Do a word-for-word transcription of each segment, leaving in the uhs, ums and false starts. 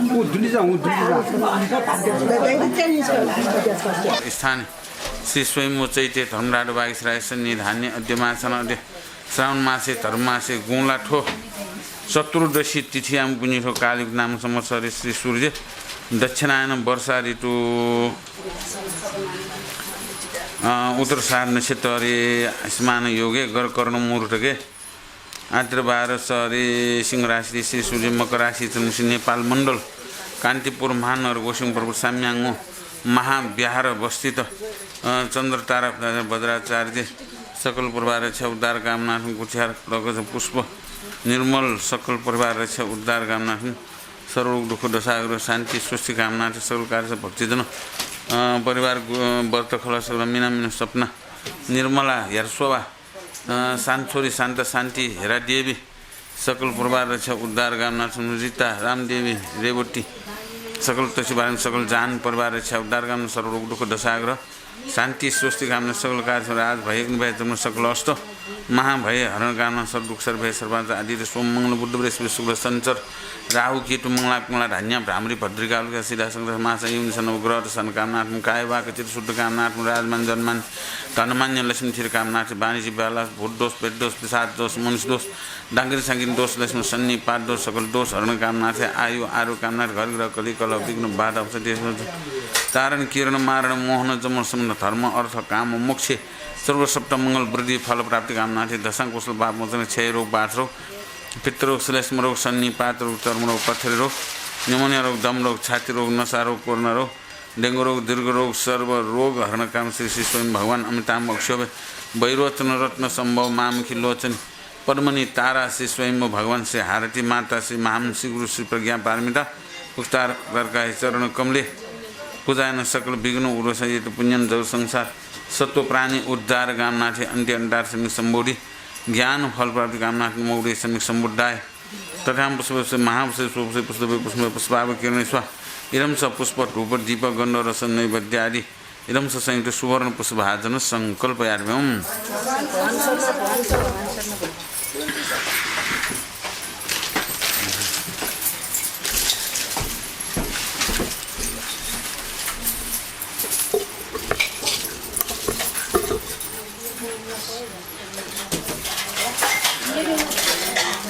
व दुलिजा, व दुलिजा। स्थान श्री स्वयम्भू चैत्य धर्मराज वागीश्वराय सन्निधाने अद्य मासं अद्य श्रावण मासे धर्म मासे गुंला थ्व चतुर्दशी तिथियां पुण्य थ्व कालयुग नाम संवत्सरे श्री सूर्य दक्षिणायन वर्षा ऋतु, अ, उत्तराषाढ नक्षत्रे स्मान योगे गरकर्ण मुहूर्तके आतिर्भार सरे सिंह राशि श्री सूर्य मकर राशि चन्द्रमसी नेपाल मण्डल कान्तिपुर महानगर गोसिङ पर्वत साम्याङ्गो महाविहार अवस्थित, अ, चन्द्र तारा वज्राचार्य सकल प्रभा रक्षा उद्धार कामनार्थं कुठिहार रगज पुष्प निर्मल सकल प्रभा रक्षा उद्धार कामनार्थं सर्वरोग दुःख दशाग्रह शान्ति स्वस्ति कामनार्थं सकल कार्य भक्तिजन, अ, परिवार गु-, व्रत खलस मिना मिना सपना निर्मला हेरशोभा, अ, शान्त छोरी शान्त शान्ति हेरा देवी सकल प्रभा रक्षा उद्धार कामनार्थं रिता रामदेवी रेवती सकल तसिबारन सकल जान परिवार रक्षा उद्धार कामना सर्वरोग दुःख दशाग्रह शान्ति स्वस्ति कामना सकल कार्य राज भय अग्नि भय जमन सकल अष्ट महाभय हरण कामना सर्व दुःख सर्व भय सर्वांत आदि सोम मंगल बुध बृहस्पति शुक्र शनिचर राहु केतु मंगला कमला धान्या भ्रामरी भद्रिका उल्का सिद्धा संग्रह मासा युनि सन ग्रह सन कामनात्मक काय वाक चित्त शुद्ध कामनात्मक राजमान जनमान धनमान्य लक्ष्मी थिर कामनार्थ वाणिज्य व्यालास भूत दोष पेट दोष पिशाच दोष मनुष्य दोष डांगरी सांगरी दोष लक्ष्मी सन्निपात दोष सकल दोष हरण कामनार्थ आयु आरोग्य कामनार्थ घर गृह कली कलह विघ्न बाधा अवसर देश तारण किरण मारण मोहन जमन सम्बन्ध धर्म अर्थ काम मोक्ष सर्व सप्त मंगल वृद्धि फल प्राप्ति कामनार्थ दशां कुशल पाप मोचन क्षय रोग बाथ रोग पित्त रोग श्लेष्म रोग सन्निपात रोग चर्म रोग पत्थरी रोग निमोनिया रोग दम रोग छाती रोग नसा रोग कोरोना रोग डेंगु रोग दीर्घ रोग सर्व रोग हरण काम श्री श्री स्वयं भगवान अमिताभ अक्षोभ्य वैरोचन रत्न सम्भव मामखी लोचन पद्मनी तारा श्री स्वयम्भू भगवान श्री हारती माता श्री महामन श्री गुरु श्री प्रज्ञा पारमिता उस्तार कर्का चरण कमले पूजायन सकल विघ्न उरोस यत पुण्यन जग संसार सत्व प्राणी उद्धार कामनार्थ अन्त्य अन्तार समिक सम्बोधि ज्ञान फल प्राप्ति कामनार्थ मौर्य समिक सम्बुद्धाय तथां पुष्प महापुष्प पुष्प पुष्प पुष्प पुष्पाव किरण स्वा इदं स पुष्प धूप दीप गन्ध रस नैवेद्यादि इदं स संयुक्त सुवर्ण पुष्पभाजन संकल्पयाम्यं।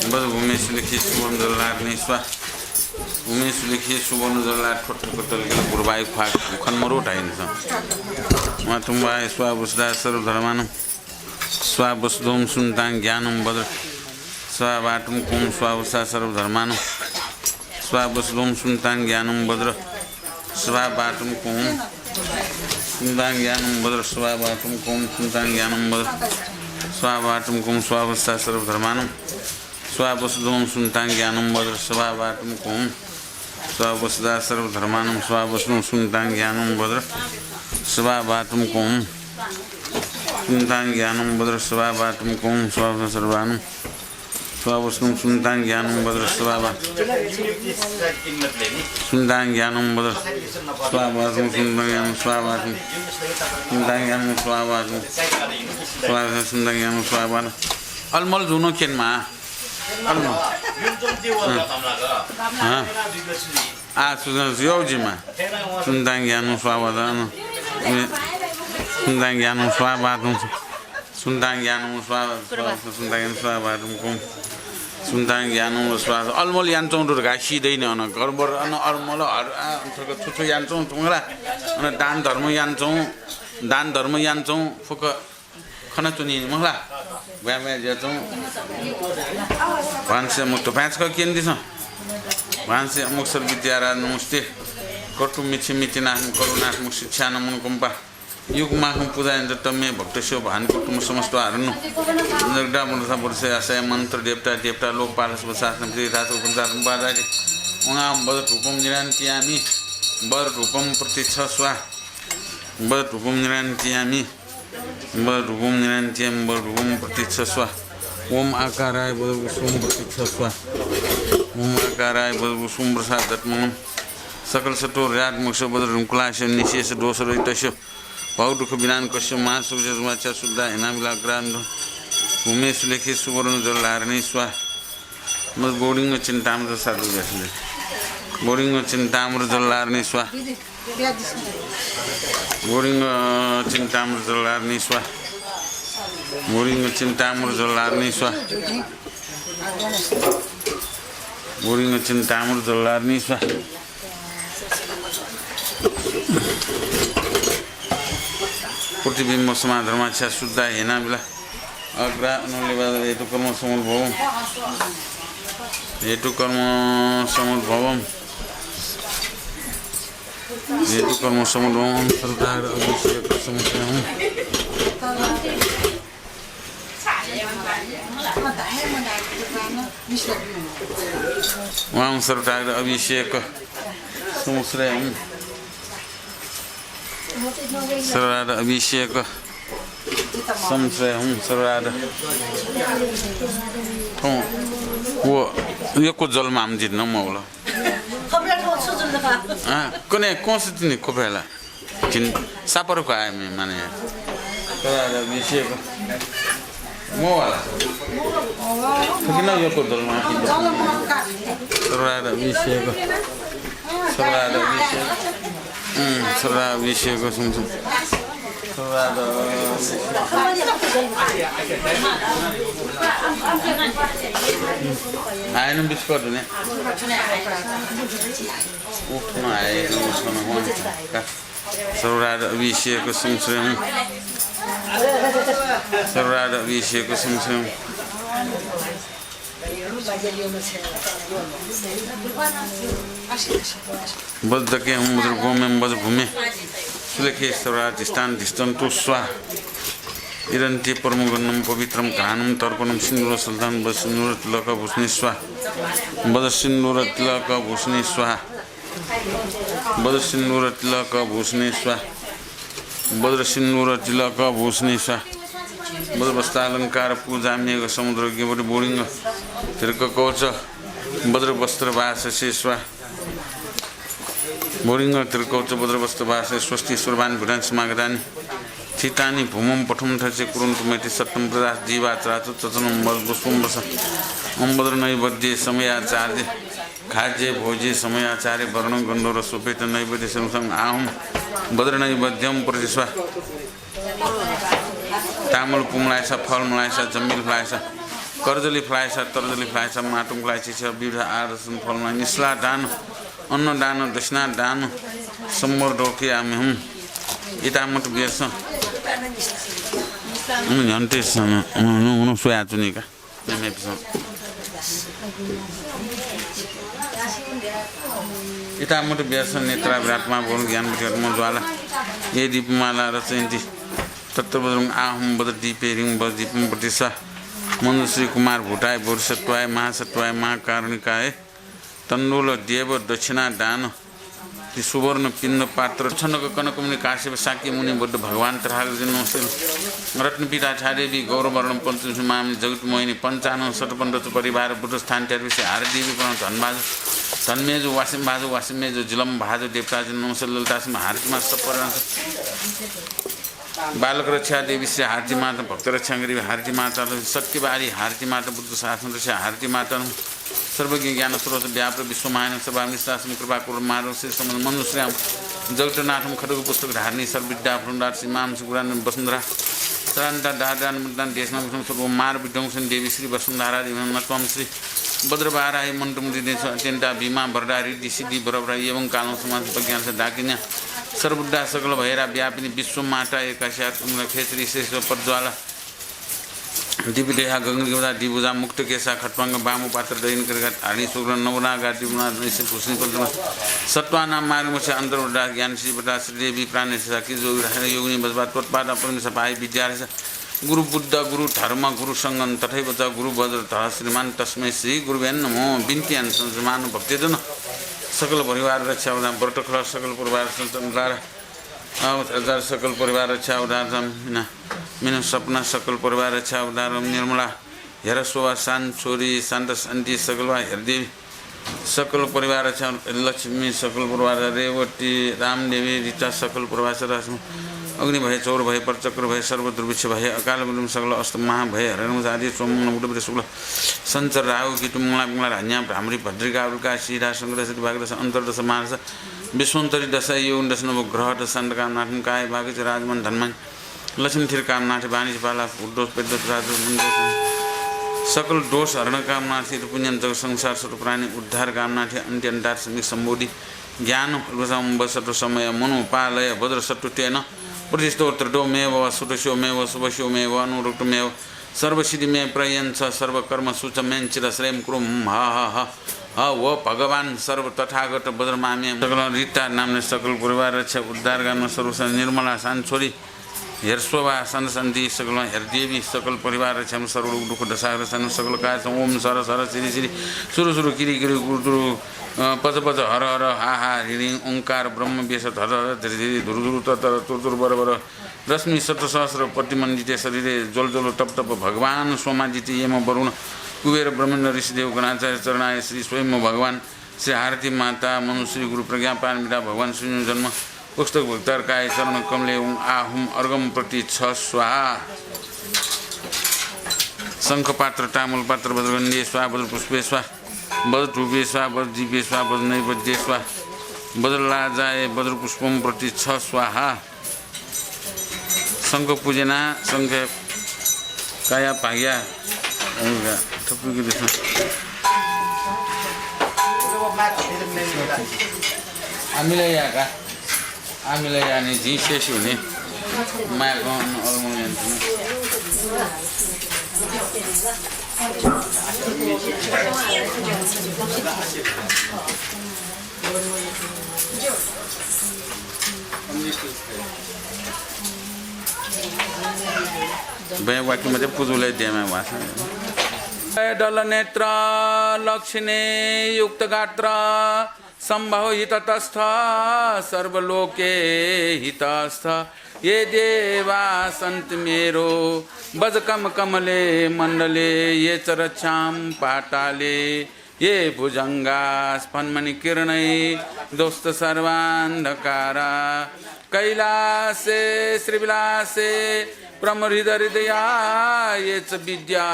बज्र भूमि सुलेखी सुवर्ण जल्लाद नि स्वा। भूमि सुलेखी सुवर्ण जल्लाद ठोट ठोक तलके गुरुबाई ख्वाक उखन मरु धाइन स। मा तुम्बाय स्वा बुसदा सर्वधर्मानं। स्वा बुसदोम सुन्तां ज्ञानं बज्र। स्वा बाटुम कुम स्वा बुसा सर्वधर्मानं। स्वा बुसदोम सुन्तां ज्ञानं बज्र। स्वाहा बाटुम कुं सुन्तां ज्ञानं बज्र। स्वाहा बाटुम कुं सुन्तां ज्ञानं बज्र। स्वाहा बाटुम कुं स्वाहा वस्ता सर्वधर्मानं। स्वाहा वसुदों सुन्तां ज्ञानं बज्र। स्वाहा बाटुम कुं स्वाहा वसुदा सर्वधर्मानं। स्वाहा वसुदों सुन्तां ज्ञानं बज्र। स्वाहा बाटुम कुं सुन्तां ज्ञानं बज्र। स्वाहा बाटुम कुं स्वाहा सर्वानं। स्वावसनं सुन्तां ज्ञानं बज्र स्वावा। सुन्तां ज्ञानं बज्र स्वावासं सुन्तां ज्ञानं स्वावासं। सुन्तां ज्ञानं स्वावासं। स्वावासं सुन्तां ज्ञानं स्वावासं। अलमल जुनो केनमा। अलमल। हँ। हँ। आ सुजन यौजिमा। सुन्तां ज्ञानं स्वावासं। सुन्तां ज्ञानं स्वावासं। सुन्तां ज्ञानं स्वाहा, स्वाहा, सुन्तां ज्ञानं स्वाहा, बाटुम कुम। सुन्तां ज्ञानं स्वाहा। अलमल यानचौं दुर्गा सिधै ने अन गडबड अन अलमल हर, आ, थुक छु छु यानचौं तुंगला। अन दान धर्म यानचौं, दान धर्म यानचौं फुक खना चुनी मखला। ब्या ब्या ज्याचौं। भान्से मुक्त भान्स क केन दिसं। भान्से अमुक सर विद्याराज नमस्ते। कटु मिथि मिथिनाथ करुणात्मक शिक्षा नमन कुम्पा। युगमाखं पूजा यन्त्र तम्मे भक्तस्यो भान कुटुम्ब समस्त आरण्य। जगदा मनुषा पुरुष आशय मन्त्र देवता देवता लोकपाल सब शासन प्रिय धातु उपचार उपादाय। ओंगाम बद धूपम निरान्तियामि। बद धूपम प्रतीच्छ स्वाहा। बद धूपम निरान्तियामि। बद धूपम निरान्तियामि। बद धूपम प्रतीच्छ स्वाहा। ओम आकाराय बद कुसुम प्रतीच्छ स्वाहा। ओम आकाराय बद कुसुम प्रसाद दत्मलम। सकल सत्व रात मोक्ष बद रुंकुलास्य निशेष दोष रहितस्य। भव दुःख विनान कस्यप महासुख जजुमा च्या शुद्धा हेना बिला अग्रान्ध भूमे सुलेखे सुवर्ण जल धारणी स्वाहा। मज बोडिंग चिन्तामृत साधु व्यासले। बोडिंग चिन्तामृत जल धारणी स्वाहा। बोडिंग चिन्तामृत जल धारणी स्वाहा। बोडिंग चिन्तामृत जल धारणी स्वाहा। बोडिंग चिन्तामृत जल धारणी स्वाहा। प्रतिबिम्ब समाधर्मा च्या शुद्धा हेना बिला अग्रा अनुलेवा हेतुकर्म समुद्भवम। हेतुकर्म समुद्भवम। हेतुकर्म समुद्भवम। सर्वदा अभिषेक समुद्भवम। वां सर्वदा अभिषेक समुद्भवम। सर्वदा अभिषेक समुद्भवम। सर्वदा। थौं व यक्व जल माम जित न मौल। अँ, कने कौंस तिनि खोपेला। जिन सापर को आए में माने। सर्वदा अभिषेक। मौला। थकिन यक्व जल माम। सर्वदा अभिषेक। सर्वदा अभिषेक। हम्म, सर्वदा अभिषेक सुन सुन। सर्वदा। आयन बिस्कुट ने। उठ्न आए, उठ्न हुन। सर्वदा अभिषेक संश्रयम। सर्वदा अभिषेक संश्रयम। वज्रके हुं वज्र गोमे वज्र भूमे। सुलेखे सर्वदा धिष्ठान धिष्ठन्तु स्वाहा। इदन्ति परमगन्धम पवित्रम घ्राणम तर्पणम सिन्दूर सल्तान वज्र सिन्दूर तिलक भूषणे स्वाहा। वज्र सिन्दूर तिलक भूषणे स्वाहा। वज्र सिन्दूर तिलक भूषणे स्वाहा। वज्र सिन्दूर तिलक भूषणे स्वाहा। वज्र वस्त्रालंकार पूजा मेघ समुद्र गेवट बोडिंग तीर्क कवच वज्र वस्त्र वाससे स्वाहा। बोडिंग तीर्क कवच वज्र वस्त्र वाससे स्वस्ति सर्वाणि भूतानि समागतानि। स्थितानि भूमं पथमं थे च कुर्वन्तु मय्ति सत्तं प्रजासु जीवा चराचरं चतुर्णं वज्र पुष्पं वसः। ओं वज्र नैवेद्ये समयाचार्ये खाद्ये भोज्ये समयाचार्ये वरुणं गन्धर्व सोपेत नैवेद्य समुसं आहुं वज्र नैवेद्यं प्रति स्वाहा। तामूल पुमलायसा, फल मलायसा, जम्बिल फलायसा, कर्जली फलायसा, तर्जली फलायसा, मातुं फलायसा, विविध आदर्शन फल मला, निस्ला दान, अन्न दान, दक्षिणा दान, संवर्धकी आम्यहं। इतामत व्यस। उन न्यन्ते समय, उन, उन, उन सोया चुनिका। मेमेपिसं। इतामत व्यस नेत्रा विराटमा बोल ज्ञान विद्यात्मा ज्वाला। ये दीपमाला रचयन्ति। तत्र वज्रं आहुं वज्र दीपे रिं वज्र दीपं प्रतिसा। मनुश्री कुमार भूताय बोधिसत्वाय महासत्वाय महाकारुणिकाय। तण्डुल देव दक्षिणा दान। ति सुवर्ण पिण्ड पात्र छनक कनक मुनि काश्यप शाक्य मुनि बुद्ध भगवान तथागत जन नमस्ते। रत्न पीठाचार्य देवी गौरवर्ण पंचमी मामि जगत मोहिनी पंचानन शतपंच परिवार बुद्ध स्थान त्यार विषय हार देवी प्रण धनबाजु धनमेजु वासिम भाजु वासिम मेजु जिलम भाजु देवता जन नमस्ते ललिता सिंह हारती माता सपरिवार बालक रक्षा देवी श्री हारती माता भक्त रक्षा गरी हारती माता सत्यवादी हारती माता बुद्ध शासन रक्षा हारती माता सर्वज्ञ ज्ञान स्रोत व्याप्त विश्व मायन सर्वांगी शासन कृपा कुर माधव श्री समन मनुश्रियाम जगतनाथम खड्ग पुस्तक धारणी सर्वविद्या फलदार श्री माम श्री गुरान वसुंधरा चरान्ता दादान मुद्दान देशना विष्णु सर्व मार विध्वंसन देवी श्री वसुंधरा देवी नत्वम श्री वज्रवाराही मन्त्रमुद्रितेषु अत्यन्ता भीमा वरदा ऋद्धि सिद्धि वरवरा एवं कालं समाज प्रज्ञान से डाकिन्या सर्वबुद्धा सकल भैरा व्यापिनी विश्व माता एकाशात उम्र खेचरी श्रेष्ठ प्रज्वाला दिव्य देहा गगन गवदा दिभुजा मुक्त केसा खट्वांग बामु पात्र दहिन करघात हरिणी शुक्र नवनागा दिवना नैसे भूषणी पद्म सत्वाना मार्ग मसे अंतर्वदा ज्ञान श्री बता श्री देवी प्राणेश साकी जो योगिनी बजबा त्वत्पाद परमेश्वर पाही विद्यारस गुरु बुद्ध गुरु धर्म गुरु संगम तथैव च गुरु वज्र धर श्रीमान तस्मै श्री गुरुभ्यं नमो। बिन्तियान संसमान भक्तिजन सकल परिवार रक्षा वरदा व्रत खल सकल परिवार संतन हजार सकल परिवार रक्षा वरदा मिना मिना सपना सकल परिवार रक्षा वरदा निर्मला हेर शोभा शान्त छोरी शान्त शान्ति सकल वा हेर देवी सकल परिवार रक्षा लक्ष्मी सकल परिवार रेवती रामदेवी रिता सकल परिवार सदा अग्नि भय, चौर भय, परचक्र भय, सर्व दुर्भिक्ष भय, अकाल मृत्यु, सकल अष्ट महाभय, हरण आदि सोम मंगल बुध बुध शुक्ल शनिचर राहु केतु मंगला पिंगला धान्या भ्रामरी भद्रिका उल्का सीधा संकट सति भागदश अंतरदश महादश विश्वंतरी दशा योग दश नव ग्रह दशांत कामनाथम काय भागच राजमन धनमान लक्ष्मी थिर कामनाथ बाणी पाला उद्दोष पेद्दोष राजमन सकल दोष हरण कामनाथ पुण्यन जग संसार सत प्राणी उद्धार कामनाथ अंत्यंतात समिक संबोधि ज्ञान फलसम बसत समय मनोपालय वज्र शत्रु तेन प्रतिष्ठो त्रिदो मेव सुतस्यो मेव शुभस्यो मेव अनुरुक्तमेव सर्वसिद्धि मे प्रयंच सर्वकर्म सूच मेंचित श्रेम कुरुम ह ह ह ह। वो भगवान सर्व तथागत वज्रमा मे सकल रिता नामने सकल परिवार रक्षा उद्धार गान सर्वस निर्मला शांत छोरी हेर्सोभा शांत शांति सकल हेर्देवी सकल परिवार रक्षा सर्व दुख दशा रक्षा सकल काय ओम सर सर श्री श्री सुरु सुरु किरी किरी गुरु तुरु अ, पच पच हर हर हा हा ह्री ह्री ओंकार ब्रह्म बेस धर धर धीर धीर धुरु धुरु तर तर तुर तुर बर बर रश्मि शत सहस्र प्रतिमंडिते शरीरे ज्वल ज्वल तप तप भगवान सोमादित्य यम वरुण कुबेर ब्रह्मेन्द्र ऋषिदेव गणाचार्य चरणाय श्री स्वयं भगवान श्री हारती माता मनुश्री गुरु प्रज्ञापारमिता भगवान सूर्य जन्म पुस्तक भक्तार काय चरण कमले ओं आहुम अर्घम प्रति छ स्वाहा। शंख पात्र तामल पात्र वज्रगंधे स्वाहा वज्र पुष्पे स्वाहा वज्र धूपे स्वाहा वज्र दीपे स्वाहा वज्र नैवेद्ये स्वाहा वज्र लाजाय वज्र पुष्पम प्रति छ स्वाहा। शंख पूजना शंख काया भाग्या थपुकी देश। आमिला याका आमिला याने जिं शेष हुने माया कौन और बँय् वाक्यमध्ये पुजुलय् देमाय् वासः। दल नेत्र लक्षणे युक्त गात्र संभव हिततस्थ सर्वलोके हितस्थ ये देवा सन्ति मेरो बजकम कमले मण्डले ये च रक्षां पाताले ये भुजंगा स्फन्मणि किरणै दोस्त सर्वान्धकारा। कैलासे श्रीविलासे प्रमुदित हृदया ये च विद्या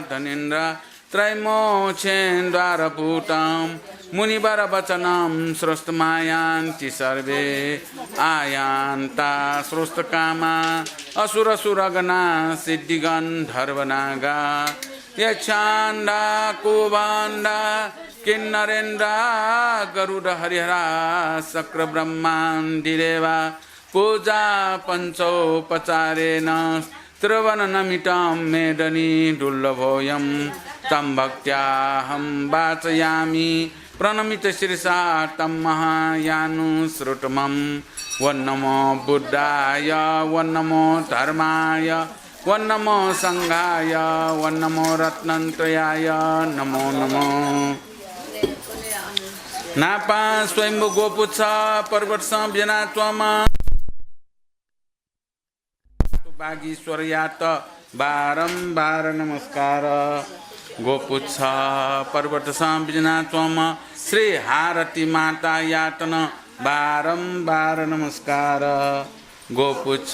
धनेन्द्रा त्रैमोक्षे द्वारभूतं मुनिवर वचनं श्रोतुमायान्ति सर्वे आयान्ता श्रोतकामा असुरसुरगणा सिद्धिगन्धर्वनागा यक्षाण्डा कुभाण्डा किन्नरेन्द्रा गरुडहरिहरा शक्रब्रह्मादिदेवा पूजा पञ्चोपचारेण त्रिभुवननमितं मेदनी दुर्लभोऽयं तं भक्त्याहं वाचयामि प्रणमित शिरसा तं महायानुस्रुतमं। ॐ नमो बुद्धाय ॐ नमो धर्माय ॐ नमो संघाय ॐ नमो रत्नत्रयाय नमो नमो। न्हापां स्वयम्भू गोपुच्छ पर्वतसं बिज्यानाच्वंम्ह बागीश्वरयात बारम्बार नमस्कार। गोपुच्छ पर्वतसं बिज्यानाच्वंम्ह श्री हारती मातायात नं बारम्बार नमस्कार। गोपुच्छ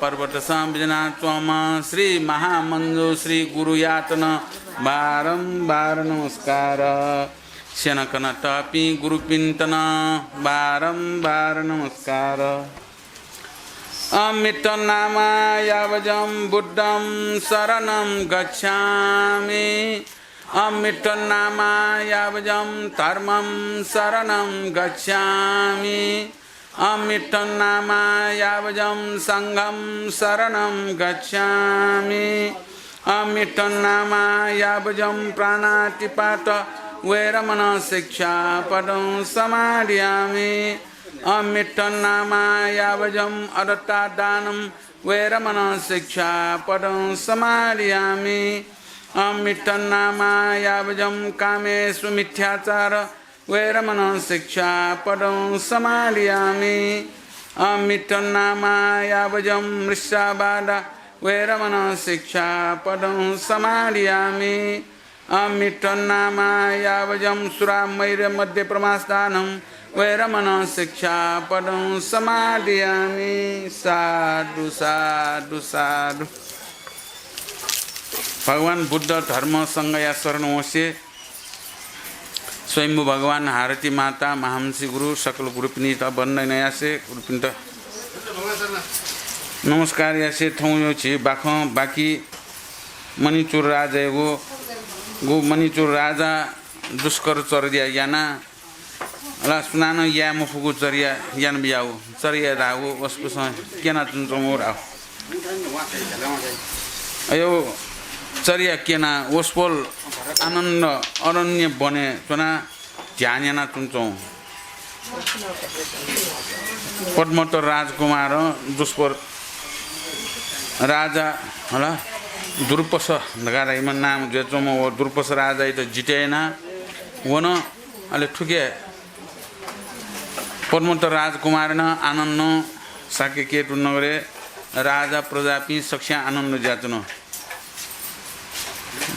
पर्वतसं बिज्यानाच्वंम्ह श्री महामञ्जुश्री गुरुयात नं बारम्बार नमस्कार। स्यनाकनातःपिं गुरुपिन्त नं बारम्बार नमस्कार। अहमित्थं नामा यावजं बुद्धं सरणं गच्छामि। अहमित्थं नामा यावजं धर्मं सरणं गच्छामि। अहमित्थं नामा यावजं संघं सरणं गच्छामि। अहमित्थं नामा यावजं प्राणातिपात वेरमणं शिक्षापदं समादियामि। अहमित्थं नामा यावजं अदत्ता दानं वेरमणं शिक्षापदं समादियामि। अहमित्थं नामा यावजं कामेसु मिथ्याचार वेरमणं शिक्षापदं समादियामि। अहमित्थं नामा यावजं मृषावादा वेरमणं शिक्षापदं समादियामि। अहमित्थं नामा यावजं सुरामेरय मद्यप्रमादस्थानं वेरमणं शिक्षापदं समादियामि। साधु, साधु, साधु। भगवान बुद्ध, धर्म, संघया शरण वंसे। स्वयम्भू भगवान, हारती माता, महामंत्री गुरु, सकल गुरुपिनित वन्दना यासे, गुरुपिन्त नमस्कार यासे। थौंयो झी बाखं बाकी मणिचूड राजायागु, गु मणिचूड राजा दुष्कर चर्या याना, अला सुनानं याये मफुगु चर्या याना बियागु, चर्या धाःगु वसपोलं क्यनाच्वनाच्वंगु धाःगु। अयो चर्या क्यना वसपोल आनन्द अरण्य वने च्वना ध्यान यानाच्वनाच्वंगु। पद्मोत्तर राजकुमारं दुष्पर राजा हला दुर्पस धकाः धाइम्ह नाम जुयाच्वंम्ह व दुर्पस राजायात जिते याना वन। अले थुके पद्मोत्तर राजकुमारं आनन्दं साकेकेतु नगरय् राजा प्रजापिं सकसियां आनन्द जुयाच्वन।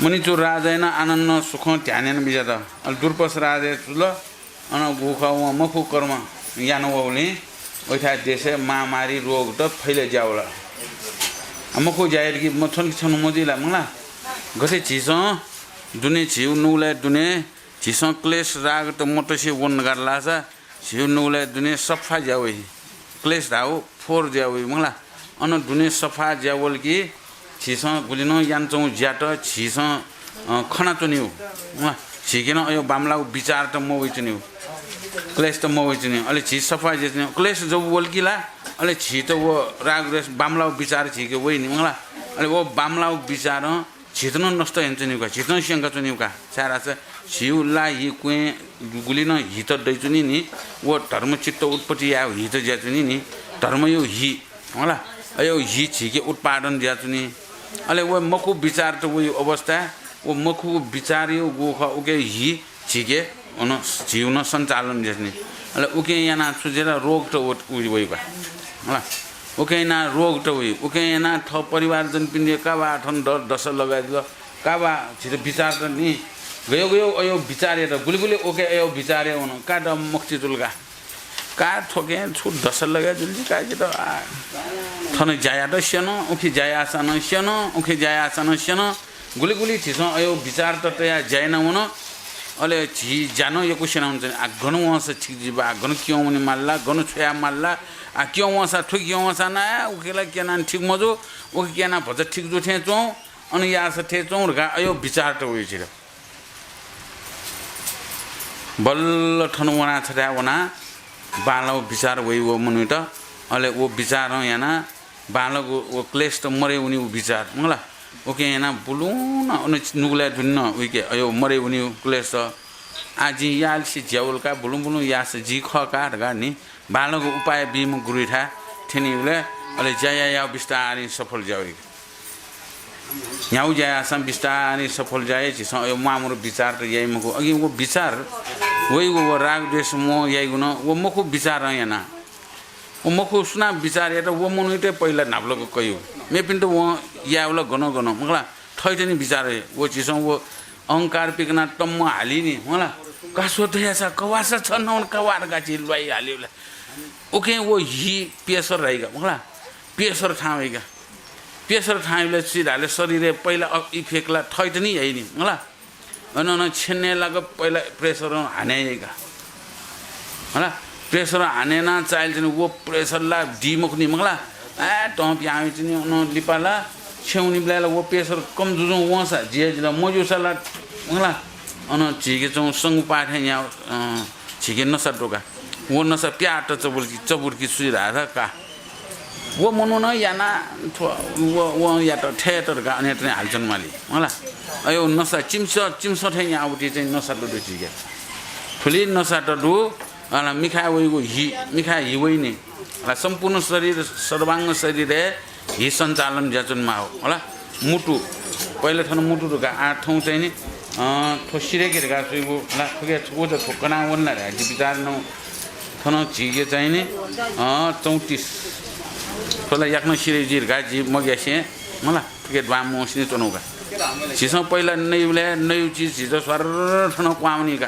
मणिचूड राजां नं आनन्दं सुखं ध्यान याना बिज्यात। अले दुर्पस राजाया चुल अन गुखः वं मखु कर्म याना वःगुलिं वइथाय् देशय् महामारी रोगत फैले ज्यावल। आ, मखु ज्या यात कि म थन कि छन्हु मजुइ ला मंगला? गथे झीसं दुने झीगु नुगलय् दुने झीसं क्लेश रागत मतसे वन धकाः लाःसा झीगु नुगलय् दुने सफा ज्या वइ। क्लेश धाःगु फोहोर ज्या वइ मंगला। अन दुने सफा ज्या वल कि झीसं गुलि नं यानाच्वंगु ज्यात झीसं, अ, खनाच्वनीगु। अ, झीके नं अयो बांमलाःगु विचारत मवइच्वनीगु, क्लेशत मवइच्वनीगु। अले झी सफा जुयाच्वनीगु। क्लेश जब वल कि ला, अले झीत व राग द्वेष बांमलाःगु विचार झीके वइ नि मंगला। अले व बांमलाःगु विचारं झीत नं नष्ट यानाच्वनीगु का, झीत नं स्यंकाच्वनीगु का। छाय्धाःसा झीगु ला हि क्वँय् गुलि नं हित दइच्वनी नि, व धर्मचित्त उत्पत्ति यायेगु हित जुयाच्वनी नि, धर्मयो हि। हला, अयो हि झीके उत्पादन जुयाच्वनी। अले व मखु विचारत वइगु अवस्था, व मखु विचारयो गुखः उके हि झीके अन झीगु नं सञ्चालन जुयाच्वनी। अले उके यानाः छु जुइ ला, रोगत वइ, वइ, वइ का। हला, उके यानाः रोगत वइ, उके यानाः थः परिवारजनपिन्त का वा थन द-, दशा लगा जुल, का वा झीत विचारत नि, गयो गयो अयो विचार यात, गुलि गुलि उके अयो विचार यात वन, का द मखुति जुल का। का थ्वके छु दशा लगा जुल जि का जित, आ, थन ज्या यात स्यन, उखे ज्या याःसां नं स्यन, उखे ज्या याःसां नं स्यन। गुलि गुलि झीसं अयो विचारत तयाः ज्या याना वन। अले झी ज्या नं यक्व स्यना वन। आ, गन वंसा ठीक जुइ बा, आ, गन क्यं वने माल ला, गन छ्वया माल ला, आ, क्यं वंसा थ्व क्यं वंसा ना, आ, उखे ला क्यना ठीक मजू, उखे क्यना भचा ठीक जू थें च्वं, अन याःसा थें च्वं धकाः अयो विचारत वइ झीत। बल्ल थन वनाः छथाय् वनाः बांलाःगु विचार वइ व मनूयात। अले व विचारं यानाः बांलाःगु व क्लेशत मरे वनी व विचार मंगला। उके यानाः बुलुं नं अन नुगलय् दुने नं उइके अयो मरे वनी व क्लेशत। आ, जिं याःलिसे ज्या वल का, बुलुं बुलुं याःसा जि खः का धकाः नि बांलाःगु उपाय बीम्ह गुरुयाथाय् थ्यनीबलय् अले ज्या याः याः बिस्तारं सफल ज्या वइ। न्ह्यागु ज्या याःसां बिस्तारं सफल ज्या याइ, झीसं अयो म्वाःमदु विचारत याइ मखु। अघि व विचार वइगु व राग द्वेष मोह याइगु नं व मखु विचारं याना। व मखु सुनां विचार यात व मनूयात पहिला न्हापालाक कइगु। मेपिन्त वं यायेबलय् गनं गनं मंगला थःत नि विचार याइ। व झीसं व अहंकार पिकनाः तम्म हाली नि मंगला। का स्व धयासा कवासा छ नौ कवा धकाः झी ल्वाइ हालीबलय् उके व हि प्यसर धाइ का मंगला। प्यसर थाहां वइ का। प्यसर थाहां वइबलय् छु धाःसा शरीरय् पहिला अ-, effect ला थःत नि याइ नि मंगला। अन अन छेनय् लाक पहिला प्रेसरं हाने याइ का। हला, प्रेसरं हाने याना चाइल चाहिँ व प्रेसर ला दी मखु नि मंगला। आ, तं पिहां वइ चाहिँ अन लिपा ला छेँ वनीबलय् ला व प्रेसर कम जुजुं वंसा, जिया जिला मज्यूसा ला मंगला। अन झीके च्वं संगु पाथें या, अ, झीके नसा दु का। व नसा प्यात चबुर्की, चबुर्की सुइ धाःसा का। व मनुखं याना थ्व, व, वयात थयेत धकाः अन थें हालाच्वनेमाली। हला। अयो नसा चिमिसः, चिमिसः थें याःगुति चाहिँ नसा दु झीके। थुलि नसा दु, अन मिखाय् वइगु हि, मिखाय् हि वइ नि। हला, सम्पूर्ण शरीर, सर्वाङ्ग शरीरय् हि सञ्चालन जुयाच्वनेमाः। हला। मुटु, पहिला थन मुटु धकाः, आ, थौं चाहिँ नि, अ, थ्व सिरेके धकाः सुइगु, हला, थुके व त थ्व कनाः वन ला धकाः जि बिचाः नं थन झीके चाहिँ नि, अ, चौंतिस। थ्व ला याकनं सिरे जुइ धकाः जि मग्यासे, हला, थुके द्वां मवंसे नि च्वनागु का। झीसं पहिला नइबलय् नइगु चिज झीत स्वार्र थन क्वहां वनी का।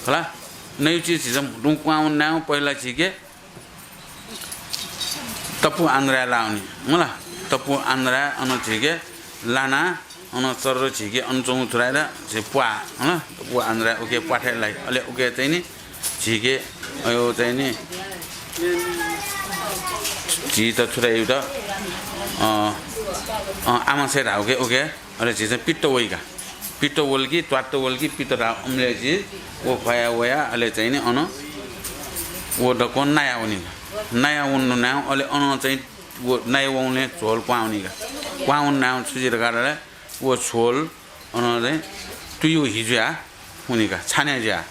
हला। नयु चिज झीसं म्हुतुं क्वहां वनाः पहिला झीके तपु आन्द्राय् लावनी मला। तपु आन्द्राय् अन झीके लानाः अन चर्र झीके अन च्वंगु थुराय् ला झी प्वाः मला। तपु आन्द्राय् उके प्वाथय् लाइ। अले उके चाहिँ नि झीके अयो चाहिँ नि झी त थुराय् युत, अ, अ, आमाशय धाःगु उके अले झीसं पित्त वइका। पित्त वल कि त्वात्त वल कि पित्त धाः अम्लय् झी व ख्वाया वया अले चाहिँ नि अन व दक्वं नाया वनीका। नाया वनाः अले अन चाहिँ व नाया वंगुलिं झोल क्वहां वनीका। क्वहां वनाः छु जुइ धकाः धाःसा व झोल अन चाहिँ तुयु हि जुया वनीका। छानय् जुया,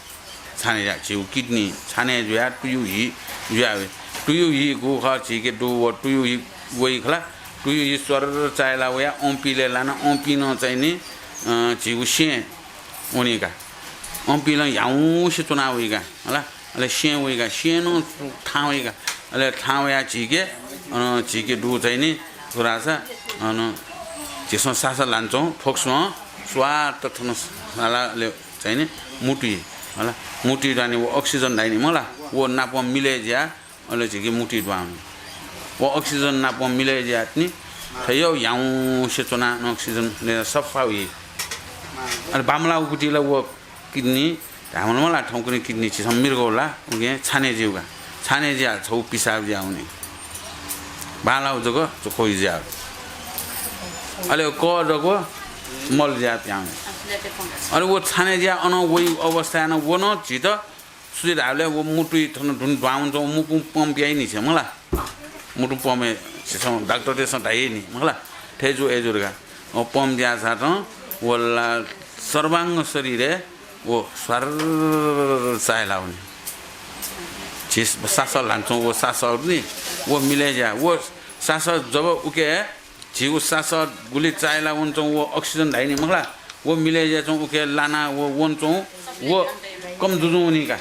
छानय् जुया, झीगु किडनी छानय् जुया तुयु हि जुया वइ। तुयु हि गु खः झीके दु व तुयु हि वइ खला। तुयु हि स्वर चाय्‌ला वया औंपिलय् लाना औंपिलं चाहिँ नि, अ, झीगु सें वनीका। औंपिलं ह्याउँसे च्वना वइका हला। अले सें वइका, सें नं थाहां वइका। अले थाहां वया झीके, अ, झीके दु चाहिँ नि थुरासा, अन झीसं सासः ल्हानाच्वं फोक्सं स्वात थन साला अले चाहिँ नि मुतुइ हला। मुतुइ दुहां नि व oxygen धाइ नि मला। व नाप मिलय् जुया अले झीके मुतुइ दुहां वनी। व oxygen नाप मिलय् जुया नि थय्‌याव ह्याउँसे च्वना अन oxygen ले सफा वइ। अले बांमलाःगु कुति ला व किडनी धायेमाल मला, थौंकन्हय् किडनी झीसं मृगौ ला, उकिं छानय् जुइगु का। छानय् जुया छगू पिसाब जुया वनी। बांलाःगु जक चोखो जुया। अले क दक्व मल जुया पिहां वनी। अले व छानय् जुया अन वइ अवस्थाय् नं व नं झीत छु जुइ धाःबलय् व मुतुइ थन दुने दुहां वनाच्वं मुतुं pump याइ नि छेँ मला। मुतुं pump याइ, झीसं डाक्टरतय्‌सं धाइ नि मला। थथे जु, अथे जु धकाः। अ, pump याःसाथं व ला सर्वाङ्ग शरीरय् व स्वार्र चाय्‌ला वनी। झी सासः ल्हानाच्वं व सासः नि, व मिलय् जुया। व सासः जब उके झीगु सासः गुलि चाय्‌ला वनाच्वं व oxygen धाइ नि मखु ला, व मिलय् जुयाच्वं उके लाना व वनाच्वं व कम जुजुं वनीका।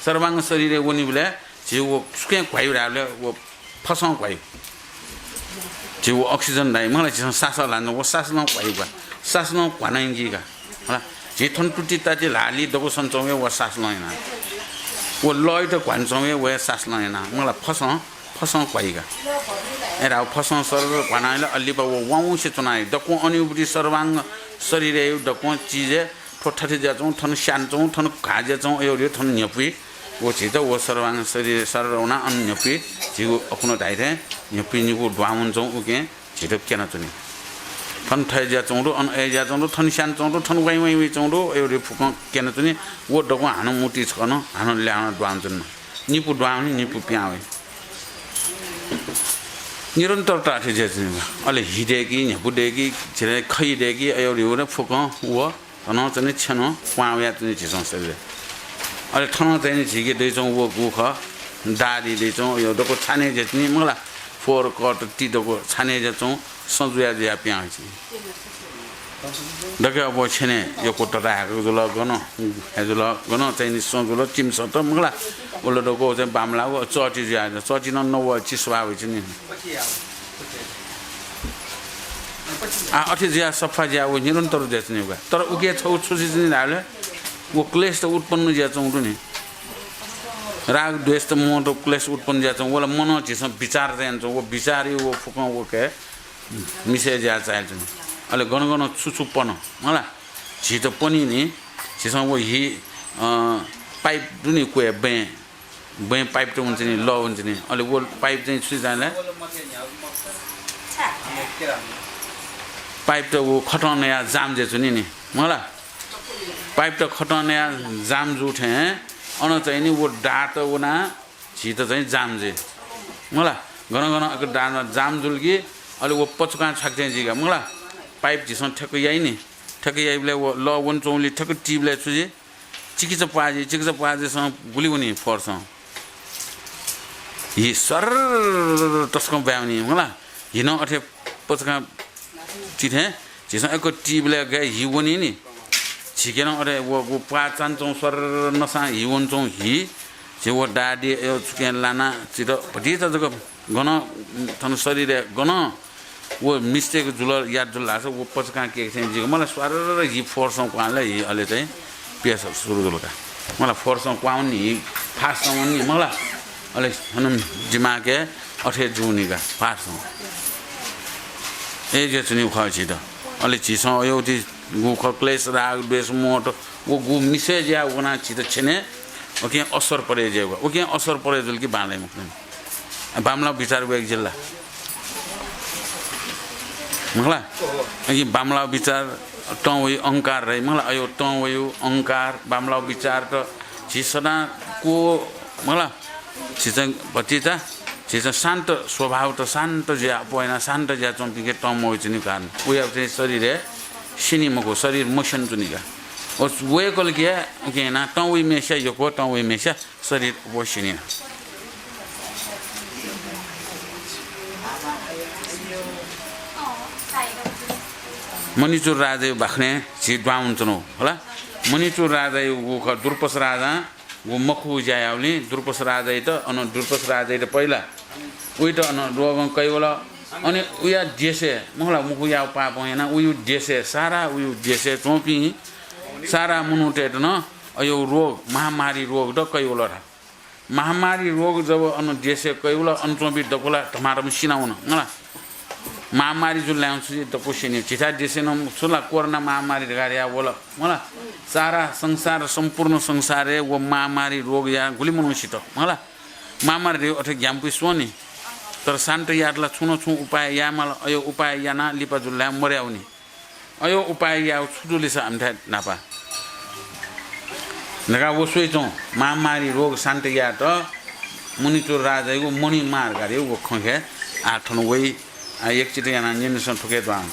सर्वाङ्ग शरीरय् वनीबलय् झी व सुकें घ्वाइ धाःबलय् व फसं घ्वाइ। झी व oxygen धाइ मखु ला, झीसं सासः ल्हानाच्वं व सासलं घ्वाइ का, सासलं घ्वानाइंकी का। हला, झी थन तुति ताति ल्हाः लि दक्व सनाच्वं हे व सासलं याना। व लःयात घ्वानाच्वं हे व सासलं याना। मखु ला, फसं, फसं घ्वाइ का। अय् धाःगु फसं सरर घ्वानाः अले लिपा व वाउँसे च्वनाः दक्वं अनिउबुति सर्वाङ्ग शरीरय् दक्वं चिजय् थ्व थथे जुयाच्वं, थन स्यानाच्वं, थन घाः जुयाच्वं, अयो रे थन न्ह्यपुइ। व झीत व सर्वाङ्ग शरीर सरर वनाः अन न्ह्यपुइ। झीगु अखुन धाइ थें न्ह्यपुइ निपु दुहां वनाच्वं उकें झीत क्यनाच्वनी। थन थथे जुयाच्वं दु, अन अथे जुयाच्वं दु, थन स्यानाच्वं दु, थन वाइँ वाइँ वइच्वं दु, अयो रे फुक्कं क्यनाच्वनी। व दक्वं हानं मुतुइ छकः नं हानं ल्याहां वनाः दुहां वनाच्वनी। निपु दुहां वनी, निपु पिहां वइ। निरन्तरता अथे जुयाच्वनी। अले हि दय्‌की, न्ह्यपु दय्‌की, झिरय् खइ दय्‌की, अयो रे व फुक्कं व थनं चाहिँ नि छ्यनं क्वहां वयाच्वनी झीसं शरीर। अले थनं चाहिँ नि झीके दइच्वं व गु खः, दादी दइच्वं, अयो दक्व छानय् जुयाच्वनी मखु ला, फोहोर कत ति दक्व छानय् जुयाच्वं सँ जुया जुया पिहां वइच्वनी। दकलय् अब्बु छेनय् यक्व तता हाय्‌क जुल, गन हे जुल, गन चाहिँ नि सँ जुल, चिमिसत मखु ला, उल दक्व चाहिँ बांमलाःगु चःति जुया, चःति नं नव चिस्वाः वइच्वनी। आ, अथे जुया सफा जुया व निरन्तर जुयाच्वनी व का। तर उके छगू छु जुइच्वनी धाःबलय् व क्लेश त उत्पन्न जुयाच्वं दु नि। राग, द्वेष त, मोह त, क्लेश उत्पन्न जुयाच्वं। व ला मनं झीसं बिचार यानाच्वं। व बिचारय् व फुक्कं व के मिसय् जुया चायाच्वनी। अले गन गन छु छु पन, मखु ला, झीत पनी नि, झीसं व हि, अ, pipe दु नि क्वय् बँय्, बँय् pipe त वंच्वनी, लः वंच्वनी। अले व pipe चाहिँ छु जुइ धाःबलय् pipe त व खतं नयाः जाम जुयाच्वनी नि, मखु ला। Pipe त खतं नयाः जाम जू थें अन चाहिँ नि व दाः त वनाः झीत चाहिँ जाम जुइ, मखु ला। गन गन अक दाः जाम जुल कि अले व पचुकां छ्वाके थें जुइ का, मखु ला। Pipe झीसं ठ्याक्क याइ नि, ठ्याक्क याइबलय् व लः वनाच्वंगुलिं ठ्याक्क तीबलय् छु जुइ, चिकिचा प्वाः जुइ, चिकिचा प्वाः जुइसं गुलि वनी फोहोरसं। हि सर्र तसकं ब्वाँय् वनी, मखु ला। हि नं अथे पचुकां ति थें झीसं यक्व तीबलय् गय् हि वनी नि। झीके नं अथे व, व प्वाः चानाच्वं सर्र नसां हि वनाच्वं हि। झी व दादी अयो छुकिं लानाः झीत भतिचा जक गन थन शरीरय् गन व mistake जुल, यात जुल धाःसा व पचुकां केके थें जुइक मला। स्वार्र हि फोहोरसं क्वहां वल हि अले चाहिँ पेस सुरु जुल का। मला force नं क्वाउन नि, fast नं वनी मला। अले हनं दिमागय् अथे जूनिगा fast नं। ए जे चुनि खः झीत। अले झीसं अयो ति गु खः क्लेश राग द्वेष मोह त व गु मिसे ज्या वना झीत छेने। ओके असर परे जे व। ओके असर परे जुल कि बांलाइ मखुन। बामला विचार वेग जिल्ला। मखला? अघि बामला विचार तं वयु अहंकार रही। मखला? अयो तं वयु अहंकार, बामला विचार त झी सदां को, मखला? झीसं भतिचा, झीसं शान्त स्वभाव त शान्त ज्या, अप्वयना शान्त ज्या च्वंपिंके तं मवयु चुनि कारण। उया चाहिँ शरीर हे सिनी मखु, शरीर मस्यन चुनिगा। ओ वयकल के, के ना, तं वयु मेस्या यक्व, तं वयु मेस्या शरीर अप्वः सिनी। मणिचूड राजायु बाखनय् झी द्वाउन च्वनु, होला? मणिचूड राजायु गु खः द्रुपस राजां गु मखु ज्या याउलिं द्रुपस राजाइत, अन द्रुपस राजाइत पहिला उइत अन रोगं कइवल। अनि उया देशय्, मखला, मखु याउ पापं याना उयु देशय्, सारा उयु देशय् च्वंपिं सारा मनूतय्त नं अयो रोग, महामारी रोग द कइवल रा। महामारी रोग जब अन देशय् कइवल, अन च्वंपिं दक्व ला धमाधम सिनावन, मला? महामारी जुल लायं छु दक्व सिनि। झीथाय् देशय् नं छु ला कोरोना महामारी धकाः या वल, मला? सारा संसार, सम्पूर्ण संसारय् व महामारी रोग या गुलि मनू सित, मला? महामारी अथे ग्याम्पुइ स्वनि। तर शान्त यात ला छुं न छुं उपाय यायेमाल, अयो उपाय याना लिपा जुल लायं मर्याउनि। अयो उपाय याउ छु जुलिसा आमिथाय् नापा। धकाः व स्वइच्वं महामारी रोग शान्त यात मणिचूड राजायु मणि मार गारे व खंखे आ थन वइ। आ, एकचित याना न्यनेसं थुके द्वां।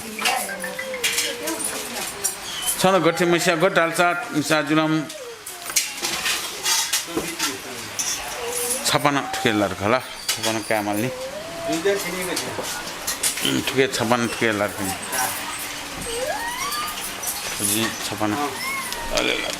छन गथे मस्या गत हालचाल मिसा जुलम। छपन थुके लर खला। छपन कायमाल नि। उम्, थुके छपन थुके लर खनि। जी, छपन। अले लर।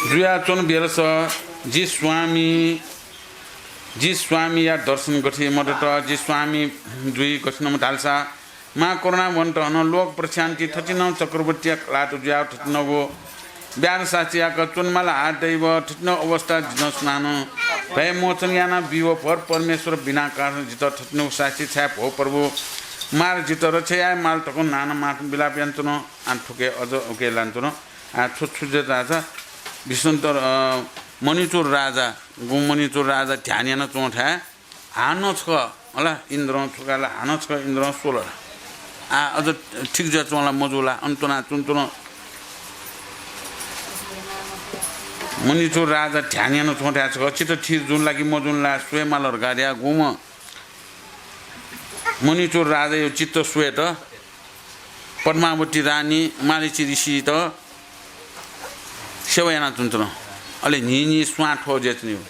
जुया च्वन बेलस जि स्वामी, जि स्वामीया दर्शन गथे मदत, जि स्वामी जुइ गथे नं धालसा, मां करुणा वन्त हनं लोक प्रशान्ति थथिनं चक्रवर्तीया कलात जुयाव थथिनगु ब्यार साक्षी याक च्वनमाला आ दैव थथिन अवस्था जितं सुनानं भय मोचन याना बिव भर परमेश्वर बिना कारण जित थथिनगु साक्षी छाय भो प्रभु मार जित रक्षा याये माल धकं नाना माथ बिलाप यान च्वन। आन थुके अझ उके लान च्वन। आ छु छु जे धाःसा विष्णुतर, अ, मणिचूड राजा, गुं मणिचूड राजा ध्यान याना च्वंथाय् हानं छकः, होला, इन्द्रं थुकाल, हानं छकः इन्द्रं स्वल। आ, अझ ठीक जुया च्वंला मजूला, अन त्वना च्वन च्वन। मणिचूड राजा ध्यान याना च्वंथाय् छकः चित्त थिर जुन ला कि मजुन ला स्वये माल धकाः धया गुम्ह मणिचूड राजायु चित्त स्वयेत पद्मावती रानी मारीचि ऋषित सेवा याना च्वन च्वन। अले न्हिं न्हिं स्वां थ्व जुया च्वनीगु।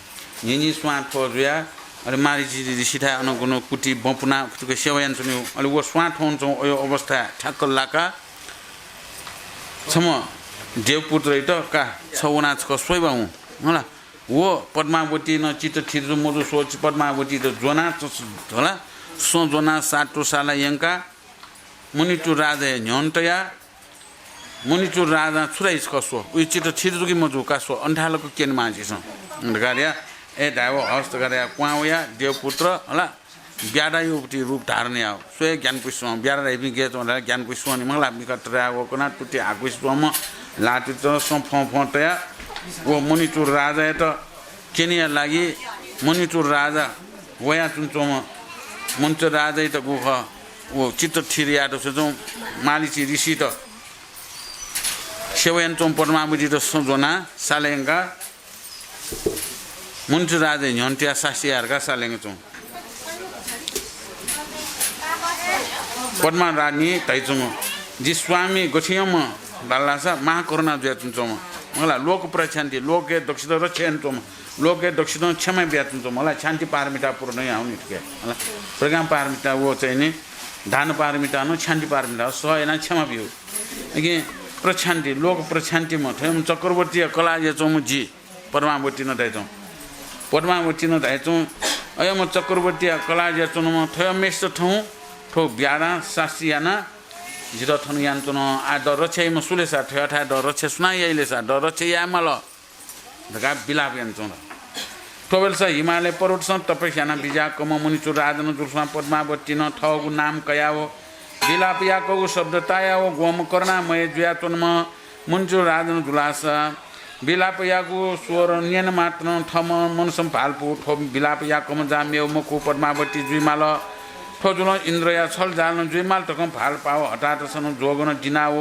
न्हिं न्हिं स्वां थ्व जुया, अले मारीचि ऋषिथाय् अन गुन कुटी बँ पुना थुके सेवा याना च्वनीगु। अले व स्वां थ्वन च्वन अयो अवस्थाय् ठ्याक्क लाका छम्ह देवपुत्रइत का छ वना छकः स्वइबा हुँ, होला। व पद्मावती नं चित्त थिर जु मजु स्व पद्मावतीत ज्वना च-, च-, होला, सँ ज्वना सातु साला यंका मणिचूड राजाया न्ह्यःने तया। मणिचूड राजां छु धाइ छकः स्व, उइ चित्त थिर जु कि मजु का स्व, अन थाय् लक क्यनेमाः झीसं धकाः धया। ए धाय्व हस्त धकाः धया क्वहां वया देवपुत्र, होला, ब्याधायुपति रूप धारण याव। स्वये ग्यानकुसि स्वं, ब्याधा धाइपिं गय् च्वं धाल ग्यानकुसि स्वंनि मंगला मिखा तया व कना तुति हाकुसि स्वंम्ह ल्हातुत सँ फं फं तया व मणिचूड राजायात क्यनेया लागि मणिचूड राजा वया च्वन च्वंम्ह मणिचूड राजायात गु खः व चित्त थिर यात स्व च्वं मारीचि ऋषित सेवा याना च्वं पद्मावतीत सँ ज्वना साला यंका मणिचूड राजाया न्ह्यःने तया सास्ती याये धकाः साला यंका च्वं। पद्मा रानी धाइ च्वंम्ह, जि स्वामी गथियंम्ह धाल धाःसा महाकरुणा जुया च्वन च्वंम्ह। मंगला लोक प्रशान्ति, लोकय् दक्वसित रक्षा याना च्वंम्ह, लोकय् दक्वसितं क्षमा बिया च्वन च्वंम्ह। मंगला क्षान्ति पारमिता पूर्ण याहुनि थुके। मंगला प्रज्ञा पारमिता व चाहिँ नि दान पारमिता नं क्षान्ति पारमिता सह याना क्षमा बिउ। अकिं प्रशान्ति, लोक प्रशान्तिम्ह थय्म्ह चक्रवर्तीया कलाः जुया च्वंम्ह जि पद्मावतीनं धाइ च्वं। पद्मावतीनं धाइ च्वं, अय्‌म्ह चक्रवर्तीया कलाः जुयाच्वंम्ह थय्‌म्हेसित थौं थ्व ब्याधां सास्ति यानाः जितः थन यानाच्वन। आः द रक्षा याइम्ह सु ले सा, थ्वयाथाय् द रक्षा सुनां याइ ले सा, द रक्षा यायेमाल धकाः बिलाप यानाच्वन। थ्वबेलस हिमालय पर्वतसं तपस्या यानाः बिज्याकःम्ह मुनिचूड राजन जुलुसां पद्मावतीनं थःगु नाम कयाव बिलाप याकःगु शब्द तायाव ग्वम्ह करुणामय जुयाच्वंम्ह मुनिचूड राजन जुलुसा बिलाप याःगु स्वर न्यने मात्रं थःम्हं मनसं भालपु थ्व बिलाप याकःम्ह जा मेव मखु, पद्मावती जुइमाल। थ्व जुलं इन्द्रया छलजालं जुइमाल धकं भालपाव हताहतसं जोगनं दिनाव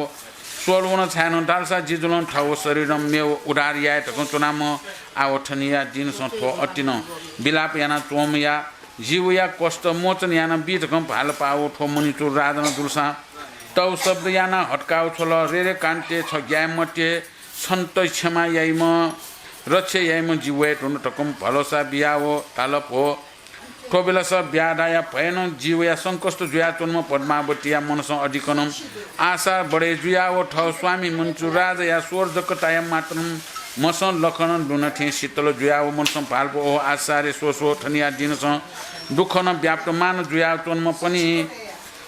स्वल वन, छाय्‌नं धालसा जि जुलं थव शरीरं मेव उद्धार याये धकं च्वनाम्ह आव थनिया दिनसं थ्व अतिनं बिलाप यानाच्वंम्हया जीवया कष्ट मोचन यानाबी धकं भालपाव थ्व मुनिचूड राजन जुलुसां तव शब्द यानाः हत्काव छ्वल, रे रे कान्ते, छ ग्याये मते, छन्त क्षमा याइम्ह, रक्षा याइम्ह जि वये धुन धकं भलसा बियाव धाल, भो। थ्वबेलस ब्याधाया भयनं जीवया संकष्ट जुयाच्वंम्ह पद्मावतीया मनसं अधिकनं आशा बढे जुयाव थः स्वामी मुनिचूड राजाया स्वर जक ताया मात्रं मसं लखं लुन थें शीतल जुयाव मनसं भालपु, ओह आश्चर्य, स्व स्व, थनिया दिनसं दुःखनं व्याप्तमान जुयाच्वंम्ह पनि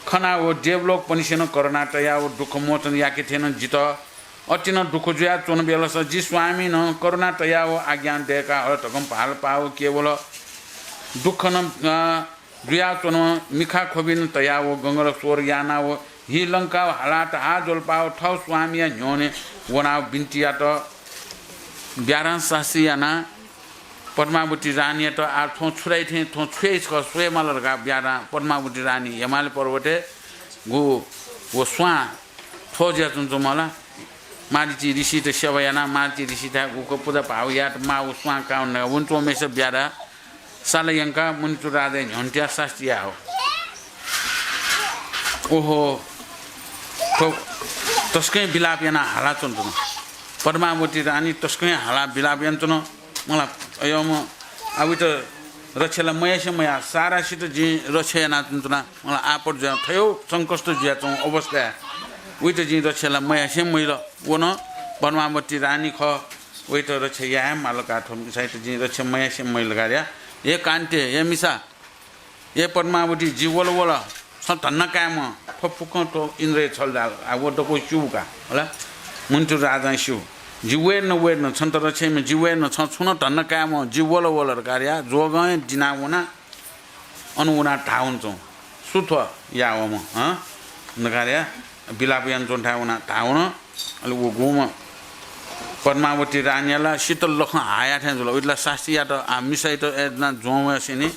खनाव देवलोकपनिसेनं करुणा तयाव दुःख मोचन याके थें नं जितः अतिनं दुःख जुयाच्वन बेलस जि स्वामीनं करुणा तयाव आज्ञा दय्‌का हल धकं भालपाव केवल दुःखनं, अ, जुयाच्वन मिखा ख्वबिन तयाव गंगल स्वर यानाव हि लंकाव हालात हा ज्वलपाव थव स्वामीया न्ह्यःने वनाव बिन्ति यात। ब्याधां सास्ति यानाः पद्मावती रानीयात आः थ्वं छु धाइ थें थ्वं छु याइ छकः स्वयेमाल धकाः ब्याधां पद्मावती रानी हिमालय पर्वतय् गु व स्वां थ्व जुयाच्वंच्वंम्ह ला मारीचि ऋषित सेवा यानाः मारीचि ऋषिथाय् गुक पुजा भाव यायेत माःगु स्वां काः वने धकाः वनाच्वंम्हेसित ब्याधा साला यंकाः मुनिचूड राजाया न्ह्यःने तयाः सास्ति याः हो। ओहो, थ्व तसकं बिलाप यानाः हालाच्वंच्वन। पद्मावती रानी तसकं हालाः बिलाप यानाच्वन। मला अय्‌म्ह आः वइत रक्षा ला मयासें मयाः, सारासित जिं रक्षा यानाच्वंच्वना। मला आपत जुया थय्‌व संकष्ट जुयाच्वंगु अवस्थाय् वइत जिं रक्षा ला मयासें मयाल। व नं पद्मावती रानी खः, वइत रक्षा याये माल का, थ्व मिसाइत जिं रक्षा मयासें मयाल का धया। हे कान्ते, हे मिसा, हे पद्मावती, जि वल वल, छं धन्दा कायेम्ह, थ्व फुक्कं थ्व इन्द्रया छलजाल, आः व दक्व स्यू का, होला? मुनिचूड राजां स्यू। जि वये धुन, वये धुन, छन्त रक्षा याइम्ह जि वये धुन, छं छुं नं धन्दा कायेम्ह, जि वल वल धकाः धया, जोगं हे दिनाः वना, अन वनाः धाः वनाच्वं। सु थ्व याः वःम्ह, हँ? धकाः धया, बिलाप यानाच्वंथाय् वनाः धाः वन। अले व गुम्ह पद्मावती रानीया ला शीतल लखं हाया थें जुल। उइत ला सास्ति यात, आः मिसाइत अय् यानाः ज्वं वयासेंलि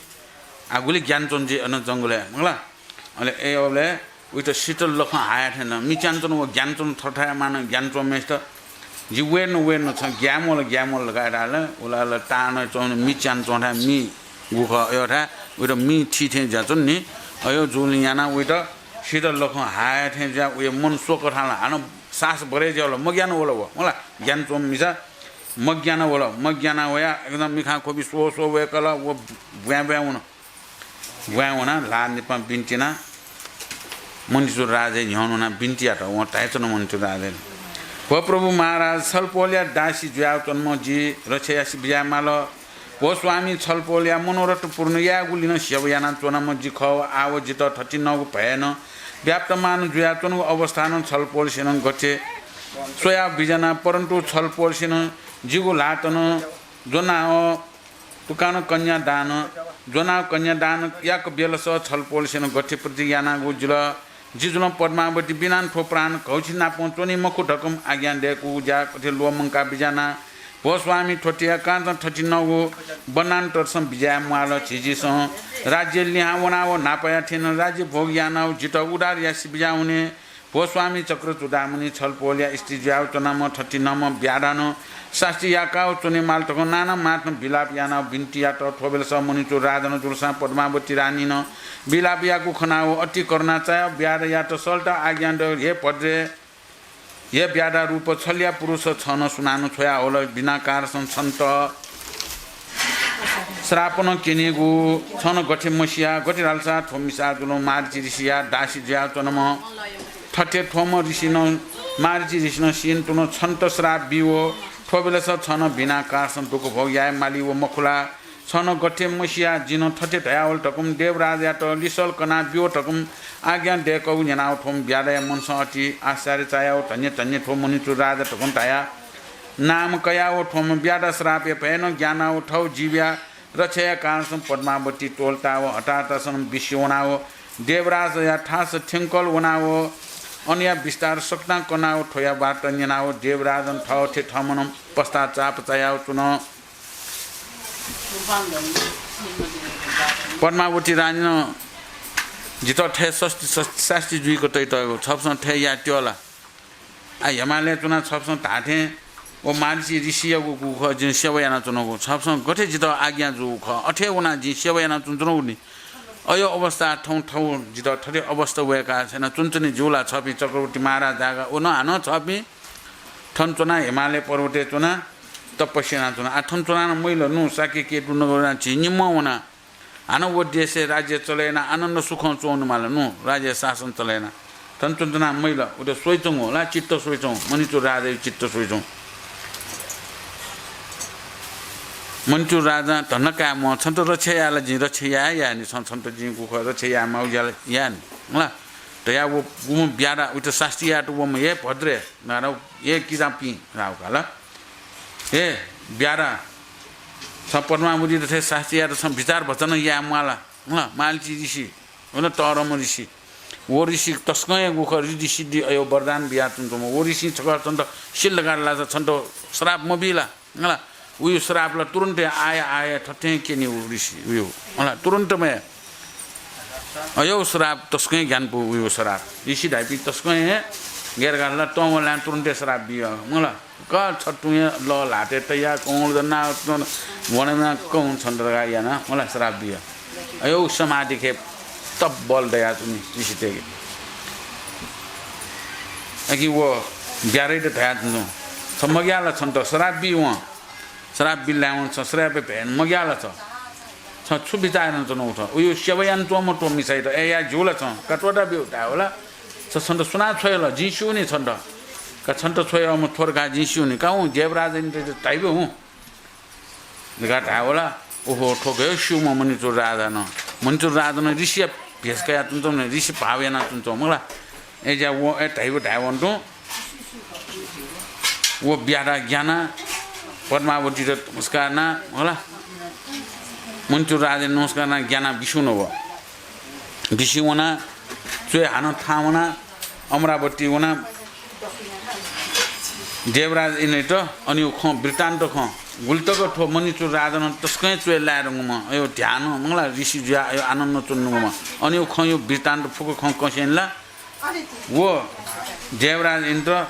आः गुलि ग्यानाच्वन जि अन जंगलय्, मखु ला? अले अय्‌बलय् उइत शीतल लखं हाया थें नं मि च्यानाच्वन, व ग्यानाच्वन, थःथःया मानं ग्यानाच्वंम्हेसित। जि वये धुन, वये धुन, छं ग्याये म्वाल, ग्याये म्वाल धकाः धाल। व ला ला तानं च्वंगुलिं मि च्यानाच्वंथाय् मि गुखः अय्‌थाय् उइत मि थी थें जुयाच्वन नि। अय् जूगुलिं यानाः उइत शीतल लखं हाया थें जुयाः उया मन स्वकथां ला हानं सास बढे जुयावल, मग्याना वल व, मला ग्यानाच्वंम्ह मिसा मग्याना वल। मग्याना वयाः एकदम मिखां ख्वबि स्व स्व वय्‌कल, व ब्वाँय् ब्वाँय् वन। ब्वाँय् वनाः ल्हाः निपां बिन्ति यानाः मुनिचूड राजाया न्ह्यःने वनाः बिन्ति यात। वं धाय्‌च्वन मुनिचूड राजायात, भो प्रभु महाराज, छलपोलया दासी जुयाच्वनाम्ह जि रक्षा यासे बिज्याये माल। भो स्वामी, छलपोलया मनोरथ पूर्ण यायेगुलिं नं सेवा यानाच्वनाम्ह जि खः। आः व जितः थथिंनःगु भयनं व्याप्तमान जुयाच्वनागु अवस्थानं छलपोलसेनं गथे स्वयाः बिज्याना, परन्तु छलपोलसेनं जिगु ल्हातं ज्वनाः तुकानं कन्यादान ज्वनाः कन्यादान याक बेलस छलपोलसेनं गथे प्रतिज्ञा यानागु जिल। जि जुलं पद्मावती बिनानं थ्व प्राण घौछि नापं च्वनी मखु धकं आज्ञा दय्‌कूगु ज्या गथे ल्वःमंका बिज्याना। भो स्वामी, थ्वतिया कारणं थथिंनःगु वनान्तरसं बिज्याये म्वाल। झीझीसं राज्य लिहां वनाव न्हापाया थें नं राज्य भोग यानाव जितः उद्धार यासे बिज्याहुने। भो स्वामी चक्रचूडामणि, छलपोलया स्त्री जुयाव च्वनाम्ह थथिंम्ह ब्याधानं सास्ति याकाव च्वनेमाल धकं नाना माथं बिलाप यानाव बिन्ति यात। थ्वबेलस मुनिचूड राजानं जुलुसां पद्मावती रानीनं बिलाप याकू खनाव अति करुणा चायाव ब्याधायात सल्ट आज्ञा दय्‌कल, हे भद्रे, हे ब्याधा रूप छलया पुरुष, छं नं सुनानं छ्वयाहल, बिना कारणसं छन्त श्रापनं क्यनेगु। छं नं गथे मसिया, गथे धालसा थ्व मिसा जुलं मारीचि ऋषिया दासी जुयाच्वनाम्ह थथे थ्वम्ह ऋषिनं, मारीचि ऋषिनं सिन्तुनं छन्त श्राप बीव। थ्वबेलस छं नं बिना कारणसं दुःख भोग याये मालीव मखु ला? छं गथे मसिया, जिं थथे धयावल धकं देवराजयात लिसल कना ब्यु धकं आज्ञा दय्कव न्यनाव थ्वम्ह ब्याधाया मनसं अति आश्चर्य चायाव धन्य धन्य थ्व मणिचूड राजा धकं धया नाम कयाव थ्वम्ह ब्याधा श्रापया भयनं ग्यानाव थव जीवया रक्षाया कारणसं पद्मावती त्वलताव हताहतसनं बिस्युं वनाव देवराजया थास थ्यंकल वनाव अनया विस्तार सकतां कनाव थ्वया वार्ता न्यनाव देवराजं थःथे थःमनं पश्चाताप चायाव च्वन। पद्मावती रानीनं जितः थथे सस्ति, सस्ति, सास्ति जुइक तइतःगु छपसं थथे याये त्यः ला? आ, हेमालय् च्वनाः छपसं धाःथें व मारीचि ऋषियागु गुखः जिं सेवा यानाच्वनागु। छपसं गथे जितः आज्ञा जूगु खः, अथे वनाः जिं सेवा यानाच्वनाच्वनागु नि। अय् अवस्था थौं थौं जितः थथे अवस्था वय्काः स्यनाच्वनाच्वने ज्यू ला? छपिं चक्रवर्ती महाराज धाःगु व नं हानं छपिं थन च्वनाः हेमालय पर्वतय् च्वनाः तपस्या यानाच्वना। आ, थन च्वनाः नं मइल नु, शाक्य केतु नगरं झी निम्हं वनाः हानं व देशय् राज्य चले यानाः आनन्द सुखं च्वनेमाल नु, राज्य शासन चले यानाः। थन च्वनाच्वनाः मइल, उत स्वइच्वंगु ला, चित्त स्वइच्वंगु, मणिचूड राजाया चित्त स्वइच्वंगु। मणिचूड राजां धन्दा काये म्वाः, छन्त रक्षा याये ला जिं रक्षा याये याये नि, छं छन्त जिं गुखः रक्षा याये माःगु ज्या याये नि, मला। धयाः व गुम्ह ब्याधा उइत सास्ति यायेत वःम्ह, हे भद्रे, नारौ, हे किजापिं, राव काल। हे ब्याधा, छं पद्मावतीत थथे सास्ति यायेत छं बिचार भचा नं याये म्वाः ला? हँ, मारीचि ऋषि, व नं तःधंम्ह ऋषि। व ऋषि तसकं हे गुखः ऋद्धिसिद्धि अय् वरदान बियाच्वंच्वंम्ह। व ऋषिं छकः छन्त सिल धकाः ला छन्त श्राप मबी ला? हला, उयु श्राप ला तुरुन्त हे आया आया थथे क्यनी उ ऋषि उयु। हला, तुरुन्त मया। अय् श्राप तसकं हे ग्यानापु उयु श्राप। ऋषि धाइपिं तसकं हे गय् धकाः ला तं वलां तुरुन्त हे श्राप बिया। मला, क छ तुं हे लः ल्हातय् तयाः कौं जना वनेमा कौं छन्त धकाः याना, मला, श्राप बिया। अय् समाधि खे तप बल दयाच्वनी ऋषितय्के। अकिं व ब्याधायात धयाच्वन, छ मग्याः ला छन्त श्राप बी वं। श्राप बिल धायेवं छ श्रापय् भ्वय् मग्याः ला छ? छ छु बिचाः यानाच्वनागु छ? उयु सेवा यानाच्वंम्ह थ्व मिसायात अय् याये ज्यू ला छं? का त्वःता ब्यु धायेवल। छ छन्त सुनां छ्वयल? जिं स्यू नि छन्त। का छन्त छ्वयाम्ह थ्व धकाः जिं स्यू नि। का हुँ, देवराज इन्द्रयात धाइब्यु हुँ धकाः धायेवल। ओहो, थ्व गय् स्यूम्ह मणिचूड राजा नं। मणिचूड राजा नं ऋषिया भेष कयाच्वंच्वंम्ह, ऋषि भाव यानाच्वंच्वंम्ह मला। अय् ज्या वं अय् धाइब्यु धायेवं तुं व ब्याधा ग्यानाः पद्मावतीत नमस्कार यानाः, हला, मणिचूड राजायात नमस्कार यानाः ग्यानाः बिस्युं वन व। बिस्युं वनाः च्वय् हानं थाहां वनाः अमरावती वनाः देवराज इन्द्रयात अनयु खँ, वृत्तान्त खँ, गुलितक थ्व मणिचूड राजानं तसकं हे च्वय् लाये धुंकूम्ह, अय् ध्यानं, मला, ऋषि जुयाः अय् आनन्द च्वने धुंकूम्ह, अनयु खँयु वृत्तान्त फुक्क खँ कसेंलि ला व देवराज इन्द्र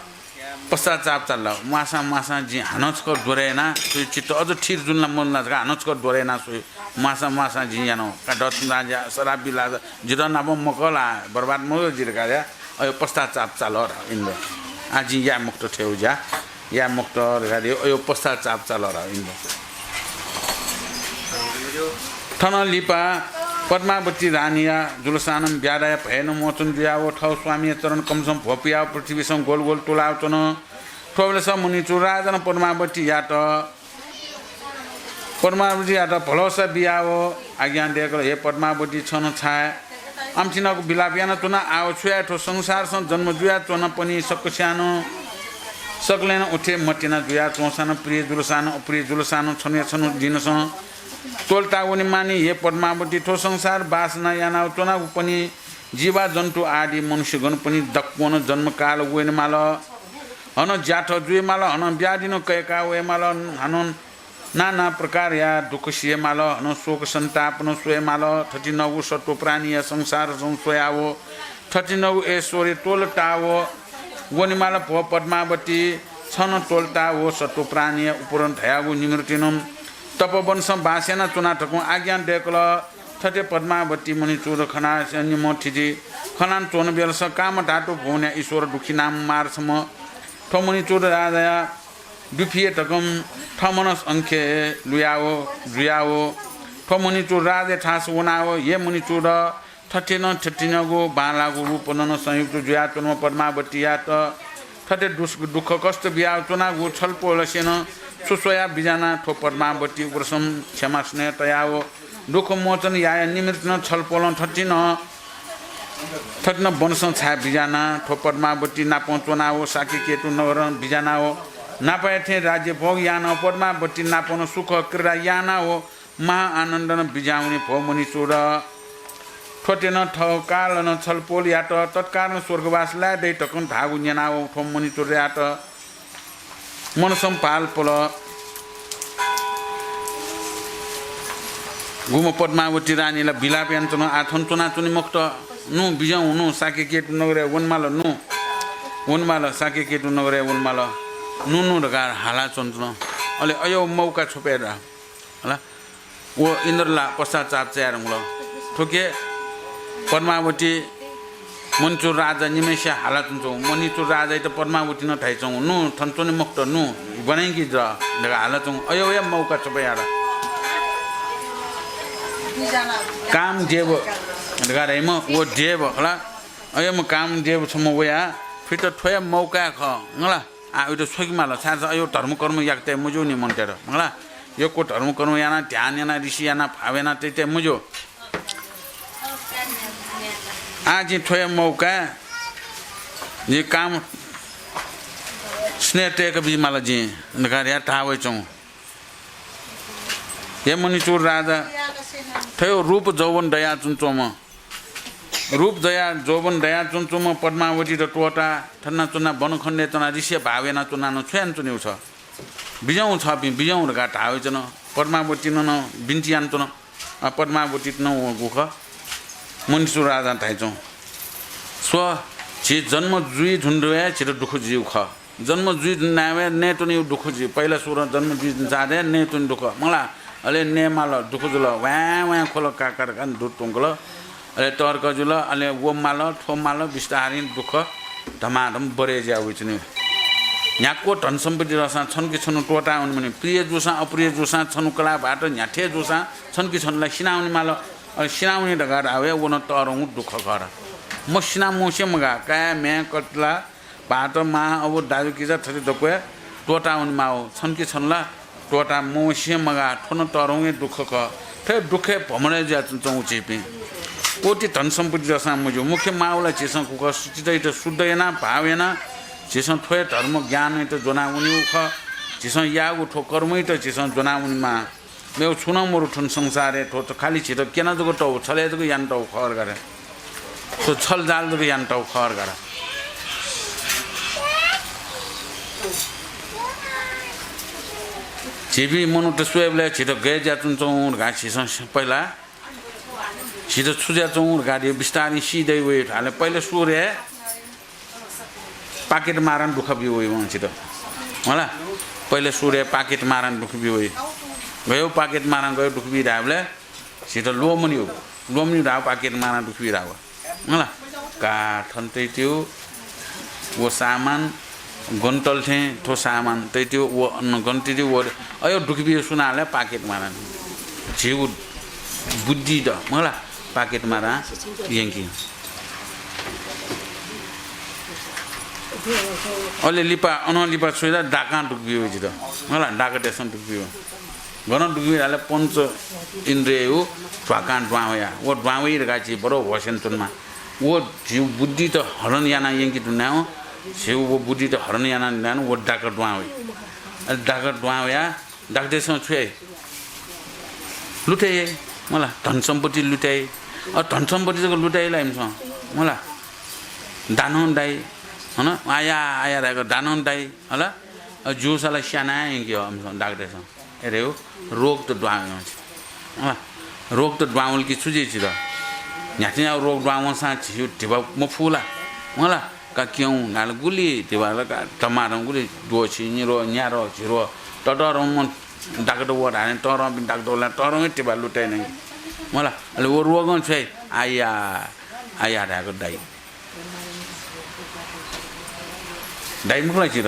पश्चाताप चाल। म्वाःसां म्वाःसां जिं हानं छकः द्वरय् याना स्वये, चित्त अझ थिर जुल ला मजुल ला धकाः हानं छकः द्वरय् याना स्वये। म्वाःसां म्वाःसां जिं याना। का दक्षिण राज्य श्राप बिल ला, जितः नाप मकः ला, बर्बाद मजुल जि धकाः या। अय् पश्चाताप चाल धाः इन्द्र। आः जिं याये मखुत थ्व ज्या। याये मखुत धकाः अय् पश्चाताप चाल धाः इन्द्र। थन लिपा पद्मावती रानीया जुलसानं ब्याधाया भयनं मोचन जुयाव थव स्वामीया चरण कमलसं भ्वपुयाव पृथ्वीसं ग्वल ग्वल तुलाव च्वन। थ्वबलय् मणिचूड राजानं पद्मावतीयात, पद्मावतीयात भलसा बियाव आज्ञा दय्कल, हे पद्मावती, छं छाय् आमथिनागु विलाप यानाच्वना? आव छु याये? थ्व संसारसं जन्म जुयाच्वनापनि सकस्यां नं, सकलें नं उथे मतिना जुयाच्वंसानं, प्रिय जुलसानं अप्रिय जुलसानं छन्हुया छन्हु दिनसं त्वलता वनेमानि। हे पद्मावती, थ्व संसार बासना यानाव च्वनागुपनि जीवाजन्तु आदि मनुष्यगणपनि दक्वं नं जन्मकाल वयेमाल। हनं ज्याथ जुयेमाल, हनं ब्याधि नं कय्का वयेमाल, हनं नाना प्रकारया दुःख सियेमाल, हनं शोक सन्ताप नं स्वयेमाल। थथिंगु सत्त्व प्राणीया संसारसं स्वयाव थथिंगु ऐश्वर्य त्वलताव वनेमाल। भो पद्मावती, छं त्वलताव सत्त्व प्राणीया उपरं धयागु निमृतिनं तपोवनसं बास यानाच्वना धकं आज्ञा दय्कल। थथे पद्मावती मणिचूड खनाः निम्ह थिति खनाच्वन बेलस कामधातु भुवनया ईश्वर दुःखी नाम मार छम्ह थ्व मणिचूड राजाया दुःखी हे धकं थःमनं अंखे लुयाव जुयाव थ्व मणिचूड राजाया थास वनाव, हे मणिचूड, थथे नं थथिंगु बांलाःगु रूपनं संयुक्त जुयाच्वंम्ह पद्मावतीयात थथे दुःख कष्ट बियाव च्वनागु छलपोलसेनं स्वस्वयाः बिज्याना थ्व पद्मावती व्रसं क्षमा स्नेह तयाव दुःख मोचन याया निमित्तं छलपोलं थथिन थथिन वनसं छाय् बिज्याना थ्व पद्मावती नापं च्वनाव साकेकेतु नगरं बिज्यानाव नापया थें राज्य भोग यानाव पद्मावती नापं सुख क्रीडा यानाव महा आनन्दनं बिज्यावनी भो मणिचूड। थ्वतेनं थः कालनं छलपोलयात तत्कालं स्वर्गवास लाये दइ धकं धाःगु न्यनाव थ्व मणिचूडयात मनसं भाल पल। गुम्ह पद्मावती रानीला बिलाप यानाच्वन, आः थन च्वनाच्वने मखुत, नु बिज्याहुँ नु, साकेकेतु नगरय् वनेमाल नु, वनेमाल, साकेकेतु नगरय् वनेमाल, नु नु धकाः हालाच्वनाच्वन। अले अय्‌यो मौका छ्वपय् रा। हला। व इन्द्रला पश्चाताप चाये धुंकल। थुके पद्मावती मणिचूड राजा निम्हय्‌सिया हालाच्वंच्वं, मणिचूड राजायात पद्मावतीनं धाइच्वं, नु, थन च्वने मखुत, नु, ब्वनाइकि ज धकाः हालाच्वं। अय्‌यो हे मौका छ्वपय् रा। कामदेव धकाः धाइम्ह व देव, हला। अय्‌म्ह कामदेव छम्ह वयाः फित थ्व हे मौका खः, हला। आः उइत छ्वकेमाल, छाय्‌धाःसा अय्‌यो धर्मकर्म याके तये मज्यू नि मनूतय्‌त, मखुला। यक्व धर्मकर्म याना, ध्यान याना, ऋषि याना, भाव याना तये तये मज्यू। आः जिं थ्व हे मौका, जिं काम स्नेह तय्‌के बीमाल जिं धकाः धयाः धाः वइच्वं। हे मणिचूड राजा, थ्व हे रूप जौवन दयाच्वंच्वंम्ह रूप दया जौवन दयाच्वंच्वंम्ह पद्मावतीत त्वःताः थन च्वना, वनखण्डय् च्वनाः ऋषिया भाव यानाच्वनाः नं छु यानाच्वनेगु छ? बिज्याहुँ छपिं, बिज्याहुँ धकाः धाः वइच्वन। पद्मावतीनं नं बिन्ति यानाच्वन। अ, पद्मावतीत नं वंगु खः। मणिचूड राजां धाइच्वं, स्व, झी जन्म जुइ धुन हे झीत दुःख जुइगु खः। जन्म जुइ धुन हे नयेत्वनेगु दुःख जुइ। पहिला सुरुं जन्म जुइ धुन साथं नयेत्वने दुःख, मखुला। अले नयेमाल, दुःख जुल, वाँय् वाँय् ख्वल, काका धकाः दुत त्वंकल। अले तःधिकः जुल, अले व माल, थ्व माल, बिस्तारं दुःख धमाधम बढे जुया वइच्वनी। न्ह्याक्व धन सम्पत्ति दःसां छन्हु कि छन्हु त्वःतावने मनि। प्रिय जूसां अप्रिय जूसां, छन्हु कलाः भाःत न्ह्याथे जूसां छन्हु कि छन्हु ला सिनावने माल। अले सिनावने धकाः धाःवया व नं तःधंगु दुःख खः। मसिना मवसे मगाः, काय्, म्ह्याय्, कतिला, भाःत, मां, अबु, दाजुकिजा थथे दक्व हे त्वःतावने माःगु। छन्हु कि छन्हु ला त्वःता मवसे मगाः, थ्व नं तःधंगु हे दुःख खः। थ्व हे दुःखय् भ्रमणय् जुयाच्वंगु झीपिं। कोटि धन सम्पत्ति दःसां मज्यू। मुख्य माःगु ला झीसं गुखः, चित्तयात शुद्ध यानाः, भाव यानाः झीसं थ्व हे धर्म ज्ञानयात ज्वनावनीगु खः। झीसं याःगु थ्व कर्मयात झीसं ज्वनावनेमाः। मेगु छुं नं मदु थन संसारय्। थ्व त खालि झीत क्यना जक तःगु, छलय् जक याना तःगु खः धकाः। थ्व छलजाल जक याना तःगु खः धकाः। झीपिं मनूत स्वयेबलय् झीत गय् जुयाच्वंच्वं धकाः झीसं पहिला, झीत छु जुयाच्वं धकाः धइगु बिस्तारं सी दइ वइ। अले पहिला सुरुइ पाकेट मारां दुःख बी वइ वं झीत। हला, पहिला सुरुइ पाकेट मारां दुःख बी वइ। गय् पाकेट मारां गय् दुःख बी धायेबलय् झीत ल्वःमनी, ल्वःमनी धाःगु पाकेट मारां दुःख बी धाःगु। हला, का थन तइत्यु व सामान, गन तल थें थ्व सामान तइत्यु व अन गन तइत्यु व अय्‌यो दुःख बी सुनाले पाकेट मारां। झीगु बुद्धि द, मखुला, पाकेट मारां यंकी। अले लिपा, अनं लिपा छु यात, डाकां दुःख बी वइ झीत। मखुला, डाकतय्‌सं दुःख बी वइ। गनं दुःख बी धाःले पञ्च इन्द्रिययु ध्वाकां दुहां वया। व दुहां वइ धकाः झी बरु होश यानाच्वनेमाः। व झीगु बुद्धित हरण याना यंके धुनावं, झीगु व बुद्धित हरण याना धुनावं व डाका दुहां वइ। अले डाका दुहां वया डाकतय्‌सं छु याइ? लुटे याइ, मखुला, धन सम्पत्ति लुटे याइ। अ, धन सम्पत्ति जक लुटे याइ ला इमिसं, मखुला। दानं दाइ, हन, आया, आया धाय्‌क दानं दाइ, हला। अ, ज्यूसा ला स्याना यंकी हो इमिसं, डाकतय्‌सं। अथे हे रोग त दुहां वइ, हला। रोग त दुहां वल कि छु जुइ झीत? न्ह्याथें याःगु रोग दुहां वंसां झीगु धिबा मफु ला, मखुला। का क्यं धाल गुलि धिबा ला का धमाधम गुलि द्वःछि, निद्वः, न्याद्वः, झिद्वः, ततःधंम्ह डाकत वः धाःसा तःधंपिं डाकत वल, तःधंगु धिबा लुटे याइ। मखुला, अले व रोगं छु याइ, आया, आया धाय्‌क दाइ। दाइ मखुला झीत,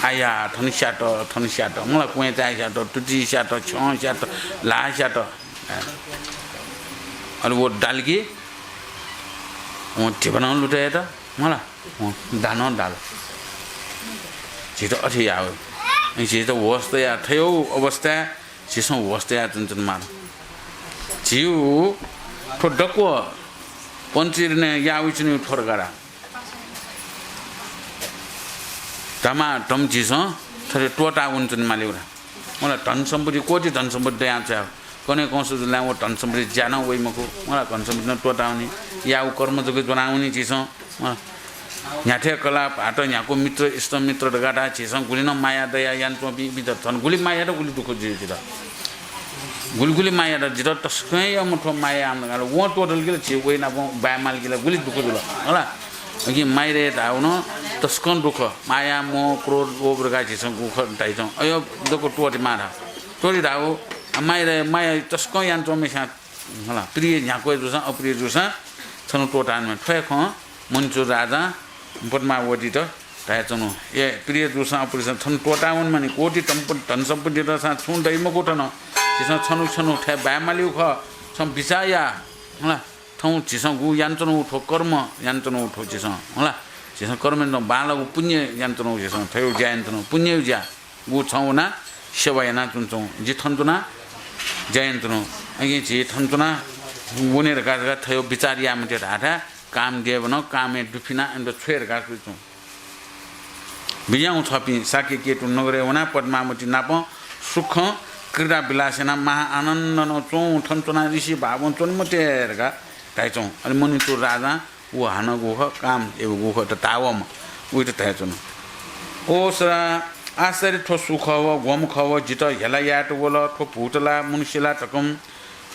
आया, थन स्यात, थन स्यात, मखुला, क्वँय् चाय् स्यात, तुति स्यात, छ्यं स्यात, ल्हाः स्यात। अले व दाल कि, वं धिबा नं लुटे यात, मखुला। अँ, दानं दाल। झीत अथे याः वइ। झीत होश तयाः थय् अवस्थाय् झीसं होश तयाः च्वनाच्वनेमाल। झीगु थ्व दक्व पञ्चइन्द्रियं याः वइच्वनीगु थ्व धकाः धाःमाःथं झीसं थथे त्वःताः वनाच्वनेमाली ला। मला, धन सम्पत्ति, कोटि धन सम्पत्ति दयाच्वनागु, कन्हय् कंस जुल धाःसा व धन सम्पत्ति ज्या नं वइ मखु। मला, धन सम्पत्ति नं त्वःतावनी, याःगु कर्म जक ज्वनावनी झीसं। मला, न्ह्याथय् कलाः, भाःत, न्ह्यागु मित्र, इष्ट मित्र धकाः धाःसा झीसं गुलि नं माया दयाः यानाच्वंपिं, इमित झन गुलि माया यात, गुलि दुःख जुइ झीत। गुलि गुलि माया यात, जितः तसकं यःम्ह थ्व माया याःम्ह धकाः वं त्वःतल कि ला, झी वयानापं बाय् माल कि ला, गुलि दुःख जुल। मला, अकिं माया याये धाःगु नं तसकं दुःख, माया, मोह, क्रोध, लोभ धकाः झीसं गुगु खः धाइच्वं, अय् दक्व त्वःतेमाः धाः। त्वःते धाःगु, आ, माया, माया तसकं यानाच्वंम्हस्यां, मला, प्रिय न्ह्याक्व जूसां अप्रिय जूसां छन्हु त्वःतावनेमानि। थ्व हे खँ मनुचूड राजां पद्मावतीत धयाच्वंगु। ए, प्रिय जूसां अप्रिय जूसां छन्हु त्वःतावनेमानि, कोटि धन सम्पत्ति दःसां छुं दइ मखु थन। झीसं छन्हु छन्हु थथे बाय् मालीगु खः। छं बिचाः या, मला, थौं झीसं गुगु यानाच्वनागु थ्व कर्म, यानाच्वनागु थ्व झीसं, मला, झीसं कर्म यानाच्वनागु, बांलाःगु पुण्य यानाच्वनागु, झीसं थथे ज्या यानाच्वनागु, पुण्य ज्या। गुगु छं वनाः सेवा यानाच्वनाच्वं, जि थन च्वनाः ज्या यानाच्वनागु। अकिं झी थन च्वनाः वने धकाः धकाः थथे बिचाः याये मते धाःथाय् कामदेवं कामय् दुफिनाः इमित छ्वये धकाः स्वयाच्वं। बिज्याहुँ छपिं साकेकेतु नगरय् वनाः पद्मावती नाप सुखं क्रीडा विलास यानाः महा आनन्दं च्वँ, थन च्वनाः ऋषि भावं च्वने मते धकाः धाइच्वं। अले मनुचूड राजां व हानं गुगु खः, कामदेवं गुगु खः धाःवम्ह, उइत धयाच्वन। ओ सरा, आश्चर्य, थ्व सु खः व, ग्वम्ह खः व, जितः हेला यायेत वल, थ्व भूत ला, मनुष्य ला धकं।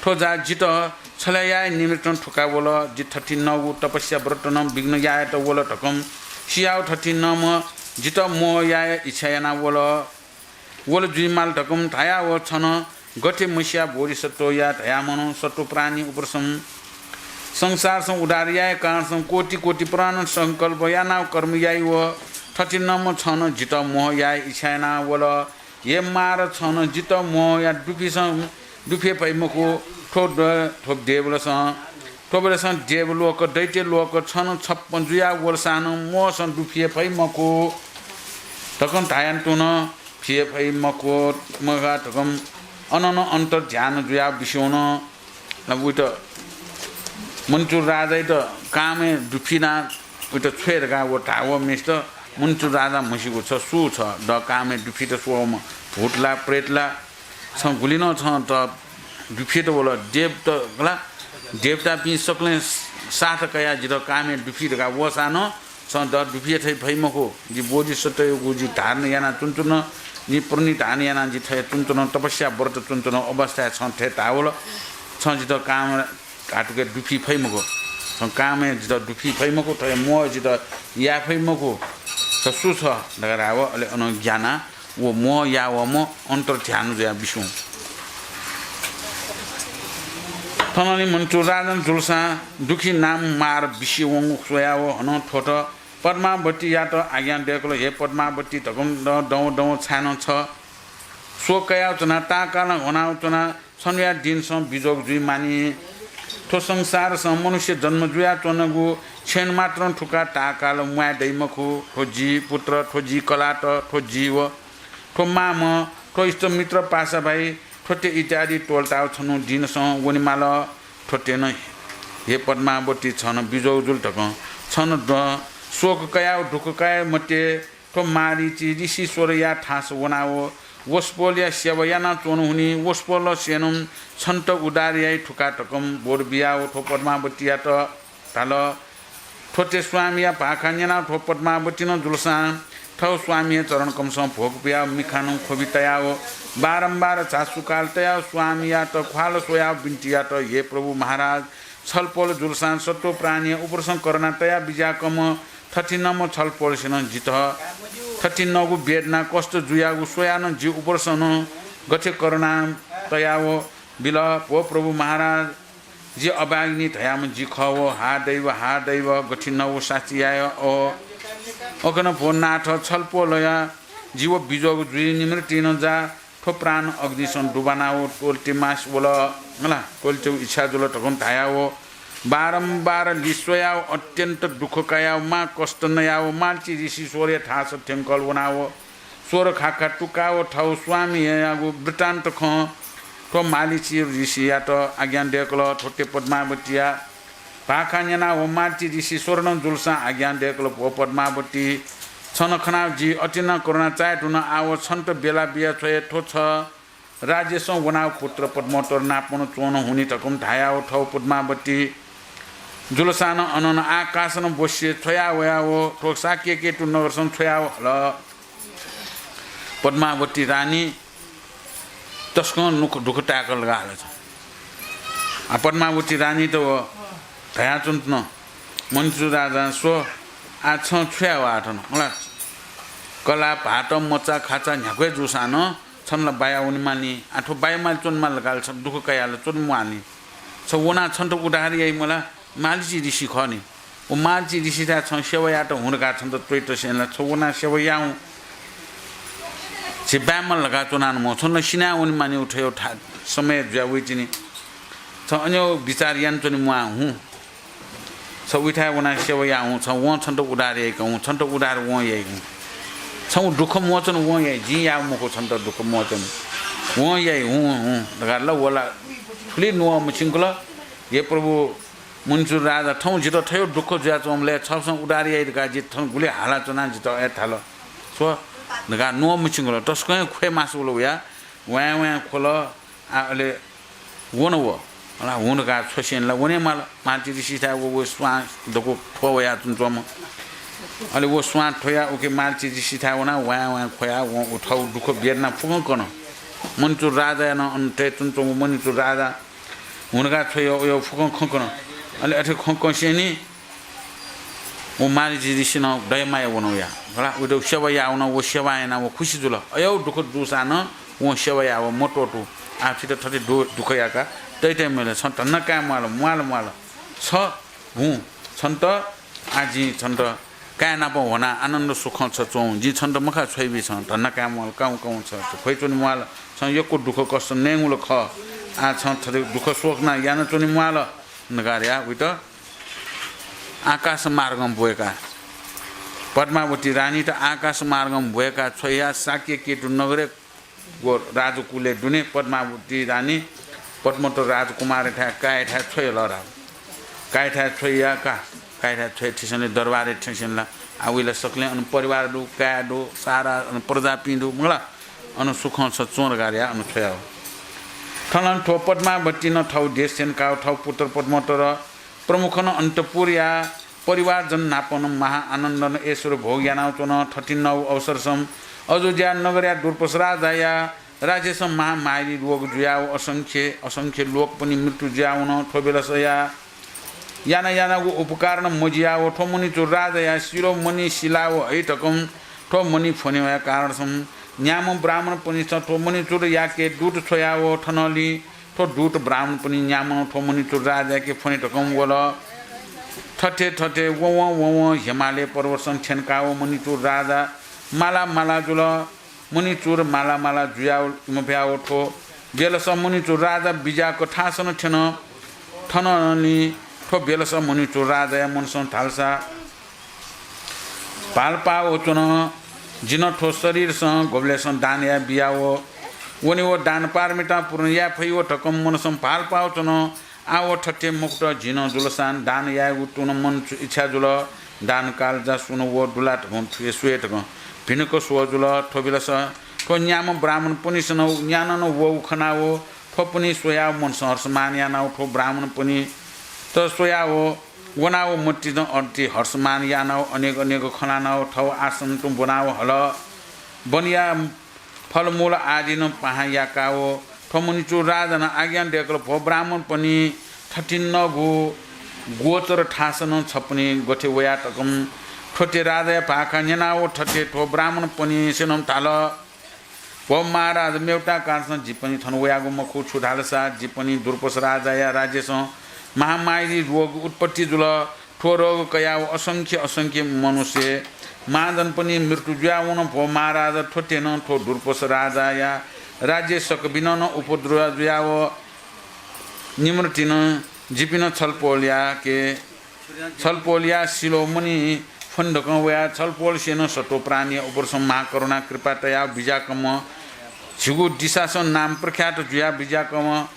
थ्व जा जितः छ्यला याये निमित्तं थुका वल, जि थथिंगु तपस्या व्रत नं विघ्न यायेत वल धकं। सियाव थथिंम्ह जितः मोह याये इच्छा यानाः वल। वल जुइमाल धकं धायाव छनं गथे म्हस्याः बोधिसत्वया धयाम्हं सत्त्व प्राणी उपरसं संसारसं उद्धार याये कारणसं कोटि कोटि प्राण संकल्प यानाव कर्म याइ व थथिंम्ह छनं जितः मोह याये इच्छा यानाः वल। हे मार, छनं जितः मोहया दुफिसं दुफे फइ मखु। थ्व द-, थ्व देवलसं, थ्व बेलसं देवलोक, दैत्यलोक छनं छप्पँ जुयाः वलसानं मोहसं दुफिये फइ मखु धकं धायातुन। फिये फइ मखु, मखु धकं अननं अन्तर्ध्यान जुयाः बिस्युं वन। उइत मनुचूड राजाइत कामय् दुफिनाः उइत छ्वये धकाः व धाःवम्हेसित मनुचूड राजां म्हसीगु छ, सु छ द कामय् दुफित स्वःम्ह, भूत ला, प्रेत ला? छं गुलि नं छं द दुफित वल, देवत ला, देवतापिं सकलें साथ कयाः जितः कामय् दुफि धकाः वःसानं छं द दुफिये थइ फइ मखु। जि बोधिसत्वयागु जि धारण यानाच्वनाच्वन, जि प्रणिधान यानाः जि थथे च्वनाच्वन, तपस्या व्रत च्वनाच्वन अवस्थाय् छं थथे धाःवल, छं जितः काम धातुके दुफि फइ मखु, छं कामय् जितः दुफि फइ मखु, थथे मोह जितः याये फइ मखु, छ सु छ धकाः धाःव। अले अनं ग्यानाः व मोह याःवम्ह अन्तर्ध्यान जुयाः बिस्युं। थनंलि मनुचूड राजां जुलसां दुखी नाम मार बिस्युं वंगु स्वयाव हनं थ्वत पद्मावतीयात आज्ञा दय्कल, हे पद्मावती, धकं द-, दँ दँ छाय् नं छ। शोक कयाव च्वना, ताःकालं ह्वनाव च्वना, छन्हुया दिनसं बिजोग जुइमानि। थ्व संसारसं मनुष्य जन्म जुयाच्वनागु क्षण मात्रं थुका ताःकाल म्वाये दइ मखु। थ्व जि पुत्र, थ्व जि कलात, थ्व जि व थ्व मामं, थ्व इष्टमित्र पासाभाइ, थ्वते इत्यादि त्वःताव छन्हु दिनसं वनेमाल। थ्वते नं हे पद्मावती, छन बिजोग जुल धकं छन द-, शोक कयाव दुःख काये मते। थ्व मारीचि ऋषीश्वरया थास वनाव वसपोलया सेवा यानाच्वनु हुनि। वसपोल सेनं छन्त उद्धार याइ थुका धकं बोध बियाव थ्व पद्मावतीयात धाल। थ्वते स्वामीया भाखा न्यनाव थ्व पद्मावती नं जुलसां थव स्वामीया चरणकमलसं भोक पुयाव मिखानं ख्वबि तयाव बारम्बार झासुकाल तयाव स्वामीयात ख्वाल स्वयाव बिन्ति यात, हे प्रभु महाराज, छलपोल जुलसां सत्त्व प्राणीया उपरसं करुणा तयाव बिज्याकम्ह थथिंम्ह छलपोलसेनं जितः थथिंगु वेदना कष्ट जुयागु स्वयानं जि उपरसनं गथे करुणा तयाव बिल। भो प्रभु महाराज, जि अभागिनी धयाम्ह जि खः व, हा दैव, हा दैव, गथिंगु सास्ति याये ओ। अकनं भो नाथ, छलपोलया जि व बिजोग जुइ निमित्तिनं जा थ्व प्राण अग्निसं दुबानाव त्वल्तिमास वल। मला, त्वल्तिउ इच्छा जुल धकं धायाव बारम्बार लिस्वयाव अत्यन्त दुःख कायाव मा कष्ट नयाव मारीचि ऋषीश्वरया थास थ्यंकल वनाव स्वरखाखा तुकाव थव स्वामी यायागु वृत्तान्त खँ थ्व मारीचि ऋषियात आज्ञा दय्कल। थ्वते पद्मावतीया भाखा न्यनाव मारीचि ऋषि स्वर्ण जुलसां आज्ञा दय्कल, भो पद्मावती, छन खनाव जि अतिना करुणा चाये धुन। आव छन्त बेला बिया छ्वये। थ्व छ राज्यसं वनाव पुत्र पद्मोत्तर नापं च्वन हुनि धकं धायाव थव पद्मावती जुलसां अनन आकाशं बस्ये छ्वया वयाव थ्व शाक्यकेतु नगरसं छ्वयाव हल। पद्मावती रानी तसकं नुख दुःख ताय्क लगा हल छ। आ पद्मावती रानी त व धयाच्वन, मणिचूड राजां स्व, आ छं छु याये वा थन? मला कला भात मचा खाचा न्ह्याक्व जूसां नं छन ला बाया वनेमानि। आ थ्व बाया माले च्वनेमाल धकाः छ दुःख कयाल च्वनेमानि। छ वनाः छन्त उद्धार याइ मला मारीचि ऋषि खः नि। व मारीचि ऋषिथाय् छं सेवा यायेत हुँ धकाः छन्त च्वइतसें ला छ वनाः सेवा या हुँ। झी बाय् माल धकाः च्वनान मखु। छन ला सिनाः वनेमानि। व थ्व यव था समय जुया वइतिनि। छ अन्यव विचार यानाच्वने म्वाः हुँ। छ उइथाय् वनाः सेवा या हुँ। छ वं छन्त उद्धार याइक हुँ। छन्त उद्धार वं याइ हुँ। छौ दुःख मोचन वं याइ। जिं याः मखु छन्त दुःख मोचन। वं याइ हुँ हुँ धकाः ला व ला थुलि नुवं मछिंकल। हे प्रभु मणिचूड राजा, थौं जितः थय् दुःख जुयाच्वंबलय् छपसं उद्धार याइ धकाः जि थन गुलि हालाच्वना जितः अय् धाल। स्व धकाः नुवं मछिंकल। तसकं हे ख्वये मास्ति वल वया। वाँय् वाँय् ख्वल। आ अले वन व। अला हुँ धकाः छ्वसें ला वने माल। मारीचि ऋषिथाय् व, व स्वां दक्व थ्व वयाच्वंच्वंम्ह। अले व स्वां थ्वया उके मारीचि ऋषिथाय् वनाः वाँय् वाँय् ख्वयाः वं व थव दुःख वेदना फुक्कं कन। मणिचूड राजाया नं अन तय् च्वंच्वंगु मणिचूड राजा हुँ धकाः छ्वया वया फुक्कं खँ कन। अले अथे खँ कंसेंनि व मारीचि ऋषि नं दया माया वन वया। मला उइत सेवा याः वन। व सेवा यानाः व खुसी जुल। अय् दुःख जूसां नं वं सेवा याः व मत्वःतू। आ छित थथे दु-, दुःख याकाः तइतइ महिले। छं धन्दा काये म्वाल, म्वाल, म्वाल। छ हुँ, छन्त आ जिं छन्त काय् नाप ह्वनाः आनन्द सुखं छ च्वँ। जिं छन्त मखा छ्वइबी। छं धन्दा काये म्वाल, काउँ काउँ छ, छ ख्वइच्वने म्वाल। छं यक्व दुःख कष्ट नयेगु ला खः। आ छं थथे दुःख शोक नं यानाच्वने म्वाल धकाः धयाः उइत आकाश मार्गं ब्वय्काः पद्मावती रानीत आकाश मार्गं ब्वय्काः छ्वयाः शाक्यकेतु नगरय् व राजकुलय् दुने पद्मावती रानी पद्मोत्तर राजकुमारयाथाय् काय्‌थाय् छ्वयल धाः। काय्‌थाय् छ्वया का, काय्‌थाय् छ्वये थिसेंलि दरबारय् थ्यंसेंलि ला आ उइला सकलें अन परिवार दु, काय् दु, सारा अन प्रजापिं दु, मला अन सुखं छ च्वँ धकाः धयाः अन छ्वयाव। थन थ्व पद्मावती नं थव देश थ्यंकाव थव पुत्र पद्मोत्तर प्रमुखं अन्तपुरया परिवारजन नापं महा आनन्दं ऐश्वर्य भोग यानाव च्वन। थथिंनगु अवसरसं अयोध्या नगरया दुर्पस राजाया राज्यसं महामारी रोग जुयाव असंख्य असंख्य लोकपनि मृत्यु जुयावन। थ्व बेलसया याना यानागु उपकारनं मजियाव थ्व मणिचूड राजाया शिरोमणि सिलाव हइ धकं थ्व मणि फ्वनेया कारणसं न्याम्ह ब्राह्मणपनिसं थ्व मणिचूडयाके दूत छ्वयाव थनंलि थ्व दूत ब्राह्मणपनि न्याम्हं थ्व मणिचूड राजायाके फ्वने धकं वल। थथे थथे ववं ववं हिमालय पर्वतसं थ्यंकाव मणिचूड राजा माला माला जुल। मणिचूड माला माला जुयाव इमप्याव थ्व बेलसं मणिचूड राजा बिज्याक थासनं थ्यन। थनंलि थ्व बेलसं मणिचूड राजाया मनसं धालसा भालपाव च्वन। जिं थ्व शरीरसं गुबलेसं दान याये बियाव वने व दान पारमिता पूर्ण याये फइ व धकं मनसं भालपाव च्वन। आव थथे मखुत, जिं जुलसां दान यायेगु तुं नं मन इच्छा जुल। दान कालजा सुं व दुला धकं थुके स्वये धकं भिंक स्वः जुल। थ्व बेलस थ्व न्याम्ह ब्राह्मणपनिसं न्यानाव वःगु खनाव थ्वपनि स्वयाव मनसं हर्षमान यानाव थ्व ब्राह्मणपनित स्वयाव वनाव मतिजं अति हर्षमान यानाव अनेक अनेक खँ ल्हानाव थव आसन तुं ब्वनाव हल। वनया फलमूल आदि नं पाहां याकाव थ्व मणिचूड राजानं आज्ञा दय्कल, भो ब्राह्मणपनि, थथिंनगु गोचर थासनं छपनि गथे वया धकं। थ्वते राजाया भाखा न्यनाव थथे थ्व ब्राह्मणपनिसनं धाल, भो महाराज, मेवता कारणसं जिपनि थन वयागु मखु। छु धालसा जिपनि दुर्पस राजाया राज्यसं महामारी रोग उत्पत्ति जुल। थ्व रोग कयाव असंख्य असंख्य मनुष्य महाजनपनि मृत्यु जुयावन। भो महाराज, थ्वतेनं थ्व दुर्पस राजाया राज्य सकभिनं नं उपद्रव जुयाव निमृतिनं जिपिं छलपोलयाके छलपोलया शिरोमणि फ्वने धकं वयाः छलपोलसेनं सत्त्वप्राणीया उपरसं महाकरुणा कृपा तयाः बिज्याकम्ह, झीगु दिसासं नाम प्रख्यात जुयाः बिज्याकम्ह,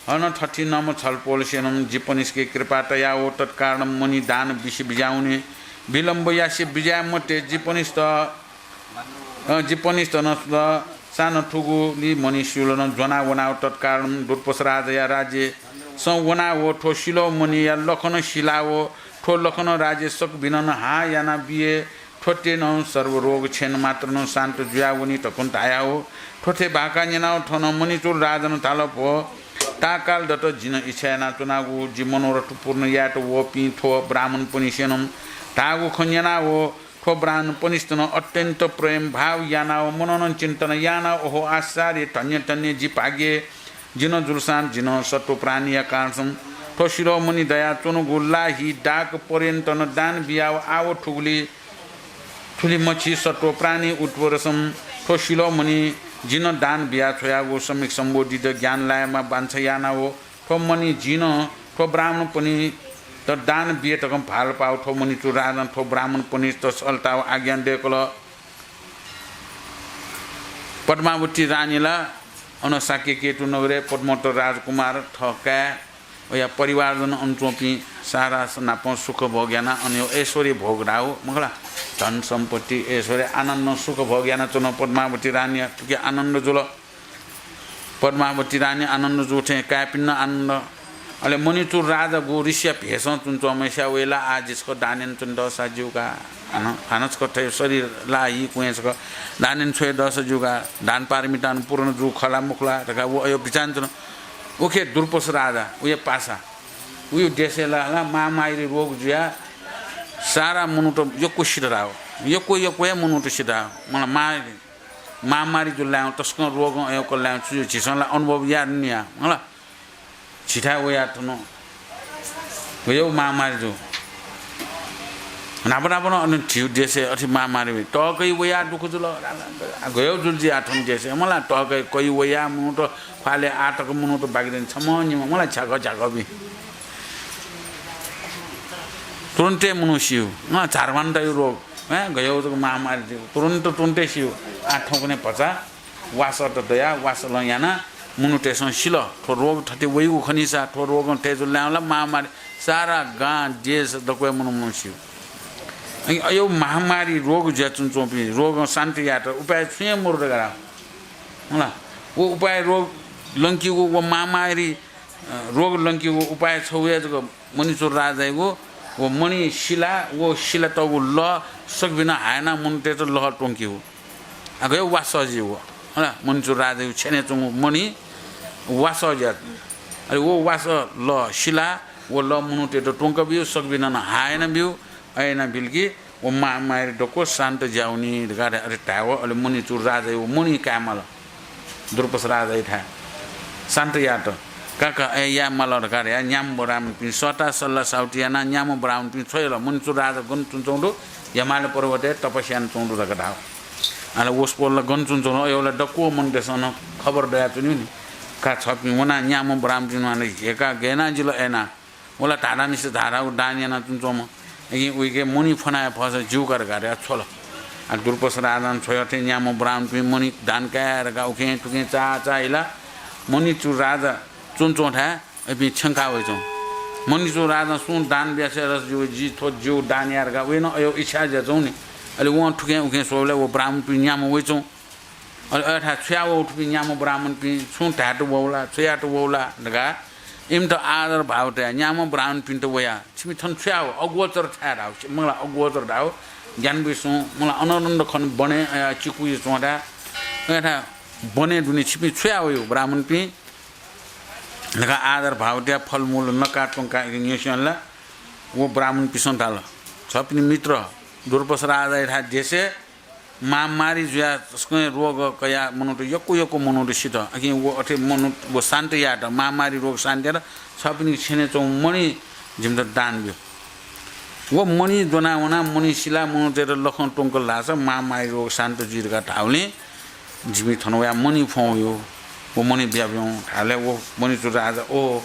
हनं थथिंम्ह छलपोलसेनं जिपनिसके कृपा तयाः व तत्कारणं मणि दान बिसे बिज्याहुने। विलम्ब यासे बिज्याये मते। जिपनिस्त, अ, जिपनिस्त नं सानं थुगुलि मणि सिलोनं ज्वना वनाव तत्कारणं दुर्पस राजाया राज्यसं वनाव थ्व सिलो मणिया लखनं सिलाव थ्व लखनं राज्य सकभिनं हा याना बिये। थ्वतेनं सर्व रोग क्षण मात्रनं शान्त जुयावनी धकं धायाव। थ्वथे भाखा न्यनाव थनं मणिचूड राजानं धाल, भो, ताःकाल दत जिं इच्छा यानाच्वनागु जि मनोरथ पूर्ण यायेत वःपिं थ्व ब्राह्मणपनिसेनं धाःगु खँ न्यनाव थ्व ब्राह्मणपनिस्तनं अत्यन्त प्रेम भाव यानाव मननं चिन्तन यानाव, ओहो आश्चर्य, धन्य धन्य जि भाग्य, जिं जुलसां जिं सत्त्वप्राणीया कारणसं थ्व सिलो मणि दयाच्वनागु ला हि दाक पर्यन्तं दान बियाव आव थुगुलि थुलि मछि सत्त्वप्राणी उत्वरसं थ्व सिलो मणि जिं दान बिया छ्वयागु सम्यक सम्बोधित ज्ञान लायेमा बांछा यानाव थ्व मणि जिं थ्व ब्राह्मणपनित दान बिये धकं भालपाव थ्व मणिचूड राजां थ्व ब्राह्मणपनिस्त सलताव आज्ञा दय्कल। पद्मावती रानी ला अन शाक्यकेतु नगरय् पद्मोत्तर राजकुमार थः काय् वया परिवारजन अन च्वंपिं सारा नाप सुख भोग याना अन ऐश्वर्य भोग धाउ मखला। धन सम्पत्ति ऐश्वर्य आनन्द सुख भोग यानाच्वन। पद्मावती रानी थुके आनन्द जुल। पद्मावती रानी आनन्द जू थें काय्‌पिन्त आनन्द। अले मणिचूड राजागु ऋषिया भेषं च्वनाच्वंम्ह स्याः वय् ला आः जि छकः दान यानाच्वने दःसा ज्यू का। हानं, हानं छकः थथे शरीर ला हि कुँय् छकः दान याना छ्वये दःसा ज्यू का। दान पारमिता नं पूर्ण जू खला मखुला धकाः व अय् बिचाः यानाच्वन। उखे दुर्पस राजा, उया पासा, उया देशय् ला, ला महामारी रोग जुयाः सारा मनूत यक्व सित धाउ। यक्व यक्व हे मनूत सित धाउ। मला मा महामारी जुल लायें तसकं रोगं अय्कल लायें छु झीसं ला अनुभव याये नि या, मला। झीथाय् वयाः थन गय् महामारी जू। न्हापा न्हापा नं अन झीगु देशय् अथे महामारी वइ। तःकइ वयाः दुःख जुल। गय् जुल जि आः थन देशय्, मला। तःकइ कइ वयाः मनूत ख्वालय् आः तक मनूत बाकि दनि छम्ह निम्ह, मला, झ्याकः झ्याकः बी। तुरुन्तय् मनू सिउ। अँ, झारवान्तयु रोग। अँ, गय् जक महामारी जू। तुरुन्त, तुरुन्तय् सिउ। आः थौंकन्हय् भचा वासःत दयाः वासलं यानाः मनूतय्सं सिल। थ्व रोग थथे वइगु खनीसा थ्व रोगं थथे जुल लायें ला महामारी सारा गां देश दक्वय् मनू मनू सिउ। अय्, अय् महामारी रोग जुयाच्वनाच्वंपिं रोगं शान्त यायेत उपाय छुं हे मरु धकाः धाः। मला, व उपाय रोग लंकीगु व महामारी, अ, रोग लंकीगु उपाय छगू हे जक मणिचूड राजायागु व मणि सिला, व सिलातःगु लः सकभिनं हाय् यानाः मनूतय्त लः त्वंकीगु। आः गय् वासः जुइ व। हला, मणिचूड राजायागु छ्यनय् च्वंगु मणि वासः जुया। अले व वासः लः सिला, व लः मनूतय्त त्वंका ब्यु, सकभिनं हाय् याना ब्यु, अय् याना बिल कि व महामारी दक्व शान्त जुयावनी धकाः अथे धायेव। अले मणिचूड राजायागु मणि काये माल। दुर्पस राजायाथाय् शान्त यायेत। काका, अय् याये माल धकाः धयाः न्याम्ह ब्राह्मणपिं सःताः सल्लाह साहुति यानाः न्याम्ह ब्राह्मणपिं छ्वयल। मणिचूड राजा गन च्वनाच्वंगु दु, हिमालय पर्वतय् तपस्या यानाच्वंगु दु धकाः धाः। अले वसपोल ला गन च्वनाच्वंगु दु, अय् ला दक्व मनूतय्सं नं खबर दयाच्वनीगु नि। का छपिं वनाः न्याम्ह ब्राह्मणपिं न्ह्यःने हेकाः गय् यानाः जिल अय् यानाः। व ला धाधांनिसें धाधांगु दान यानाच्वनाच्वंम्ह। अकिं उइके मणि फ्वना हे फःसा ज्यू का धकाः धयाः छ्वल। आः दुर्पस राजां छ्वयाथें न्याम्ह ब्राह्मणपिं मणि दान काये धकाः उखें थुखें चाः चाः हिलाः मणिचूड राजा च्वनाच्वंथाय् अपिं थ्यंका वइच्वं। मणिचूड राजां सुं दान बियासे रस ज्यू, जि थ्व ज्यू दान याये धकाः वय् नं अय् इच्छा जुयाच्वं नि। अले वं थुखें उखें स्वःबलय् व ब्राह्मणपिं न्याम्ह वइच्वं। अले अय्‌थाय् छु याये वःगु थुपिं न्याम्ह ब्राह्मणपिं, छुं धायेत वःगु ला, छु यायेत वःगु ला धकाः इमित आदर भाव तयाः न्याम्ह ब्राह्मणपिन्त वयाः, छिमि थन छु याये वः? अगोचर छाय् धाः, मला अगोचर धाः, ज्ञान बुइसुं, मला अनरन्द खन बने, अ, चिकुइ च्वं धाः, अय्‌थाय् बने दुने छिमि छु याये वःगु ब्राह्मणपिं धकाः आदर भाव तयाः फलमूल नका त्वंकाः न्यंस्यं ला व ब्राह्मणपिन्सं धाल, छपिनि मित्र दुर्पस राजायाथाय् देशय् महामारी जुयाः तसकं रोग कयाः मनूत यक्व यक्व मनूत सित। अकिं व अथे मनूत व शान्त यायेत, महामारी रोग शान्त यायेत छपिनि छ्यनय् च्वंगु मणि जिमित दान ब्यु। व मणि ज्वनाः वनाः मणि सिलाः मनूतय्त लखं त्वंकल धाःसा महामारी रोग शान्त जुइ धकाः धाःबलय् जिमि थन वयाः मणि फ्वं वयेगु। व मणि बियाब्यु धाःबलय् व मणिचूड राजा, ओ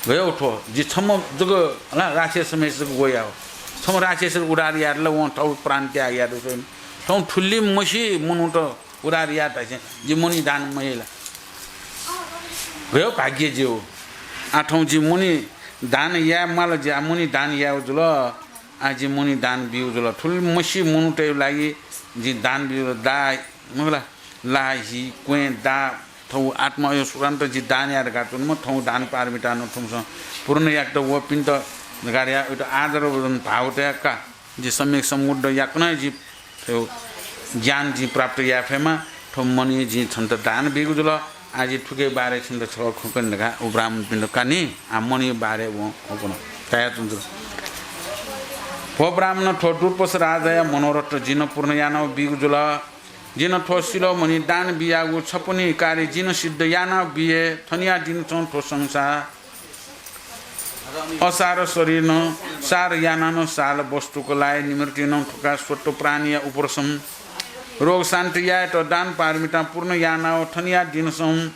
गय् थ्व, जि छम्ह जक ला राक्षस समय् जक वयाव। छम्ह राक्षस उद्धार यायेत ला वं थःगु प्राण त्याग यात। थौं थुलि मसि मनूत उद्धार यात धाःसा जि मणि दान मयाइ ला? गयो भाग्य जिगु। आः थौं जि मणि दान याये माल, जि आः मणि दान यायेगु जुल। आः जि मणि दान बीगु जुल। थुलि मसि मनूतय् लागि जि दान बीगु जुल। दाः, मखु ला, ला, हि, क्वँय्, दाः, थःगु आत्मा, अयो सुरान्त जि दान याये धकाः च्वनेमा, थःगु दान पारमिता नं थुमिसं पूर्ण याकेत वःपिन्त धकाः धयाः उइत आदर भाव तयाः का। जि सम्यक सम्बुद्ध याकनं जि थ्व ज्ञान जिं प्राप्त याये फयेमा, थ्व मणि जिं छन्त दान बीगु जुल। आः जि थुके बारे छन्त छगः खँ कने धकाः उ ब्राह्मणपिन्त कानि। आः मणि बारे वं खँ कन। धयाच्वंगु जुल। भो ब्राह्मण, थ्व दुर्पस राजाया मनोरथ जिं पूर्ण यानाव बीगु जुल। जिं थ्व सिलोमणि दान बियागु छपनि कार्य जिं सिद्ध यानाव बिये। थनिया दिनसं थ्व संसार असार शरीरं सार यानानं साल वस्तुक लाये निमृतिनं थुका सत्व प्राणीया उपरसं रोग शान्ति यायेत दान पारमिता पूर्ण यानाव थनिया दिनसं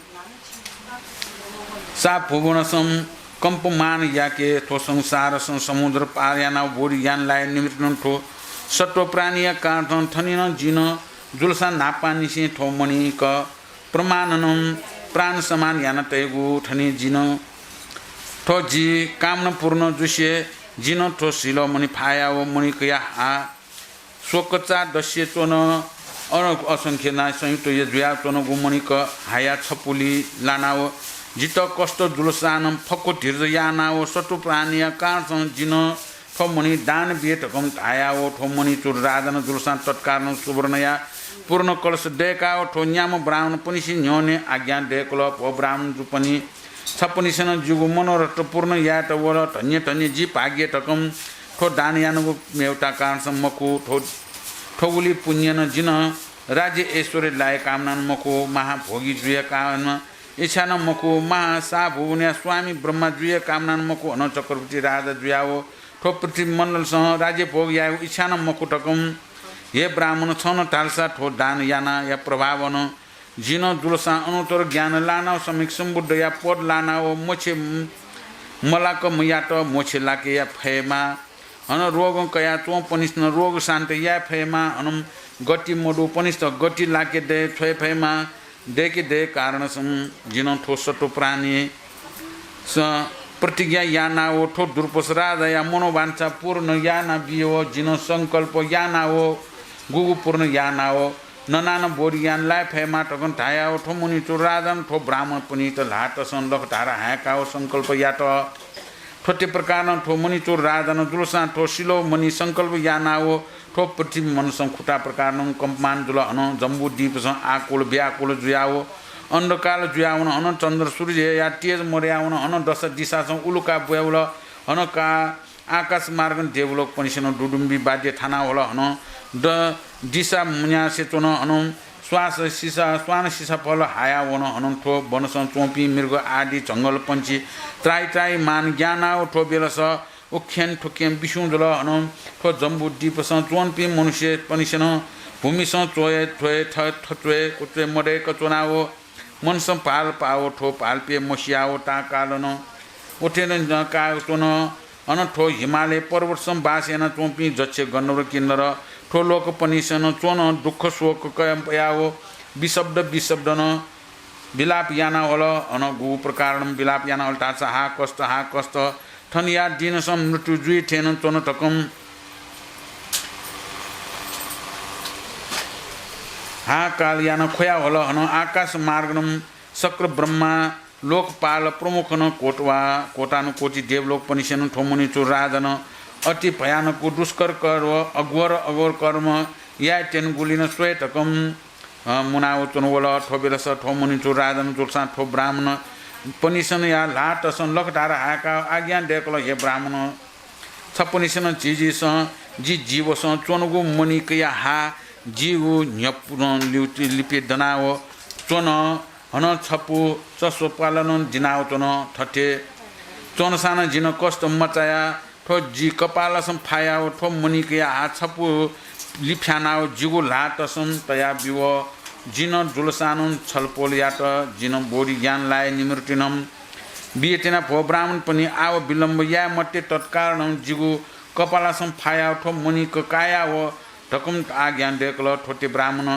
सा भुवनसं कम्पमान याके थ्व संसारसं समुद्र पार यानाव बोधि यान लाये निमृतिनं थ्व सत्व प्राणीया कारणसं थनिनं जिं जुलसां न्हापांनिसें थ्व मणिक प्रमाणनं प्राण समान याना तयेगु थनि जिं। थ्व जि कामना पूर्ण जुसे जिं थ्व सिलोमणि फायाव मणिकया हा स्वकचा दस्य च्वन। अन असंख्य ना संयुक्त जुयाच्वनगु मणिक हाया छपुलि लानाव जित कष्ट जुलसानं फक्व धीरज यानाव सत्व प्राणीया कारणसं जिं थ्व मणि दान बिये धकं धायाव थ्व मणिचूड राजानं जुलसां तत्कारणं सुवर्णया पूर्ण कलश दय्काव थ्व न्याम्ह ब्राह्मणपनिसे न्ह्यःने आज्ञा दय्कल। भो ब्राह्मण जुपनि, छपनिसेनं जिगु मनोरथ पूर्ण यायेत वल। धन्य धन्य जि भाग्य धकं थ्व दान यानागु मेवता कारणसं मखु। थ्व, थ्वगुलि पुण्यनं जिं राज्य ऐश्वर्य लाये कामनानं मखु, महाभोगी जुया कामना इच्छानं मखु, महासाभुवनया स्वामी ब्रह्मा जुया कामनानं मखु, हनं चक्रवर्ती राजा जुयाव थ्व पृथ्वी मण्डलसं राज्य भोग यायेगु इच्छानं मखु धकं। हे ब्राह्मण, छं धालसा थ्व दान यानाया प्रभावनं जिं जुलसां अनुत्तर ज्ञान लानाव सम्यक सम्बुद्धया पद लानाव मोक्ष मलाक मयात मोक्ष लाकेया फयेमा। हनं रोगं कयाच्वंपनिसेनं रोग शान्त याये फयेमा। हनं गति मदुपनिसेत गति लाके दये छ्वये फयेमा। दय्के दये कारणसं जिं थ्व सत्व प्राणी स प्रतिज्ञा यानाव थ्व दुर्पस राजाया मनोवांछा पूर्ण याना बियव जिं संकल्प यानाव गुगु पूर्ण यानाव ननानं बोधि यान लाये फयेमा धकं धायाव थ्व मणिचूड राजानं थ्व ब्राह्मणपनित ल्हातसं लखधारा हाय्काव संकल्प यात। थ्वते प्रकारनं थ्व मणिचूड राजानं जुलसां थ्व सिलोमणि संकल्प यानाव थ्व पृथ्वी मण्डलसं खुता प्रकारनं कम्पमान जुल। हनं जम्बुद्वीपसं आकुल व्याकुल जुयाव अन्धकार जुयावन। हनं चन्द्र सूर्यया तेज मदयावन। हनं दश दिशासं उलुका ब्वय्वल। हनं का आकाश मार्गं देवलोकपनिसेनं दुदुम्बी वाद्य थानावल। हनं द दिशा मुन्यासे च्वन। हनं श्वास सिसा, श्वान सिसाफल हायावन। हनं थ्व वनसं च्वंपिं मृग आदि झंगल पंक्षी त्राहि त्राहि मान ग्यानाव थ्व बेलस उखें थुखें बिस्युं जुल। हनं थ्व जम्बुद्वीपसं च्वंपिं मनुष्यपनिसेनं भूमिसं च्वय् च्वय् थ-, थच्वय् कुच्वय् मदय्क च्वनाव मनसं भाल पाव थ्व भालपिं मसियाव ताकालन। उथेनं काय् च्वन। अन थ्व हिमालय पर्वतसं बास यानाच्वंपिं जक्ष गन्धर्व किन्नर थ्व लोकपनिसेनं च्वन दुःख शोक कय् पयाव विशब्द विशब्दनं विलाप यानावल। अन गुगु प्रकारनं विलाप यानावल धाःसा हा कष्ट, हा कष्ट, थनिया दिनसं मृत्यु जुइ थें नं च्वन धकं हाहाकार यानाव ख्वयावल। हनं आकाश मार्गनं शक्र ब्रह्मा लोकपाल प्रमुखनं कोटवा-, कोटानुकोटि देवलोकपनिसेनं थ्व मणिचूड राजानं अति भयानक दुष्कर कर्म, अघोर अघोर कर्म याये त्यंगुलिनं स्वये धकं अ, मुनाव च्वनावल। थ्व बेलस थ्व मणिचूड राजानं जुलसां थ्व ब्राह्मणपनिसेनया ल्हातसं लखधारा हाय्काव आज्ञा दय्कल, हे ब्राह्मण, छपनिसेनं झीझीसं जि जीवसं च्वनागु मणिकया हा जिगु न्ह्यपुरं लिउति लिपे दनाव च्वन। हनं छपु चस्वपालनं दिनाव च्वन। थथे च्वनसानं जिं कष्ट मचाया थ्व जि कपालसं फायाव थ्व मणिकया हा छपु लिफ्यानाव जिगु ल्हातसं तया बिव। जिं जुलसानं छलपोल यात। जिं बोधि ज्ञान लाये निमृतिनं बिये त्यना, भो ब्राह्मणपनि, आव विलम्ब याये मते, तत्कारणं जिगु कपालसं फायाव थ्व मणि ककायाव धकं आज्ञा दय्कल। थ्वते ब्राह्मण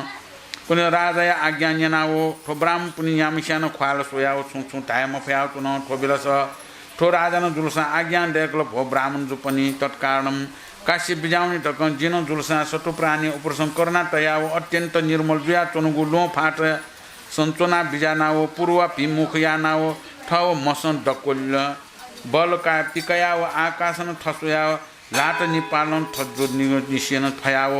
पुनि राजाया आज्ञा न्यनाव थ्व ब्राह्मण पुनि न्याम्हस्यां नं ख्वाल स्वयाव छुं छुं धाये मफयाव च्वन। थ्व बेलस थ्व राजानं जुलसां आज्ञा दय्कल, भो ब्राह्मण जुपनि, तत्कारणं काशी बिज्याहुनि धकं जिं नं जुलसां सत्त्वप्राणी उपरसं करुणा तयाव अत्यन्त निर्मल जुयाच्वंगु ल्वहं फातसं च्वना बिज्यानाव पूर्वाभिमुख यानाव थव म्हसं दक्व बल का पिकयाव आकाशं थस्वयाव ल्हात निपालं थज्वः नि-, निसेनं फयाव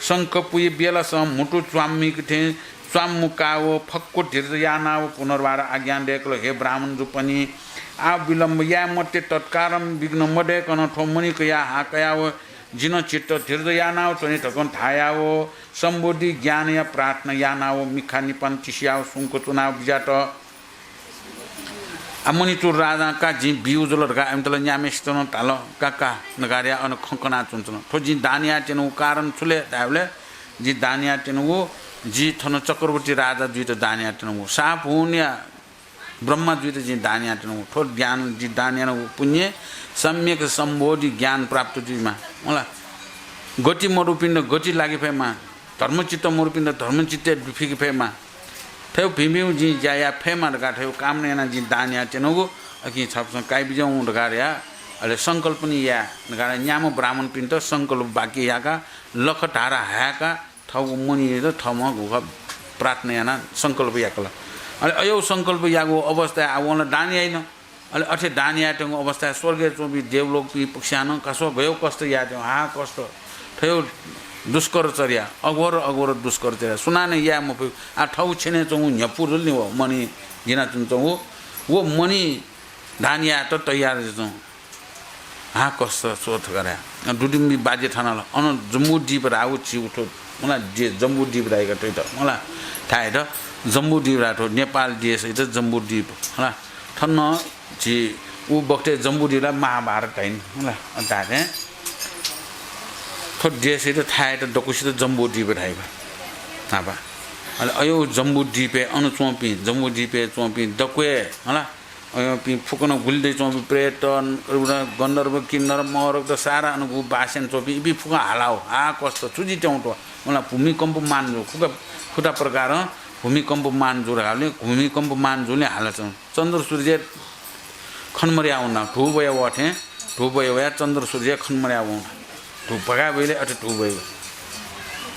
शंखपुइ बेलसं म्हुतु च्वाम्मिक थें च्वाम्मुकाव फक्व धीरज यानाव पुनर्वार आज्ञा दय्कल, हे ब्राह्मण जुपनि, आव विलम्ब याये मते, तत्कारणं विघ्न मदय्कनं थ्व मणि कयाः हा कयाव जिं नं चित्त धीरज यानाव च्वने धकं धायाव सम्बोधि ज्ञानया प्रार्थना यानाव मिखा निपानं तिसियाव सुंक च्वनाव बिज्यात। आ, मणिचूड राजां का जिं बिउ जुल धकाः इमित ला न्याम्हय्सित नं धाल, का का धकाः धयाः अन खँ कनाच्वंच्वन। थ्व जिं दान यायेत्यनागु कारण छु ले धायेबलय् जिं दान यायेत्यनागु, जि थन चक्रवर्ती राजा जुइत दान यायेत्यनागु, शाप हुनिया ब्रह्मा जुइत जिं दान यायेत्यनागु। थ्व ज्ञान जिं दान यानागु पुण्यं सम्यक सम्बोधि ज्ञान प्राप्त जुइमा। मला गति मदुपिन्त गति लागे फयेमा, धर्मचित्त मदुपिन्त धर्मचित्तय् दुफिके फयेमा। थ्व भिं भिं जिं ज्या याये फयेमा धकाः थ्व कामना यानाः जिं दान यायेत्यनागु। अकिं छापसं काइ बिज्याहुँ धकाः धयाः अले संकल्प नं याये धकाः न्याम्ह ब्राह्मणपिन्त संकल्प वाक्य याकाः लख धारा हाय्काः थःगु मणियात थःम्हं गुखः प्रार्थना यानाः संकल्प याकल। अले अय् संकल्प याःगु अवस्थाय् आः वं ला दान याइन। अले अथे दान यायेत्यंगु अवस्थाय् स्वर्गय् च्वंपिं देवलोकपिं पक्षानं का स्व गय् कष्ट यायेत्यंगु, हा कष्ट, थ्व दुष्कर चर्या, अघोर अघोर दुष्कर चर्या, सुनानं याये मफु। आः थःगु छ्यनय् च्वंगु न्ह्यपु जुल नि व मणि गिनाच्वंगु, व मणि दान यायेत तयार जुयाच्वं। हा कष्ट स्व धकाः धयाः। दुदुम्बि बाजे थानाल। अन जम्बुद्वीप धाःगु झीगु थ्व, मला, देश जम्बुद्वीप धाइका थ्वइत, मला, थाय् त जम्बुद्वीप धाः थ्व नेपाल देश, इत जम्बुद्वीप, मला। थन झी उ बखतय् जम्बुद्वीपयात महाभारत धाइन, मला, अन धाःथें थ्व देशयात थाय्‌यात दक्वसित जम्बुद्वीप धाइबा। न्हापा। अले अय् जम्बुद्वीपय् अन च्वंपिं, जम्बुद्वीपय् च्वंपिं दक्व हे, मला, अय्‌पिं फुक्कं गुलि दइ च्वंपिं प्रेत, गन्धर्व, किन्नर, मरकत सारा अन गु बास याना च्वंपिं इपिं फुक्कं हालाव, हा कष्ट, छु जुइत्यंगु थ्व, मला, भूमिकम्पमान जू, खुका, खुता प्रकारं भूमिकम्पमान जू धाःबलय् भूमिकम्पमान जूबलय् हालाच्वन। चन्द्र सूर्य खने मदयावन, धू बया वःथें धू बया वयाः चन्द्र सूर्य खने मदयावन। धू भगाय् बइबलय् अथे धू बया वइ।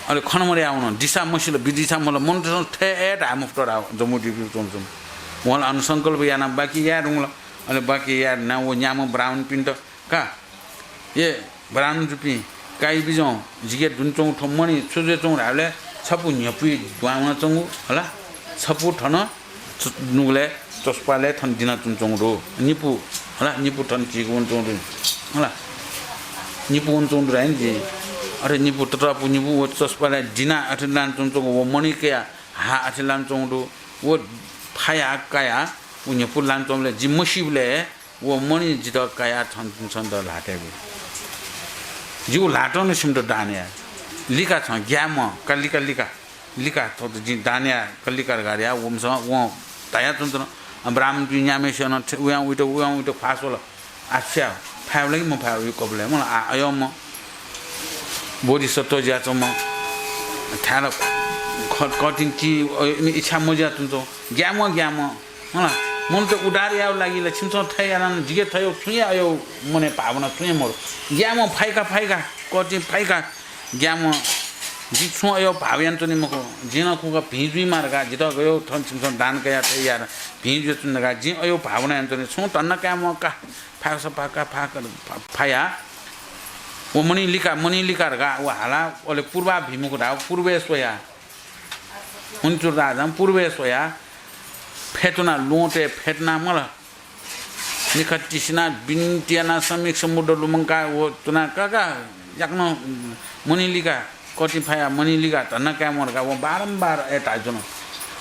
अले खने मदयावन, दिसा मसिल, बिदिसा मल, मनूतय्‌सं थथे हे धाये मफुत धाः जम्बुद्वीपय् च्वंच्वंपिं। वं ला अन संकल्प यानाः वाक्य याये धुंकल। अले वाक्य याये धुनाः व न्याम्ह ब्राह्मणपिन्त का, हे ब्राह्मण जुपिं, काइ बिज्याहुँ, जिके दुने च्वंगु थ्व मणि छु जुयाच्वंगु धाःबलय् छपु न्ह्यपुइ दुहां वनाच्वंगु, हला, छपु थन च-, नुगलय् चसपालय् थन दिनाच्वंगु दु। निपु, हला, निपु थन चीक वनाच्वंगु दु, हला। निपु वनाच्वंगु दु धाइन जि। अथे निपु ततःपु निपु व चसपालय् दिनाः अथे लानाच्वंगु व मणि कयाः हा अथे लानाच्वंगु दु। व फायाः कायाः व न्ह्यपु लानाच्वंबलय् जि मसीबलय् व मणि जितः कायाः छन्त ल्हातय् बी। जिगु ल्हातं नं छिमित दान याये। लिका छं, ग्याये म्वाः, का लिका, लिका, लिका, थौंयात जिं दान याये, का लिका धकाः धयाः वंम्हसं वं धयाच्वंच्वन। अ, ब्राह्मणपिं न्याम्हय्‌सिनं थे-, उयां उइत, उयां उइत ख्वाः स्वल। आः छु याये, फायेबलय् कि मफायेबलय् कि कपालय्, मला, आः अय्‌म्ह बोधिसत्व जुयाच्वंम्ह थाय् ला ख-, कठिन ति, अ, इमि इच्छा मजुयाच्वंच्वं। ग्याये म्वाः, ग्याये म्वाः। हला, मनूत उद्धार यायेगु लागि ला छिमिसं थथे यानाः नं जिके थथे छुं हे अय् मनय् भावना छुं हे मदु। ग्याये म्वाः, फाइका, फाइका, कतिं फाइका, ग्याये म्वाः। जिं छुं अय् भाव यानाच्वनी मखु। जिं नं खुका भिं जुइमा धकाः जितः गय् थन छिमिसं दान कयाः थथे याये भिं जुयाच्वनी धकाः जिं अय् भावना यानाच्वनी। छुं धन्दा काये म्वाः का, फाका सफा का, फाका, फा-, फाया। व मणि लिका, मणि लिका धकाः व हाला, अले पूर्वाभिमुख धाः, पूर्वय् स्वया। मणिचूड राजां पूर्वय् स्वयाः फ्यतुना, ल्वहंतय् फ्यतुना मला। मिखा तिसिना बिन्ति यानाः सम्यक सम्बुद्ध लुमंकाः व तुना, का का, याकनं मणि लिका, कतिं फाया मणि लिका, धन्दा काये म्वाः धकाः वं बारम्बार अय् धाइच्वन।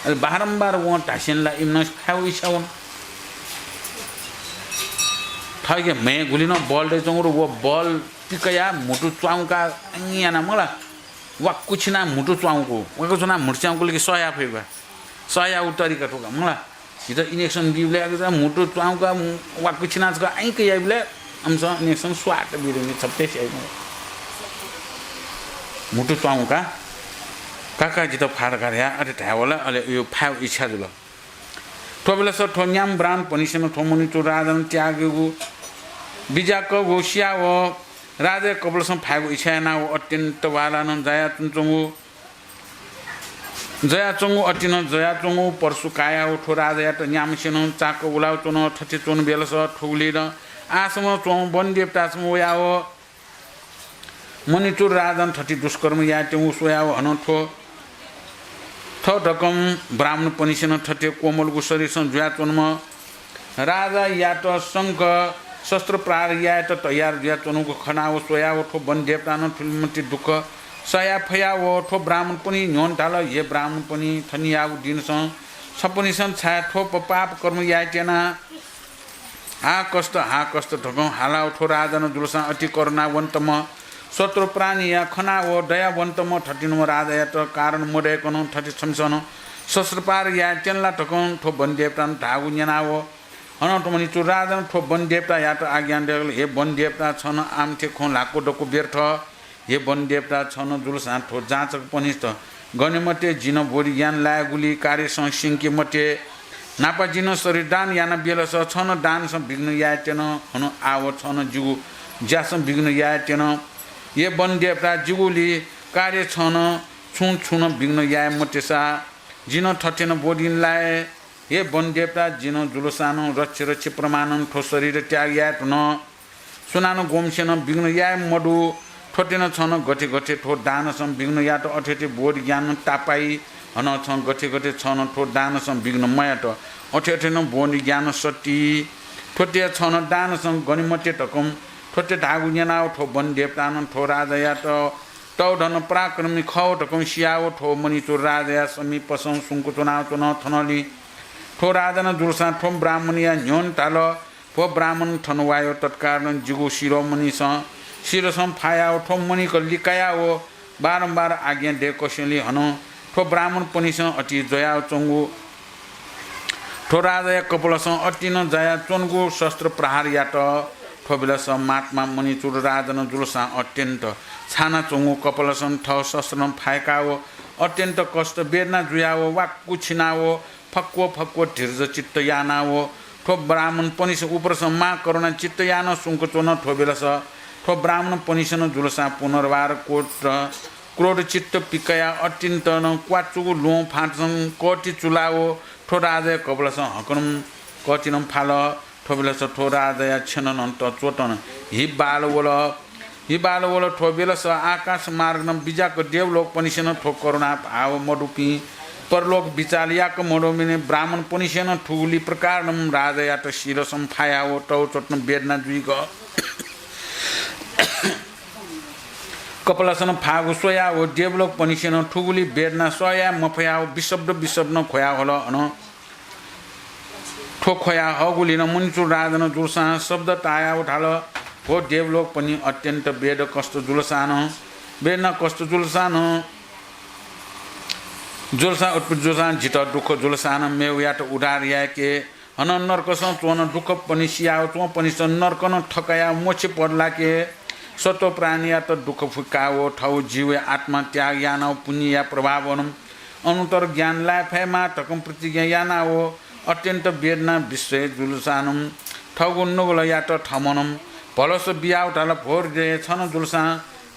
अले बारम्बार वं धासेंलि ला इमिनं फायेगु इच्छा वन। थःके म्हय् गुलि नं बल दइच्वंगु दु, व बल पिकयाः म्हुतु च्वांकाः अँ यानाः मला। वाक्कुछिना म्हुतु च्वांकु, वाक्कुछिना म्हुतु च्वांकुल कि सह याये फइ का। सह यायेगु तरिका थुका मला। झीत injection बीबलय् अथे म्हुतु च्वांकाः वाक्कुछिना छकः अँइक याइबलय् अम्सं अनेकसं स्वाट बिरुमि छप्ते स्याइगु। म्हुतु च्वांगु का, काका जितः फाः धकाः धया अथे धायेवल, अले उयो फायेगु इच्छा जुल। थ्व बेलस थ्व न्याम्ह ब्राह्मणपनिसेनं थ्व मणिचूड राजानं त्यागीगु बिज्याकःगु सियाव राजाया कपालसं फायेगु इच्छा यानाव अत्यन्त वालानं जायाच्वंच्वंगु जयाच्वंगु अतिनं जयाच्वंगु परशु कायाव थ्व राजायात न्याम्हसेनं चाक उलाव च्वन। थथे च्वन बेलस थुगुलिनं आसमं च्वंगु वनदेवतासं वयाव मणिचूड राजानं थथे दुष्कर्म यायेत्यंगु स्वयाव हनं थ्व थः धकं ब्राह्मणपनिसेनं थथे कोमलगु शरीरसं जुयाच्वंम्ह राजायात शंख शस्त्र प्रहार यायेत तयार जुयाच्वंगु खनाव स्वयाव थ्व वनदेवतानं थुलिमति दुःख सया फयाव थ्व ब्राह्मणपनि न्ह्यःने धाल, हे ब्राह्मणपनि, थनियागु दिनसं छपनिसं छाय् थ्व प-, पाप कर्म यायेत्यना? हा कष्ट, हा कष्ट धकं हालाव थ्व राजानं जुलसां अति करुणावन्तम्ह शत्रु प्राणीया खनाव दयावन्तम्ह थथिंम्ह राजायात कारण मदय्कनं थथे छमिसं शस्त्र प्रहार यायेत्यन ला धकं थ्व वनदेवतानं धाःगु न्यनाव हनं थ्व मणिचूड राजानं थ्व वनदेवतायात आज्ञा दय्कल, हे वनदेवता, छं आमथे खँ ल्हाक्व दक्व व्यर्थ। हे वनदेवता, छं जुलसां थ्व जाँचकपनिस्त गने मते, जिं बोधि ज्ञान लायेगुली कार्यसं स्यंके मते। न्हापा जिं शरीर दान याना बेलस छं दानसं विघ्न यायेत्यन, हनं आव छं जिगु ज्यासं विघ्न यायेत्यन। हे वनदेवता, जिगुली कार्य छं छुं छुं विघ्न याये मतेसा जिं थथेनं बोधि लाये। हे वनदेवता, जिं जुलसां रक्ष रक्ष प्रमाणं थ्व शरीर त्याग याये धुन। सुनानं गुम्हसेनं विघ्न याये मदु। थ्वतेनं छं गथे गथे थ्व दानसं विघ्न यात, अथे अथे बोधि ज्ञान तापाइ। हनं छं गथे गथे छं थ्व दानसं विघ्न मयात, अथे अथेनं बोधि ज्ञान सति। थ्वतेया छं दानसं गने मते धकं थ्वते धाःगु न्यनाव थ्व वनदेवतानं थ्व राजायात तःधं पराक्रमी खः धकं सियाव थ्व मणिचूड राजाया समीपसं सुंक च्वनाव च्वन। थनंलि थ्व राजानं जुलसां थ्व ब्राह्मणया न्ह्यःने धाल, थ्व ब्राह्मण, थन वायो तत्कालं जिगु शिरोमणिसं, शिरसं फायाव थ्व मणिक लिकायाव बारम्बार आज्ञा दय्कसेंलि हनं थ्व ब्राह्मणपनिसं अति जयाव च्वंगु थ्व राजाया कपालसं अतिनं जायाच्वंगु शस्त्र प्रहार यात। थ्व बेलस महात्मा मणिचूड राजानं जुलसां अत्यन्त छानाच्वंगु कपालसं थः शस्त्रं फाय्काव अत्यन्त कष्ट वेदना जुयाव वाक्कु छिनाव फक्व फक्व धीर्ज चित्त यानाव थ्व ब्राह्मणपनिस उपरसं महाकरुणा चित्त यानं सुंक च्वन। थ्व बेलस थ्व ब्राह्मणपनिसेनं जुलसां पुनर्वार क्रोध, क्रोध चित्त पिकया अत्यन्त नं क्वाचुगु ल्वहं फाँटसं कति चुलाव थ्व राजाया कपालसं हकनं कतिनं फाल। थ्व बेलस थ्व राजाया छ्यनं नं च्वतं हि बाल वल। हि बाल वल। थ्व बेलस आकाश मार्गनं बिज्याक देवलोकपनिसेनं थ्व करुणा भाव मदुपिं, परलोक बिचाल याक मदुपिं ब्राह्मणपनिसेनं थुगुलि प्रकारनं राजायात शिरसं फायाव तःच्वतं वेदना जुइक कपालसं फाःगु स्वयाव देवलोकपनिसेनं थुगुलि वेदना सह याये मफयाव विशब्द विशब्दनं ख्वया हल। अन थ्व ख्वया हःगुलिनं मणिचूड राजानं जुलसां शब्द तायाव धाल, हो देवलोकपनि, अत्यन्त वेद कष्ट जुलसां नं, वेदना कष्ट जुलसां नं, जुलसां उत्पत्ति जुलसां जितः दुःख जुलसां नं मेवयात उद्धार याय्के। हनं नरकसं च्वंनं दुःखपनि सियाव च्वंपनिसं नरकनं थकायाव मोक्ष पद लाके। सत्त्व प्राणीयात दुःख फुकाव थव जीवया आत्मा त्याग यानाव पुण्यया प्रभावनं अनुत्तर ज्ञान लाये फयेमा धकं प्रतिज्ञा यानाव अत्यन्त वेदना विषय जुलसानं थःगु नुगलयात थमनं भलस बियाव धाल, भो हृदय, छनं जुलसां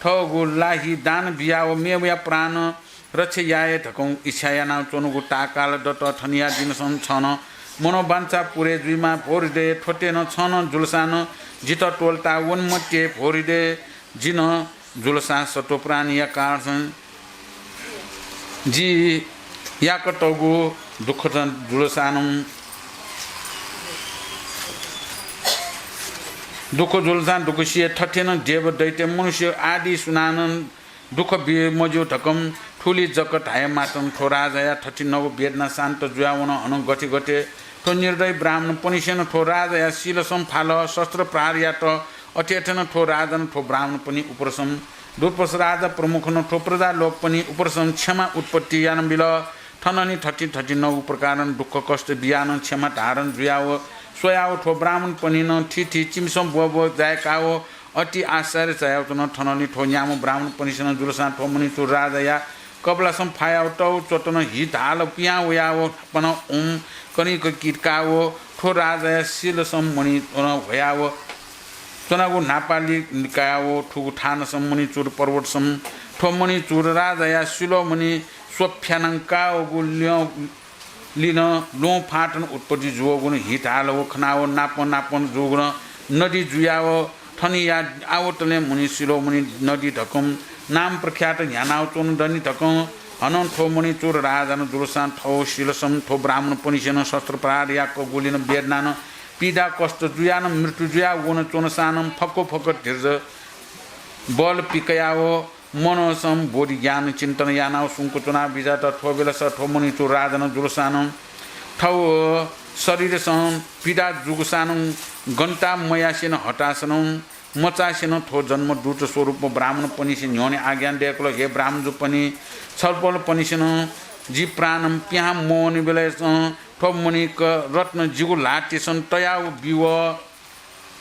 थःगु लाहि दान बियाव मेवया प्राण रक्षा याये धकं इच्छा यानाव च्वंगु ताःकाल दत। थनिया दिनसं छनं मनोवाञ्छा पुरे जुइमा भो हृदय, थ्वतेनं छनं जुलसानं जितः त्वलता वन मते भो हृदय। जिं जुलसां सत्त्व प्राणीया कारणसं जि याकतःगु दुःख जुलसानं, दुःख जुलसां दुःख सिये। थथेनं देव, दैत्य, मनुष्य आदि सुनानं दुःख बी मज्यू धकं थुलि जक धाये मात्रं थ्व राजाया थथिंगु वेदना शान्त जुयावन। हनं गथे गथे थ्व निर्दयी ब्राह्मणपनिसेनं थ्व राजाया शिरसं फाल, शस्त्र प्रहार यात। अथे अथेनं थ्व राजानं थ्व ब्राह्मणपनि उपरसं दुष्प्रसह राजा प्रमुखनं थ्व प्रजालोकपनि उपरसं क्षमा उत्पत्ति यानाबिल। थनंलि थथिं थथिंगु प्रकारं दुःख कष्ट बियानं क्षमा धारण जुयाव स्वयाव थ्व ब्राह्मणपनिनं थीथी चिमिसं ब्वःब्वः जाय्काव अति आश्चर्य चायाव च्वन। थनंलि थ्व न्याम्ह ब्राह्मणपनिसेनं जुलसां थ्व मणिचूड राजाया कपालसं फायाव तव च्वतन हि धाल पिहां वयाव पन ओं कनिक कितकाव थ्व राजाया सिलसं मणि च्वन ह्वयाव च्वनागु न्हापालि निकायाव थुगु थानसं मणिचूड पर्वतसं थ्व मणिचूड राजाया सिलोमणि स्वफ्यानंकावगु ल्यं लिनं ल्वहं फाथन उत्पत्ति जूगुलिं हि धाल व खनाव नापं नापं जूगुलिं नदी जुयाव थनिया आवतले मणि सिलोमणि नदी धकं नाम प्रख्यात न्ह्यानाव च्वन दनि धकं हनं थ्व मणिचूड राजानं जुलसां थव सिलसं थ्व ब्राह्मणपनिसेनं शस्त्र प्रहार याकगुलिनं वेदनानं पीडा कष्ट जुयानं मृत्यु जुया वन च्वनसानं फक्व फक्व धीरज बल पिकयाव मनसं बोधि ज्ञान चिन्तन यानाव सुंक च्वना बिजात थ्व बेलस थ्व मणिचूड राजानं जुलसानं थव शरीरसं पीडा जुगुसानं गन्ता मयासेनं हतासनं मचासेनं थ्व जन्मदूत स्वरूप ब्राह्मणपनिसे न्ह्यःने आज्ञा दय्कल, हे ब्राह्मणजुपनि छलपोलपनिसेनं जि प्राणं पिहां मवने बेलय्सं थ्व मणिक रत्न जिगु ल्हातिसं तयाव बिव।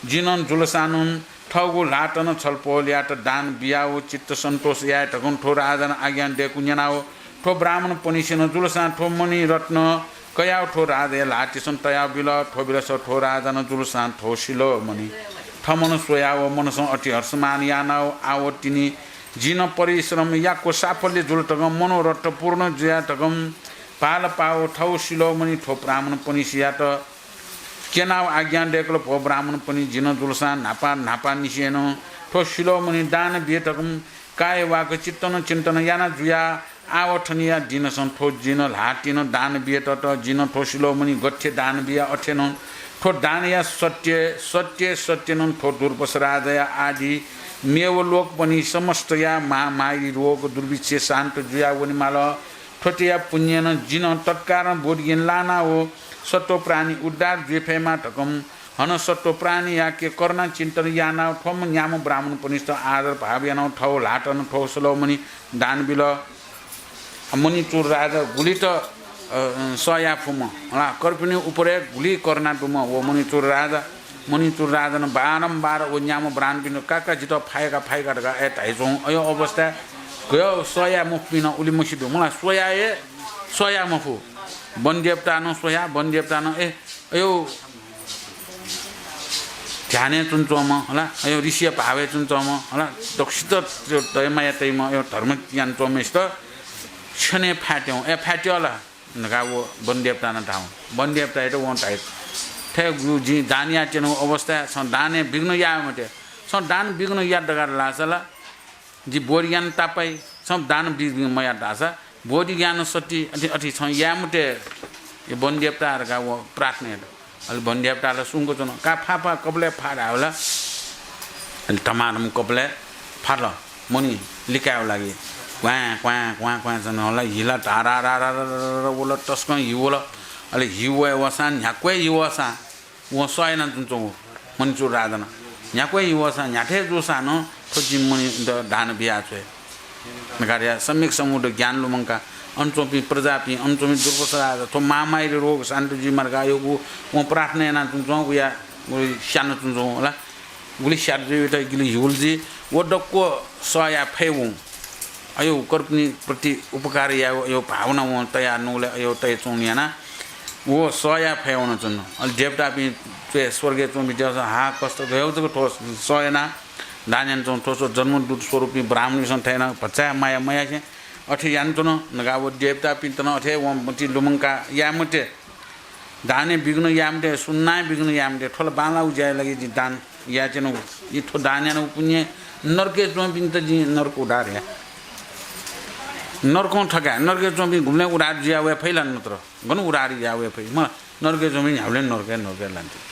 जिनं जुलसानं थःगु ल्हातं छलपोलयात दान बियाव चित्त सन्तोष याये धकं थ्व राजानं आज्ञा दय्कू न्यनाव थ्व ब्राह्मणपनिसेनं जुलसां थ्व मणि रत्न कयाव थ्व राजाया ल्हातिसं तयाव बिल। थ्व बेलस थ्व राजानं जुलसां थ्व सिलोमणि थमनं स्वयाव मनसं अति हर्षमान यानाव आव तिनि जिनं परिश्रम याक्व साफल्य जुल धकं मनोरथ पूर्ण जुया धकं भालपाव थव सिलोमणि थ्व ब्राह्मणपनिसेयात क्यनाव आज्ञा दय्कल, भो ब्राह्मणपनि, जिनं जुलसां न्हापा न्हापांनिसेनं थ्व सिलोमणि दान बिये धकं कायवाक चित्तं चिन्तन याना जुया आव थनिया दिनसं थ्व जिनं ल्हातिनं दान बिये तत। जिनं थ्व सिलोमणि गथे दान बिया अथेनं थ्व दानया सत्य सत्य सत्यनं थ्व दुर्वस राजाया आदि मेव लोकपनि समस्तया महामारी रोग दुर्भिक्ष शान्त जुया वनेमाल। थ्वतेया पुण्यनं जिनं तत्कालं बोधिगिन लानाव सत्त्व प्राणी उद्धार जुये फयेमा धकं हनं सत्त्व प्राणीयाके करुणा चिन्तन यानाव थ्वम्ह न्याम्ह ब्राह्मणपनिस्त आदर भाव यानाव थव ल्हातं थ्व सिलोमणि दान बिल। मणिचूड राजा गुलित, अ, सह याये फुम्ह, ला, कर्पिनि उपरे गुलि करुणा दुम्ह व मणिचूड राजा, मणिचूड राजानं बारम्बार व न्याम्ह ब्राह्मणपिन्त काका जितः फाय्का फाय्का धकाः अय् धाइच्वं। अय् अवस्था गय् सह याये मफुपिं नं उलि मछि दु। मला सह याये, सह याये मफु। वनदेवतानं सह याः, वनदेवतानं ए अय् ध्यानय् च्वनाच्वंम्ह, हला, अय् ऋषिया भावय् च्वनाच्वंम्ह, हला, दक्वसित दया माया तइम्ह, अय् धर्म यानाच्वंम्हसित क्षणय् फाय्त्यं, ए फाय्त्यः ला धकाः व वनदेवतानं धाः। वनदेवतायात वं धाइ, थथे जिं दान यायेत्यनागु अवस्थाय् छं दानय् विघ्न याये मते। छं दान विघ्न यात धकाः धाःसा ला जि बोधिगियान तापाइ, छं दान विघ्न मयात धाःसा बोधिगियान सति अथे, अथे छं याये मते। ए वनदेवता धकाः व प्रार्थना यात। अले वनदेवता ला सुंक च्वन। का फा फा कपालय् फा धाःबलय् अले धमाधम कपालय् फात। मणि लिकायेगु लागि क्वाँ, क्वाँ, क्वाँ, क्वाँ च्वन। हला हि ला धारारारारारा वल, तसकं हि वल। अले हि वये वःसां, न्ह्याक्व हे हि वःसां वं सह यानाच्वनाच्वंगु मणिचूड राजानं। न्ह्याक्व हे हि वःसां, न्ह्याथे जूसां नं थ्व जिं मणि द-, दान बियाछ्वये। नकारिया सम्यक सम्बुद्ध ज्ञान लुमंकाः अन च्वंपिं प्रजापिं, अन च्वंपिं दुर्वस राजा, थ्व महामारी रोग शान्त जुइमा धकाः अय् वं प्रार्थना यानाच्वनाच्वं, उया, उया स्यानाच्वनाच्वं हला। गुलि स्यात जुइ, उइत गुलि हि वल जुइ, व दक्व सह याये फय् वं। अय् कर्पिनि प्रति उपकार यायेगु अय् भावना वं तयाः नुगलय् अय् तयाच्वंगु यानाः व सह याये फय् वनाच्वन। अले देवतापिं च्वय् स्वर्गय् च्वंपिं देवता हा कष्ट गय् जक थ्व सह यानाः दान यानाच्वन। थ्व च्वं जन्मदूत स्वरूपपिं ब्राह्मणपिन्सं थथे यानाः भचा माया मयासें अथे यानाच्वन धकाः व देवतापिन्त नं अथे वं मति लुमंकाः याये मते। दानय् विघ्न याये मते, सुनां विघ्न याये मते। थ्व ला बांलाःगु ज्याया लागि जिं दान यायेत्यनागु। जि थ्व दान यानागु पुण्यं नरकय् च्वंपिन्त जिं नरक उद्धार याये। नरकं थकाये, नरकय् च्वंपिं गुबलें उद्धार जुया वये फइ ला नत्र? गन उद्धार जुया वये फइ? म नरकय् च्वंपिं न्ह्याबलें नरकय्, नरकय् लानाच्वन।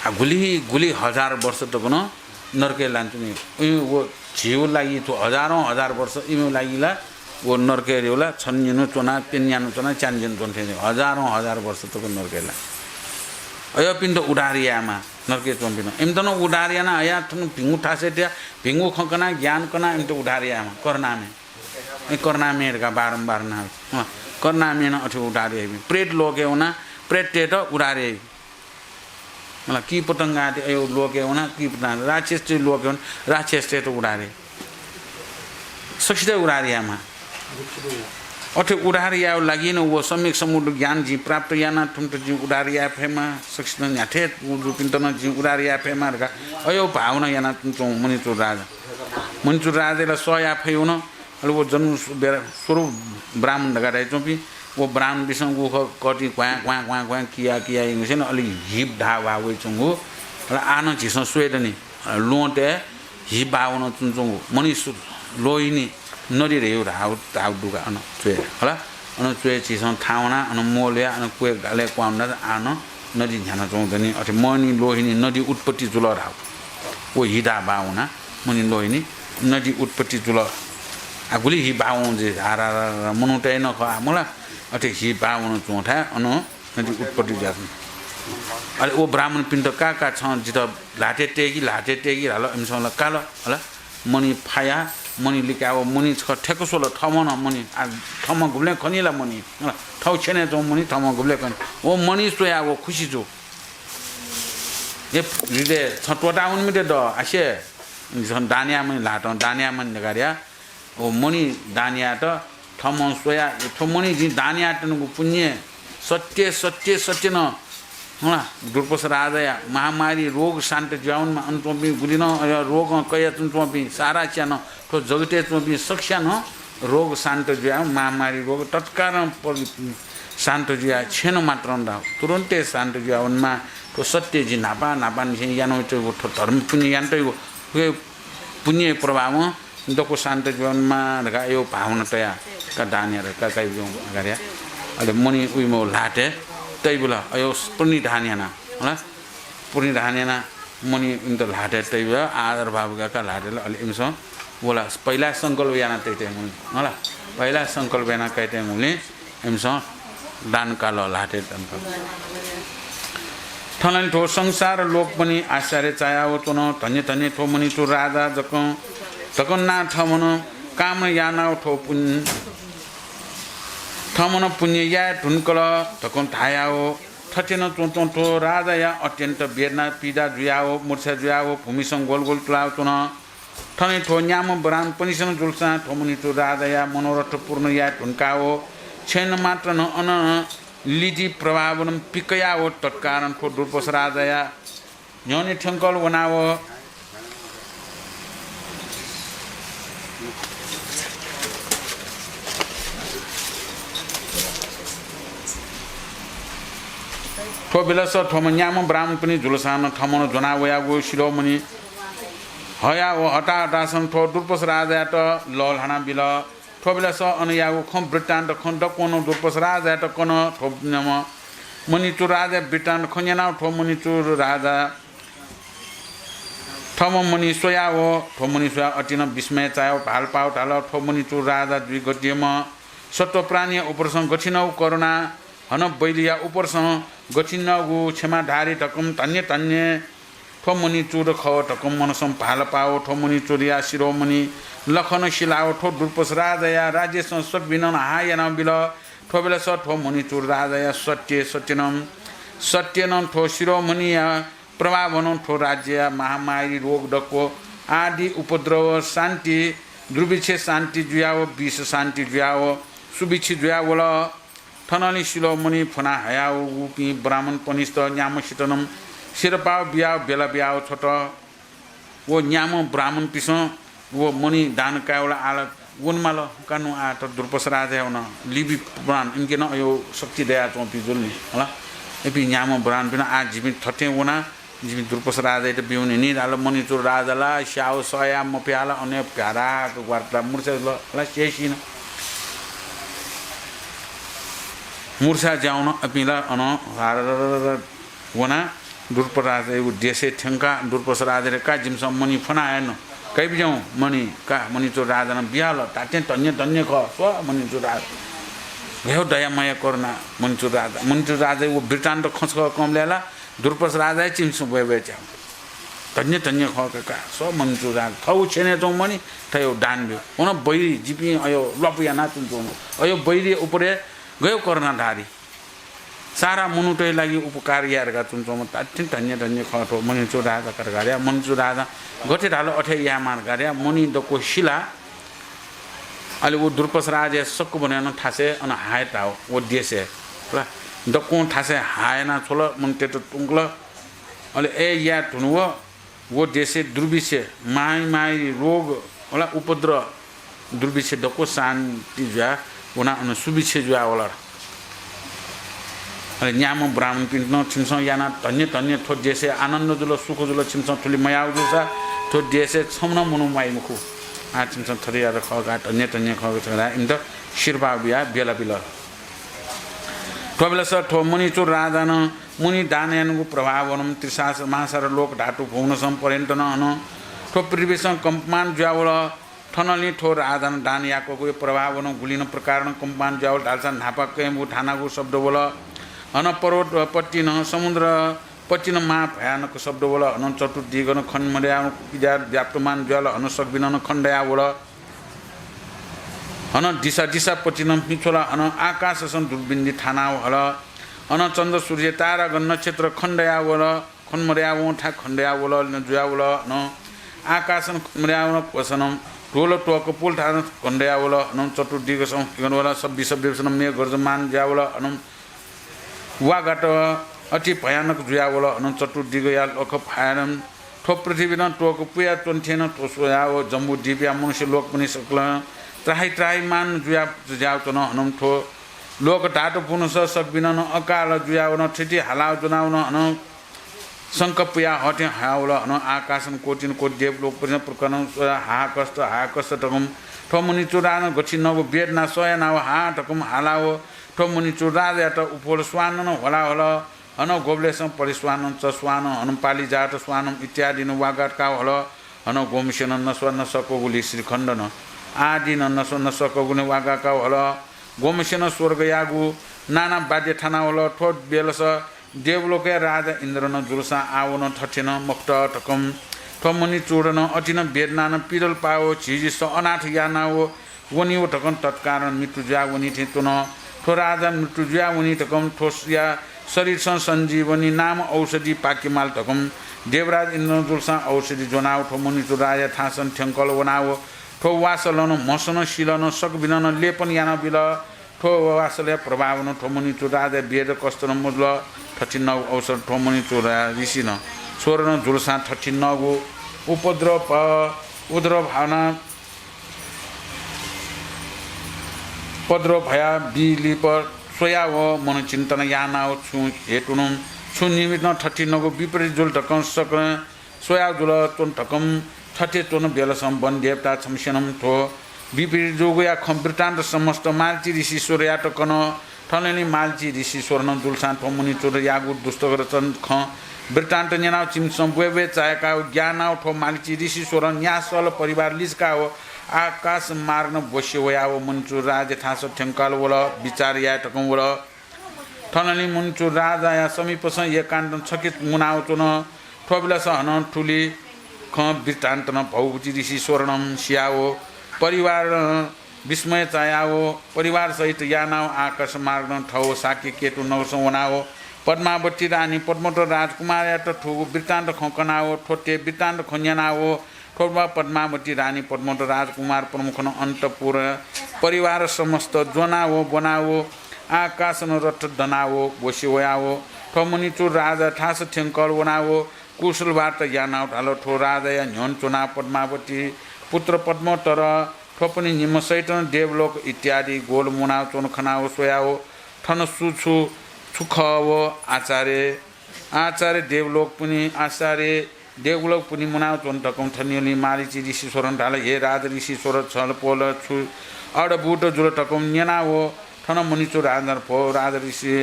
आ, गुलि, गुलि हजार वर्ष तक नं नरकय् लानाच्वन। उमि व झीगु लागि थ्व हजारौं हजार वर्ष इमिगु लागि ला व नरकय् रेउ ला छन्हु निन्हु च्वनाः, प्यन्हु न्यान्हु च्वनाः, च्यान्हु निन्हु च्वनाः थें हजारौं हजार वर्ष तक नरकय् ला। अय्‌पिन्त उद्धार यायेमाः नरकय् च्वंपिं। इमित नं उद्धार यानाः हया थन भिंगु थासय् तयाः भिंगु खँ कनाः, ज्ञान कनाः इमित उद्धार यायेमाः। करुणामय। ए करुणामय धकाः बारम्बार नां। अँ, करुणामयं नं अथे उद्धार याइपिं। प्रेत लोकय् वनाः प्रेततय्‌त उद्धार याइ। मला, कीट पतंगात अयो लोके वना, कीट पतंगा राक्षसत लोके वना, राक्षसत उद्धार याये। सकसित उद्धार यायेमाः। अथे उद्धार यायेगु लागि नं व सम्यक सम्बुद्ध ज्ञान जिं प्राप्त याना थुमित जिं उद्धार याये फयेमा, सकसित न्ह्याथे जूपिन्त नं जिं उद्धार याये फयेमा धकाः अयो भावना याना च्वं मणिचूड राजा। मणिचूड राजाया ला सह याये फइ वन। अले व जन्म सु-, बेरा स्वरूप ब्राह्मण धकाः धाइ च्वंपिं, व ब्राह्मण बिसं गु ख-, कति क्वाँ, क्वाँ, क्वाँ, क्वाँ किया, किया यंगसेन अले हिप धाः वा वइच्वंगु। अले आः नं झीसं स्वये दनि। अले ल्वहंतय् हिप भाः वन च्वंच्वंगु मणि सु-, लोहिनी नदी धयागु धाः, धाः दुगा अन च्वय्। हला? अन च्वय् झीसं थाहां वना, अन मोल या, अन क्वय् गालय् क्वां वना, आः नं नदी न्ह्याना च्वंगु दनि। अथे मणि लोहिनी नदी उत्पत्ति जुल धाः। व हि धाः भाः वना, मणि लोहिनी नदी उत्पत्ति जुल। आ गुलि हि भाः वन जे हारा मनूतय् नं खः, आ मला, अथे हि भाः वन च्वंथाय् अन नदी उत्पत्ति जुयाच्वन। अले व ब्राह्मणपिन्त का, का, छं जितः ल्हातय् तय्‌कि, ल्हातय् तय्‌कि धाल। इमिसं ला काल। हला? मणि फाया, मणि लिकाव, मणि छकः थ्यंक स्वल, थःम्हं नं मणि, आ, थःम्हं गुबलें खनी ला मणि? हला? थःगु छ्यनय् च्वंगु मणि थःम्हं गुबलें खनी। व मणि स्वयाव खुसि जू। ए, रिदे, छं त्वःता वने मते द, आसे, छं दान याये मनि ल्हातं, दान याये मनि धकाः या। व मणि दान यायेत थःम्हं स्वया, थ्व मणि जिं दान यायेत्यनागु पुण्य, सत्य, सत्य, सत्य नं, हला, दुर्पस राजाया महामारी रोग शान्त जुयावनेमा अन च्वंपिं गुलि नं, अ, रोगं कयाच्वंपिं सारा च्यानं, थ्व जगतय् च्वंपिं सकस्यां नं रोग शान्त जुयाव महामारी रोग तत्कालं परि-, शान्त जुयाः छेँ मात्रं धाः, तुरुन्तय् शान्त जुयावनेमा। थ्व सत्य जिं न्हापा न्हापांनिसें यानातयागु थ्व धर्म पुण्य यानातयागु थ्व पुण्य प्रभावं दक्व शान्त जुयावनेमा धकाः अयो भावना तयाः का दान यात, का काइ ब्यं धकाः या। अले मणि उइम्ह ल्हातय् तइबलय् अयो प्रणिधान याना, हला? प्रणिधान याना मणि इमित ल्हातय् तइबलय् आदर भाव गाका ल्हातय् अले इमिसं वला पहिला संकल्प याना तइतय् हुँ, हला? पहिला संकल्प याना काइतय् हुँ इमिसं दान काल, ल्हातय् दान काल। थनंलि थ्व संसार लोकपनि आश्चर्य चायाव च्वन। धन्य धन्य थ्व मणिचूड राजा जकं, धकं ना थमन कामना यानाव थ्व पुण्य, थमन पुण्य याये धुंकल धकं धायाव थथे नं च्वंच्वं थ्व राजाया अत्यन्त वेदना पीडा जुयाव मूर्छा जुयाव भूमिसं गोल गोल तुलाव च्वन। थन थ्व न्याम्ह ब्राह्मणपनिसेनं जुलसां थ्व मणिचूड राजाया मनोरथ पूर्ण याये धुंकाव छेँ मात्र नं अन लिधि प्रभावनं पिकयाव तत्कालं थ्व दुर्पस राजाया न्ह्यःने थ्यंकल वनाव थ्व बेलस थ्वम्ह न्याम्ह ब्राह्मणपनि जुलसां नं थमनं ज्वना वयागु शिरोमणि हयाव हताहतासं थ्व दुर्पस राजायात लःल्हाना बिल। थ्व बेलस अनयागु खँ वृत्तान्त खँ दक्वं नं दुर्पस राजायात कन। थ्व न्याम्ह मणिचूड राजाया वृत्तान्त खँ न्यनाव थ्व मणिचूड राजा थम्ह मणि स्वयाव, थ्व मणि स्वयाव अति नं विस्मय चायाव भालपाव धाल, थ्व मणिचूड राजा दुइगद्यम्ह सत्त्वप्राणीया उपरसं गथिनगु करुणा, हनं बैरीया उपरसं गथिनगु क्षमाधारी धकं धन्य धन्य थ्व मणिचूड खः धकं मनसं भालपाव थ्व मणिचूडया शिरोमणि लखं सिलाव थ्व दुर्पस राजाया राज्यसं सगबिनं हाः यानाबिल। थ्व बेलस थ्व मणिचूड राजाया सत्य सत्यनं, सत्यनं थ्व शिरोमणिया प्रभावनं थ्व राज्यया महामारी रोग दक्व आदि उपद्रव शान्ति, दुर्भिक्ष शान्ति जुयाव, विष शान्ति जुयाव, सुभिक्ष जुयावल। थनंलि शिरोमणि फ्वना हयावःगुपिं ब्राह्मणपनिस्त न्याम्हसित नं सिरपाव बियाव बेला बियाव छ्वत। व न्याम्ह ब्राह्मणपिसं व मणि दान कायेवल आः ला वनेमाल, का नु आः त दुर्पस राजाया वन लिपि प्राण इमिके नं अयो शक्ति दयाच्वंपिं जुल नि, हला। इपिं न्याम्ह ब्राह्मणपिं आः जिपिं थथे वना, जिपिं दुर्पस राजायात ब्यूनि नि धाल। मणिचूड राजा ला स्याव सया मप्याल, अन भ्याराक ग्वार्ता मूर्छा जुल, हला, स्यसिन। मूर्छा ज्यावन अपिं ला अन हाररररर वना दुर्पस राजायागु देशय् थ्यंका दुर्पस राजायात का जिमिसं मणि फ्वना हयेन। काइ बिज्याहुँ मणि का मणिचूड राजानं बियाल। धात्थें धन्य धन्य खः स्व मणिचूड राजा। गय् दया माया करुणा मणिचूड राजा। मणिचूड राजायागु वृत्तान्त खँ छकः कंबलय् ला दुर्पस राजा हे चिन्हसं ब्वय् ब्वय् च्याः। धन्य धन्य खः का का स्व मणिचूड राजा। थःगु छेनय् च्वंगु मणि थयो दान ब्यु। वन बैरी जिपिं अयो ल्वापु याना च्वंच्वंगु। अयो बैरी उपरे गयो करुणाधारी। सारा मनूतय् लागि उपकार याये धकाः च्वनाच्वंम्ह अति धन्य धन्य खः थ्व मणिचूड राजा धकाः धया। मणिचूड राजां गथे धाल अथे यायेमाः धकाः धया। मणि दक्व सिला। अले व द्रुपस राजाया सक्व बने नं थासय् अन हाय् धाव व देशय्। दक्वं थासय् हाय् याना छ्वल, मनूतय्त त्वंकल। अले अय् याये धुन व व देशय् दुर्भिक्ष, महामारी, रोग, होला, उपद्रव, दुर्भिक्ष दक्व शान्ति जुयाः वनाः अन सुभिक्ष जुयाः वल। अले न्याम्ह ब्राह्मणपिन्त नं छिमिसं यानाः धन्य धन्य, थ्व देशय् आनन्द जुल, सुख जुल, छिमिसं थुलि मयाःगु जूसा थ्व देशय् छम्ह नं मनू म्वाइ मखु। आः छिमिसं थथे यात खः का, धन्य धन्य खः का धकाः इमित शिरपाव बियाः ब्यला बिल। थ्व बेलस थ्व मणिचूड राजानं मुनि दान यानागु प्रभावनं त्रिसागरं महासागर लोक धातु भुवनसं पर्यन्त नं अन थ्व पृथ्वीसं कम्पमान जुयावल। थनंलि थ्व राजानं दान याकूगु प्रभावनं गुलिनं प्रकारनं कम्पमान जुयावल धालसा न्हापा कँय् बू थानागु शब्द वल। अन पर्वत पट्टिनं समुद्र पट्टिनं महाभयानक शब्द वल। अन चतुर्दिगनं खने मदयावं व्याप्तमान जुयावल। अन सकबिनं नं खने दयावल। अन दिसा दिसा पट्टिनं मिछ्वल। अन आकाशसं दुर्बिन्दी थानावल। अन चन्द्र सूर्य तारागण नक्षत्र खने दयावल। खने मदयावं थाय् खने दयावल जुयावल। अन आकाशनं खने मदयावं क्वसनं ढोल त्वःक पुल थासं खने दयावल। अन चतुर्दिगसं खने वल। सब्बि सब्बिसनं मेघ गर्जमान जुयावल। अन वा गात अति भयानक जुयावल। अन चतुर्दिगया लख फायनं थ्व पृथ्वीनं त्वःक पुया च्वने थें नं थ्व स्वयाव जम्बुद्वीपया मनुष्य लोकपनि सकलं त्राहि त्राहिमान जुया जुयाव च्वन। अन थ्व लोक धातु पुनस सकबिनं नं अकाल जुयावन, थथे हालाव ज्वनावन। अन शंख पुया हथें हयावल। अन आकाशं कोटिन कोटि देवलोकपनि प्रकनं स्वया हाहाकष्ट हाहाकष्ट धकं थ्व मणिचूड राजानं गथिनगु वेदना सह यानाव हा धकं हालाव थ्व मणिचूड राजायात उफोल स्वानं ह्वला हल। अन गोबलेसं परिस्वानं चस्वानं अन पालिजात स्वानं इत्यादिनं वागात काव हल। अन गोमसेनं नस्वा नसकगुलि श्रीखण्डनं आदिनं नस्वा नसकगुलि वागा काव हल। गोमसेनं स्वर्गयागु नाना वाद्य थानावल। थ्व बेलस देवलोकया राजा इन्द्रनं जुलसां आवन थथेनं मखुत धकं थ्व मणिचूडनं अतिनं वेदनानं पिरल पाव झिझिस अनाथ यानाव वनीव धकं तत्कालं मृत्यु जुया वनी थें च्वन। थ्व राजा मृत्यु जुया वनी धकं थ्वया शरीरसं सञ्जीवनी नाम औषधि पाकेमाल धकं देवराज इन्द्रनं जुलसां औषधि ज्वनाव थ्व मणिचूड राजा थासं थ्यंकल वनाव थ्व वासलं म्हसनं सिलं सकबिनं लेपन यानाबिल। थ्व वासलया प्रभावनं थ्व मणिचूड राजा वेद कष्टनं मजुल। थथिंनगु अवसर थ्व मणिचूड ऋषिनं स्वरनं जुलसां थथिंनगु उपद्रव प-, उद्रव भावना पद्रव भया बिलिप स्वयाव मन चिन्तन यानाव छु हेतुनं छु निमित्तं थथिंनगु विपरीत जुल धकं सकं स्वया जुल च्वन धकं थथे च्वन बेलसं वन देवता छम्हसेनं थ्व विपरीत जूगुया खँ वृत्तान्त समस्त माल्ची ऋषीश्वरयात कन। थनंलि माल्ची ऋषीश्वरनं जुलसां थ्व मणिचूडयागु दुष्टगरचन खँ वृत्तान्त न्यनाव चिमिसं ब्वय् ब्वय् चाय्काव ग्यानाव थ्व माल्ची ऋषीश्वरं न्यासल परिवार लिचकाव आकाश मार्गनं ब्वसे वयाव मणिचूड राजा थास थ्यंकाल वल, विचार याये धकं वल। थनंलि मणिचूड राजाया समीपसं एकान्तं छखे मुनाव च्वन। थ्व बेलस हनं थुलि खँ वृत्तान्त नं भौभूति ऋषीश्वरनं सियाव परिवार विस्मय चायाव परिवार सहित यानाव आकाश मार्गनं थव साकेकेतु नगरसं वनाव पद्मावती रानी पद्मोत्तर राजकुमारयात थुगु वृत्तान्त खँ कनाव थ्वते वृत्तान्त खँ न्यनाव थ्व पद्मावती रानी पद्मोत्तर राजकुमार प्रमुखनं अन्तपुर परिवार समस्त ज्वनाव ब्वनाव आकाशनं रथ दनाव ब्वसे वयाव थ्व मणिचूड राजा थास थ्यंकल वनाव कुशल वार्ता यानाव धाल, थ्व राजाया न्ह्यःने च्वनाव पद्मावती पुत्र पद्मोत्तर थ्वपनि निम्ह सहितं देवलोक इत्यादि ग्वल मुनाव च्वन खनाव स्वयाव थन सु छु छु खः व आचार्य, आचार्य देवलोकपनि, आचार्य देवलोकपनि मुनाव च्वन धकं थनंलि माल्ची ऋषीश्वरनं धाल, हे राज ऋषीश्वर, छलपोल छु अद्भुत जुल धकं न्यनाव थन मणिचूड राजानं, भो राज ऋषि,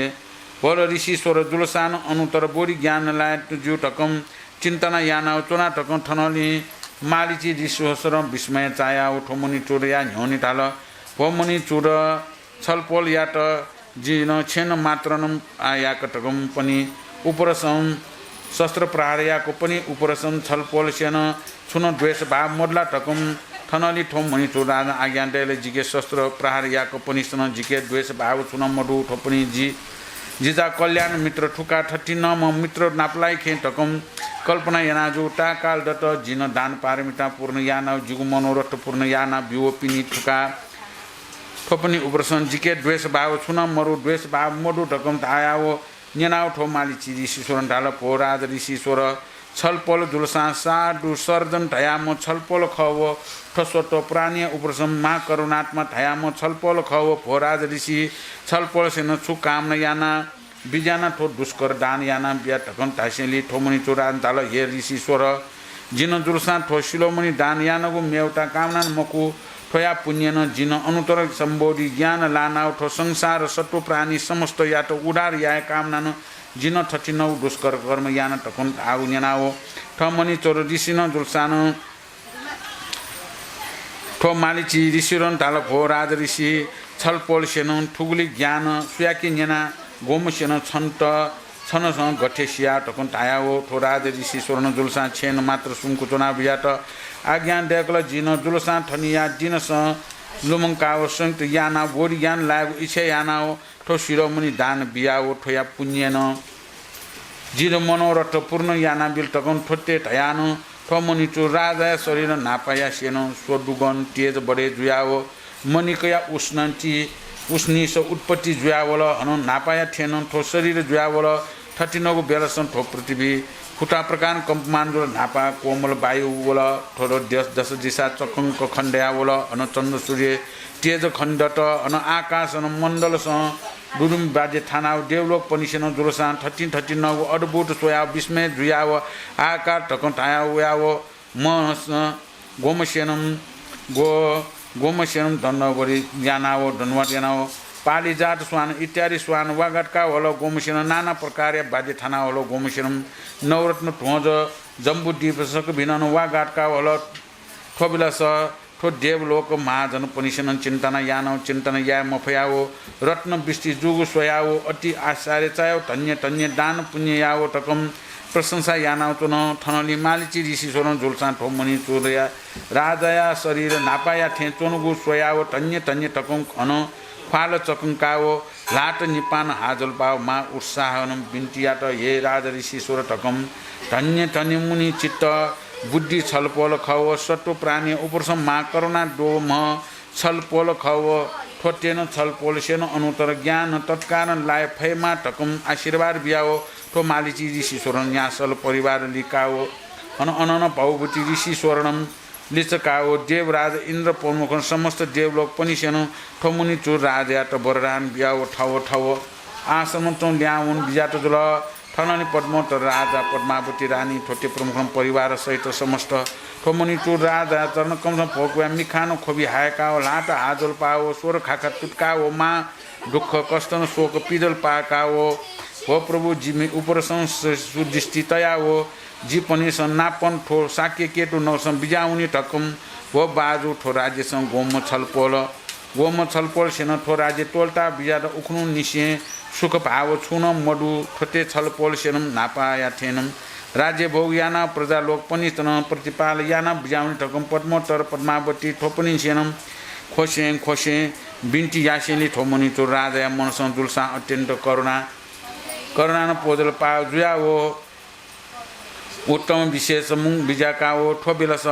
भो ऋषीश्वर, जुलसां अनुत्तर बोधि ज्ञान लायेत ज्यू धकं चिन्तन यानाव च्वना धकं थनंलि माल्ची ऋषीश्वरं विस्मय चायाव थ्व मणिचूडया न्ह्यःने धाल, भो मणिचूड, छलपोलयात जिं छेँनं मात्रनं याक धकं पनि उपरसं शस्त्र प्रहार याक पनि उपरसं छलपोलसेनं छुनं द्वेष भाव मदुला धकं थनंलि थ्व मणिचूड राजां आज्ञा दयेल, जिके शस्त्र प्रहार याक पनिसनं जिके द्वेष भाव छुनं मदु, थ्वपनि जि जिजा कल्याण मित्र थुका थथिंम्ह मित्र नापलाइखे धकं कल्पना याना जु। ताकाल दत, जिं दान पारमिता पूर्ण याना, जिगु मनोरथ पूर्ण याना ब्यूपिनि थुका। थ्वपनि उपरसं जिके द्वेष भाव छुं नं मरु, द्वेष भाव मदु धकं धायाव न्यनाव थ्व मालिचि ऋषीश्वरं धाल, भो राज ऋषीश्वर, छलपोल जुलसां साधु सर्जन धयाम्ह छलपोल खः व थ्व सत्त्व प्राणीया उपरसं महाकरुणात्मा धयाम्ह छलपोल खः व भो राज ऋषि, छलपोलसेनं छु कामना याना बिज्याना थ्व दुष्कर दान याना बिया धकं धासेंलि थ्व मुनिचुरां धाल, हे ऋषीश्वर, जिं जुलसां थ्व शिरोमणि दान यानागु मेवता कामना मखु, थ्वया पुण्यनं जिं अनुत्तर सम्बोधि ज्ञान लानाव थ्व संसार सत्त्व प्राणी समस्तयात उद्धार याये कामनानं जिं थथिंगु दुष्कर कर्म याना धकं धाःगु न्यनाव थ्व मुनिचुर ऋषिनं जुलसानं थ्व मालिचि ऋषिरं धाल, भो राज ऋषि, छलपोलसेनं थुगुलि ज्ञान सुयाके न्यना, गुम्हसेनं छन्त, छन्सं गथे सिया धकं धायाव थ्व राज ऋषीश्वरनं जुलसां छेँनं मात्र सुंकु च्वना बिज्यात। आज्ञा दय्कल, जिं जुलसां थनिया दिनसं लुमंकाव संयुक्त याना बोधि ज्ञान लायेगु इच्छा यानाव थ्व शिरोमणि दान बियाव थ्वया पुण्यनं जिं मनोरथ पूर्ण यानाबिल धकं थ्वते धयानं थ्व मुनिचु राजाया शरीर न्हापायासेनं स्वदुगन तेज बढे जुयाव मणिकया उष्णति, उष्णीस उत्पत्ति जुयावल। हनं न्हापाया थेनं थ्व शरीर जुयावल। थथिंगु बेलसं थ्व पृथ्वी खुता प्रकार कम्पमान जुल। न्हापा कोमल वायु वल। थ्व दस, दस दिशा चकंक खण्डया वल। हनं चन्द्र सूर्य तेज खण्डत। हनं आकाशनं मण्डलसं दुरुम बाजे थानाव देवलोकपनिसेनं जुलसां थथिं थथिंगु अद्भुत स्वयाव विस्मय जुयाव हाहाकार धकं धाया वयाव मस गोमसेनं गो, गोमसेनं दण्डवरी यानाव दण्डवत यानाव पालिजात स्वान इत्यादि स्वान वागातका वल। गोमसेनं नाना प्रकारया बाजे थाना वल। गोमसेनं नवरत्न ध्वज जम्बुद्वीप सकभिनं वागातका वल। थ्व बिलस थ्व देवलोक महाजनपनिसेनं चिन्तन यानाव चिन्तन याये मफयाव रत्न वृष्टि जूगु स्वयाव अति आश्चर्य चायाव धन्य धन्य दान पुण्य याव धकं प्रशंसा यानाव च्वन। थनंलि मालिचि ऋषीश्वरं जुलसां थ्व मुनिचुरया राजाया शरीर न्हापाया थें च्वंगु स्वयाव धन्य धन्य धकं हनं ख्वाल चकंकाव ल्हात निपान हाजल पाव मा उत्साहनं बिन्ति यात, हे राज ऋषीश्वर धकं धन्य धन्य मुनि चित्त बुद्धि छलपोल खव सत्व प्राणी उपरसं मा करुणा दोम्ह छलपोल खव। थ्वतेनं छलपोलसेनं अनुत्तर ज्ञान तत्कारण लाये फयेमा धकं आशीर्वाद बियाव थ्व मालिचि ऋषीश्वरं न्यासल परिवार लिकाव अन अननं भवभूति ऋषीश्वरनं लिचकाव देवराज इन्द्र प्रमुखं समस्त देवलोकपनिसेनं थ्व मुनिचु राजायात वरदान बियाव थव थव आश्रमं ल्याहां वने बिज्यात जुल। थनंलि पद्मोत्तर राजा पद्मावती रानी थ्वते प्रमुखं परिवार सहित समस्त थ्व मुनिचु राजाया चरणकमलसं भोकया मिखानं ख्वबि हायकाव ल्हात हाजल पाव स्वर खाखा तुतकाव मा दुःख कष्टनं शोक पिदल पाकाव भो प्रभु जिमि उपरसं सु-, सुदृष्टि तयाव जिपनिसं नापं थ्व शाक्यकेतु नगरसं बिज्याहुनि धकं भो बाजु थ्व राज्यसं गोम्ह छलपोल गोम्ह छलपोलसेनं थ्व राज्य त्वलता बिज्यात उखुन्हुनिसें सुख भाव छुं नं मदु। थ्वते छलपोलसेनं न्हापाया थेनं राज्य भोग यानाव प्रजालोकपनितनं प्रतिपाल यानाव बिज्याहुनि धकं पद्मोत्तर पद्मावती थ्वपनिसेनं ख्वसें ख्वसें बिन्ति यासेंलि थ्व मुनिचु राजाया मनसं जुलसां अत्यन्त करुणा करुणानं पोजल पाव जुयाव उत्तम विशेष मुं बिज्याकाव थ्व बेलस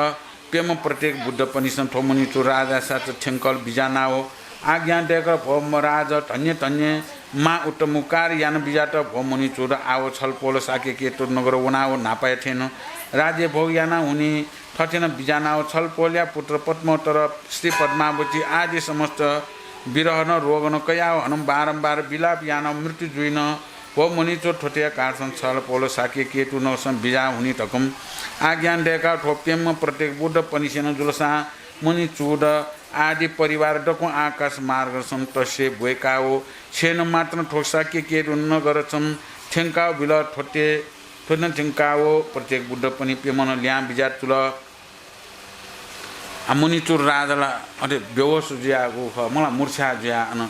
प्यम्ह प्रत्येक बुद्धपनिसं थ्व मुनिचु राजाया साथ थ्यंकल बिज्यानाव आज्ञा दय्कल भो महाराज धन्य धन्य मा उत्तम उपकार याना बिज्यात। भो मुनिचु आव छलपोल शाक्यकेतु नगर वनाव न्हापाया थेनं राज्य भोग यानाव हुनि। थथेनं बिज्यानाव छलपोलया पुत्र पद्मोत्तर श्री पद्मावती आदि समस्त विरहनं रोगनं कयाव हनं बारम्बार विलाप यानाव मृत्यु जुइन। भो मुनिचु थ्वतेया कारणसं छलपोल शाक्यकेतु नगरसं बिज्याहुनि धकं आज्ञा दय्काव थ्व प्यम्ह प्रत्येक बुद्धपनिसेनं जुलसां मुनिचुद आदि परिवार दक्वं आकाश मार्गसं तस्से ब्वय्काव छेँनं मात्रं थ्व शाक्यकेतु नगरसं थ्यंकाव बिल। थ्वते थ्वनं थ्यंकाव प्रत्येक बुद्धपनि प्यम्हनं ल्याहां बिज्यात जुल। आ, मुनिचुर राजा ला अथे बेहोस जुयागु खः, मला मूर्छा जुया अन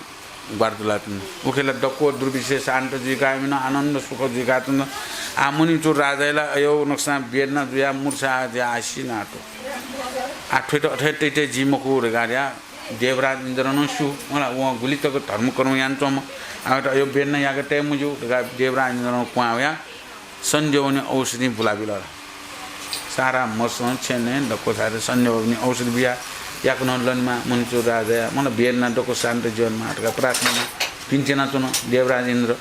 ग्वार जुलाच्वन। उखेला दक्व दुर्विशेष शान्त जुइका इमिनं आनन्द सुख जुइकाच्वन। आ, मुनिचुर राजाया ला अय् नक्सां वेदना जुया मूर्छा जुया आ सिनातो। आ, थ्वइत अथे तैते जि मखु धकाः या देवराज इन्द्र नं स्यू, मला, वं गुलि तक धर्मकर्म यानाच्वंम्ह, आःयात अय् बेर नं याके तये मज्यू धकाः देवराज इन्द्र नं क्वहां वयाः सन्ध्यवनी औषधि बुलाबिल। सारा मसं छेनय् दक्व सारा सन्ध्यवनी औषधि बियाः याकनं लनेमाः, मणिचूड राजाया, मला, बेर नं दक्व शान्त जुइमाः धकाः प्रार्थना यानाः बिन्ति यानाच्वन देवराज इन्द्र।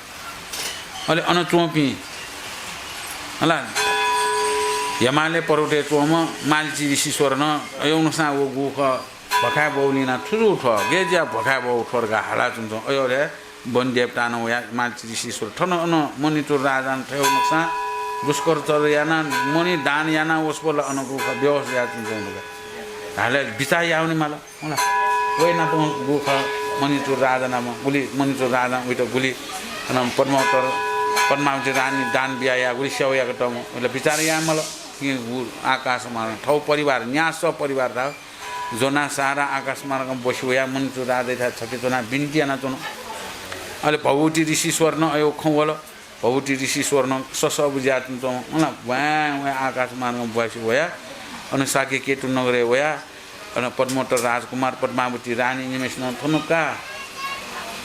अले अन च्वंपिं, हला, हिमालय पर्वतय् च्वंम्ह मालिची ऋषीश्वर नं अय् उनसां व गुखः भखाय् बौलिं नं, छु जू थ्व, गय् जुयाः भखाय् बौ थ्व धकाः हालाच्वंच्वं। अय् अले वन देवतां नं वयाः मालिची ऋषीश्वर, थन अन मणिचूड राजां थथे उनसां दुष्कर्म यानाः मणि दान यानाः वसपोल अन गुखः बेहोस जुयाच्वंच्वं धकाः हाले बिचाः याःवनेमाल। हला, वय् नाप गुखः मणिचूड राजा नाप गुलि, मणिचूड राजां वइत गुलि, अन पद्मोत्तर, पद्मावती रानी दान बियाः याः गुलि सेवा याकेत मला बिचाः यायेमाल। कि उ आकाश मार्गं थव परिवार, न्यासः परिवार धाः ज्वनाः सारा आकाश मार्गं बसि वयाः मणिचूड राजायाथाय् छखे च्वनाः बिन्ति यानाच्वन। अले भवभूति ऋषीश्वर नं अय् खँ वल। भवभूति ऋषीश्वर नं ससः बुझाच्वंच्वं, मला, भ्वाँय् भ्वाँय् आकाश मार्गं बसि वयाः अन साकेकेतु नगरय् वयाः अन पद्मोत्तर राजकुमार, पद्मावती रानी इमिसं नं थन का।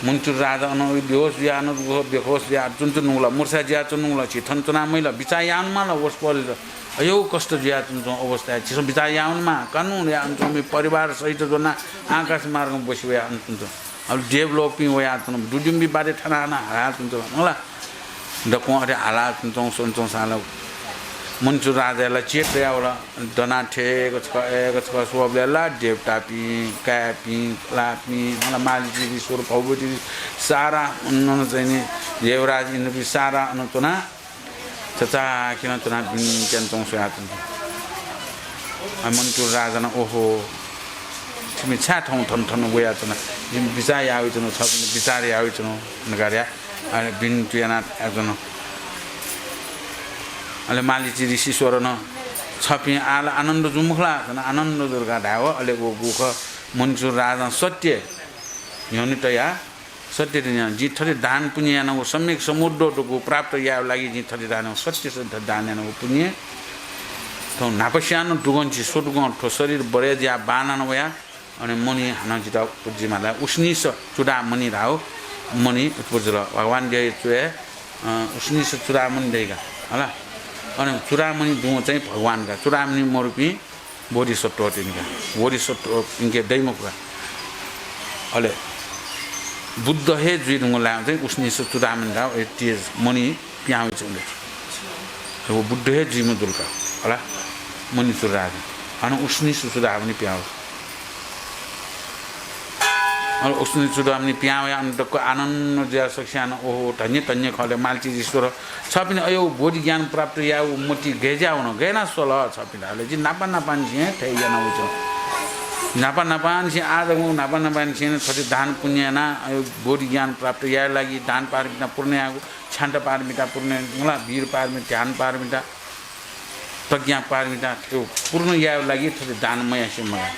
मणिचूड राजा अन बेहोस जुयाः अन बेहोस जुयाच्वंच्वंगु ला, मूर्छा जुयाच्वंगु ला, झी थन च्वनाः मजिल, बिचाः याःवनेमाल वसपोलयात। अय् कष्ट जुयाच्वंच्वं अवस्थाय् झीसं बिचाः याःवनेमाः, कानु याःवनेच्वंपिं परिवार सहित ज्वनाः आकाश मार्गं बसि वयाः अन च्वंच्वं। अब देवलोकपिं वयाच्वन, दुदुम्बी बारे थाना हाना हालाच्वंच्वं, मला। दक्वं अथे हालाच्वंच्वं स्वंच्वंसां ला मणिचूड राजाया ला चेत दयावल। दनाः थेक छकः एक छकः स्वःबलय् ला देवतापिं, काय्‌पिं, लापिं, मला, मालिची ऋषीश्वर, भवभूति ऋषीश्वर, सारा अन चाहिँ नि देवराज इन्द्रपिं सारा अन च्वनाः चचाःखेलं च्वनाः बिन्ति यानाच्वंगु स्वयाच्वन। अले मणिचूड राजां नं, ओहो, छिमि छाय् थौं थन थन वयाच्वना? जिमि बिचाः याः वयाच्वना, छपिं बिचाः याः वयाच्वना धकाः धयाः अले बिन्ति यानाः यानाच्वन। अले मालिची ऋषीश्वरं नं, छपिं आः ला आनन्द जू मखु ला? थन आनन्द जू धकाः धायेवं, अले व गुखः मणिचूड राजां सत्य न्ह्यःने तयाः, सत्य न्ह्यःने, जिं थथे दान पुण्य यानागु, सम्यक समुद्र दुगु प्राप्त यायेगु लागि जिं थथे दान, सत्य सत्य दान यानागु पुण्य। थौं न्हापासियां नं दुगं झी स्वदुगं थ्व शरीर बरय् जुयाः बांलानाः वया अन मणि हानं जितः उत्पत्ति जुइमाल। उष्णीष चूडामणि धाःगु मणि उत्पत्ति जुल। भगवान देवया च्वय्, अ, उष्णीष चूडामणि दइगु, हला। अन चूडामणि दुगु चाहिँ भगवान का। चूडामणि मरुपिं बोधिसत्वपिं का। बोधिसत्वपिंके दइ मखु का। अले बुद्ध हे जुइधुंगु लायेवं चाहिँ उष्णीष चूडामणि धाःगु ए तेज मणि पिहां वयाच्वंगु दु। व बुद्ध हे जुइ मजुल का, हला, मणिचूड राजां। हानं उष्णीष चूडामणि पिहां वल। अले उष्णीष चूडामणि पिहां वयाः अन दक्व आनन्द जुयाः सकसियां नं, ओहो, धन्य धन्य खः ले मालिची ऋषीश्वर। छपिं अय् बोधि ज्ञान प्राप्त यायेगु मति गय् जुया वन, गय् यानाः स्वल छपिं धाःसा ले, जिं न्हापा न्हापांनिसें थथे याना वयाच्वना। न्हापा न्हापांनिसें, आः जक मखु, न्हापा न्हापांनिसें थथे दान पुण्य यानाः अय् बोधि ज्ञान प्राप्त यायेगु लागि दान पारमिता पूर्ण यायेगु, क्षान्त पारमिता पूर्ण, मला, वीर पारमिता, ध्यान पारमिता, प्रज्ञा पारमिता थ्व पूर्ण यायेगु लागि थथे दान मयासें मगाः।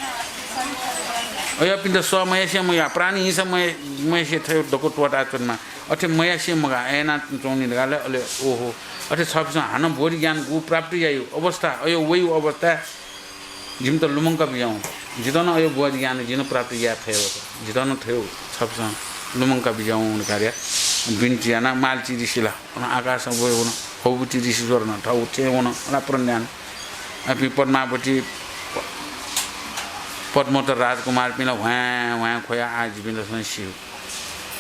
अय्‌पिन्त सः मयासें मगाः, प्राणी हिंसा मया-, मयासें थथे दक्व त्वःताच्वनेमाः। अथे मयासें मगाः, अय् यानाच्वनी धकाः ले, अले ओहो, अथे छपिसं हानं बोधि ज्ञान गु प्राप्त याइगु अवस्था, अय् वइगु अवस्था जिमित लुमंका बिज्याहुँ। जितः नं अय् बोधि ज्ञान जिं नं प्राप्त याये फयेगु, जितः नं थथे छपिसं लुमंका बिज्याहुँ धकाः धयाः बिन्ति यानाः मालिची ऋषि ला अन आकाशं वये वन, भवभूति ऋषीश्वर नं थव थें वन, अन प्रण यानाः। अपिं पद्मावती, पद्मोत्तर राजकुमारपिं ला ह्वाँय् ह्वाँय् ख्वयाः, आः जिपिं ला थन स्यू।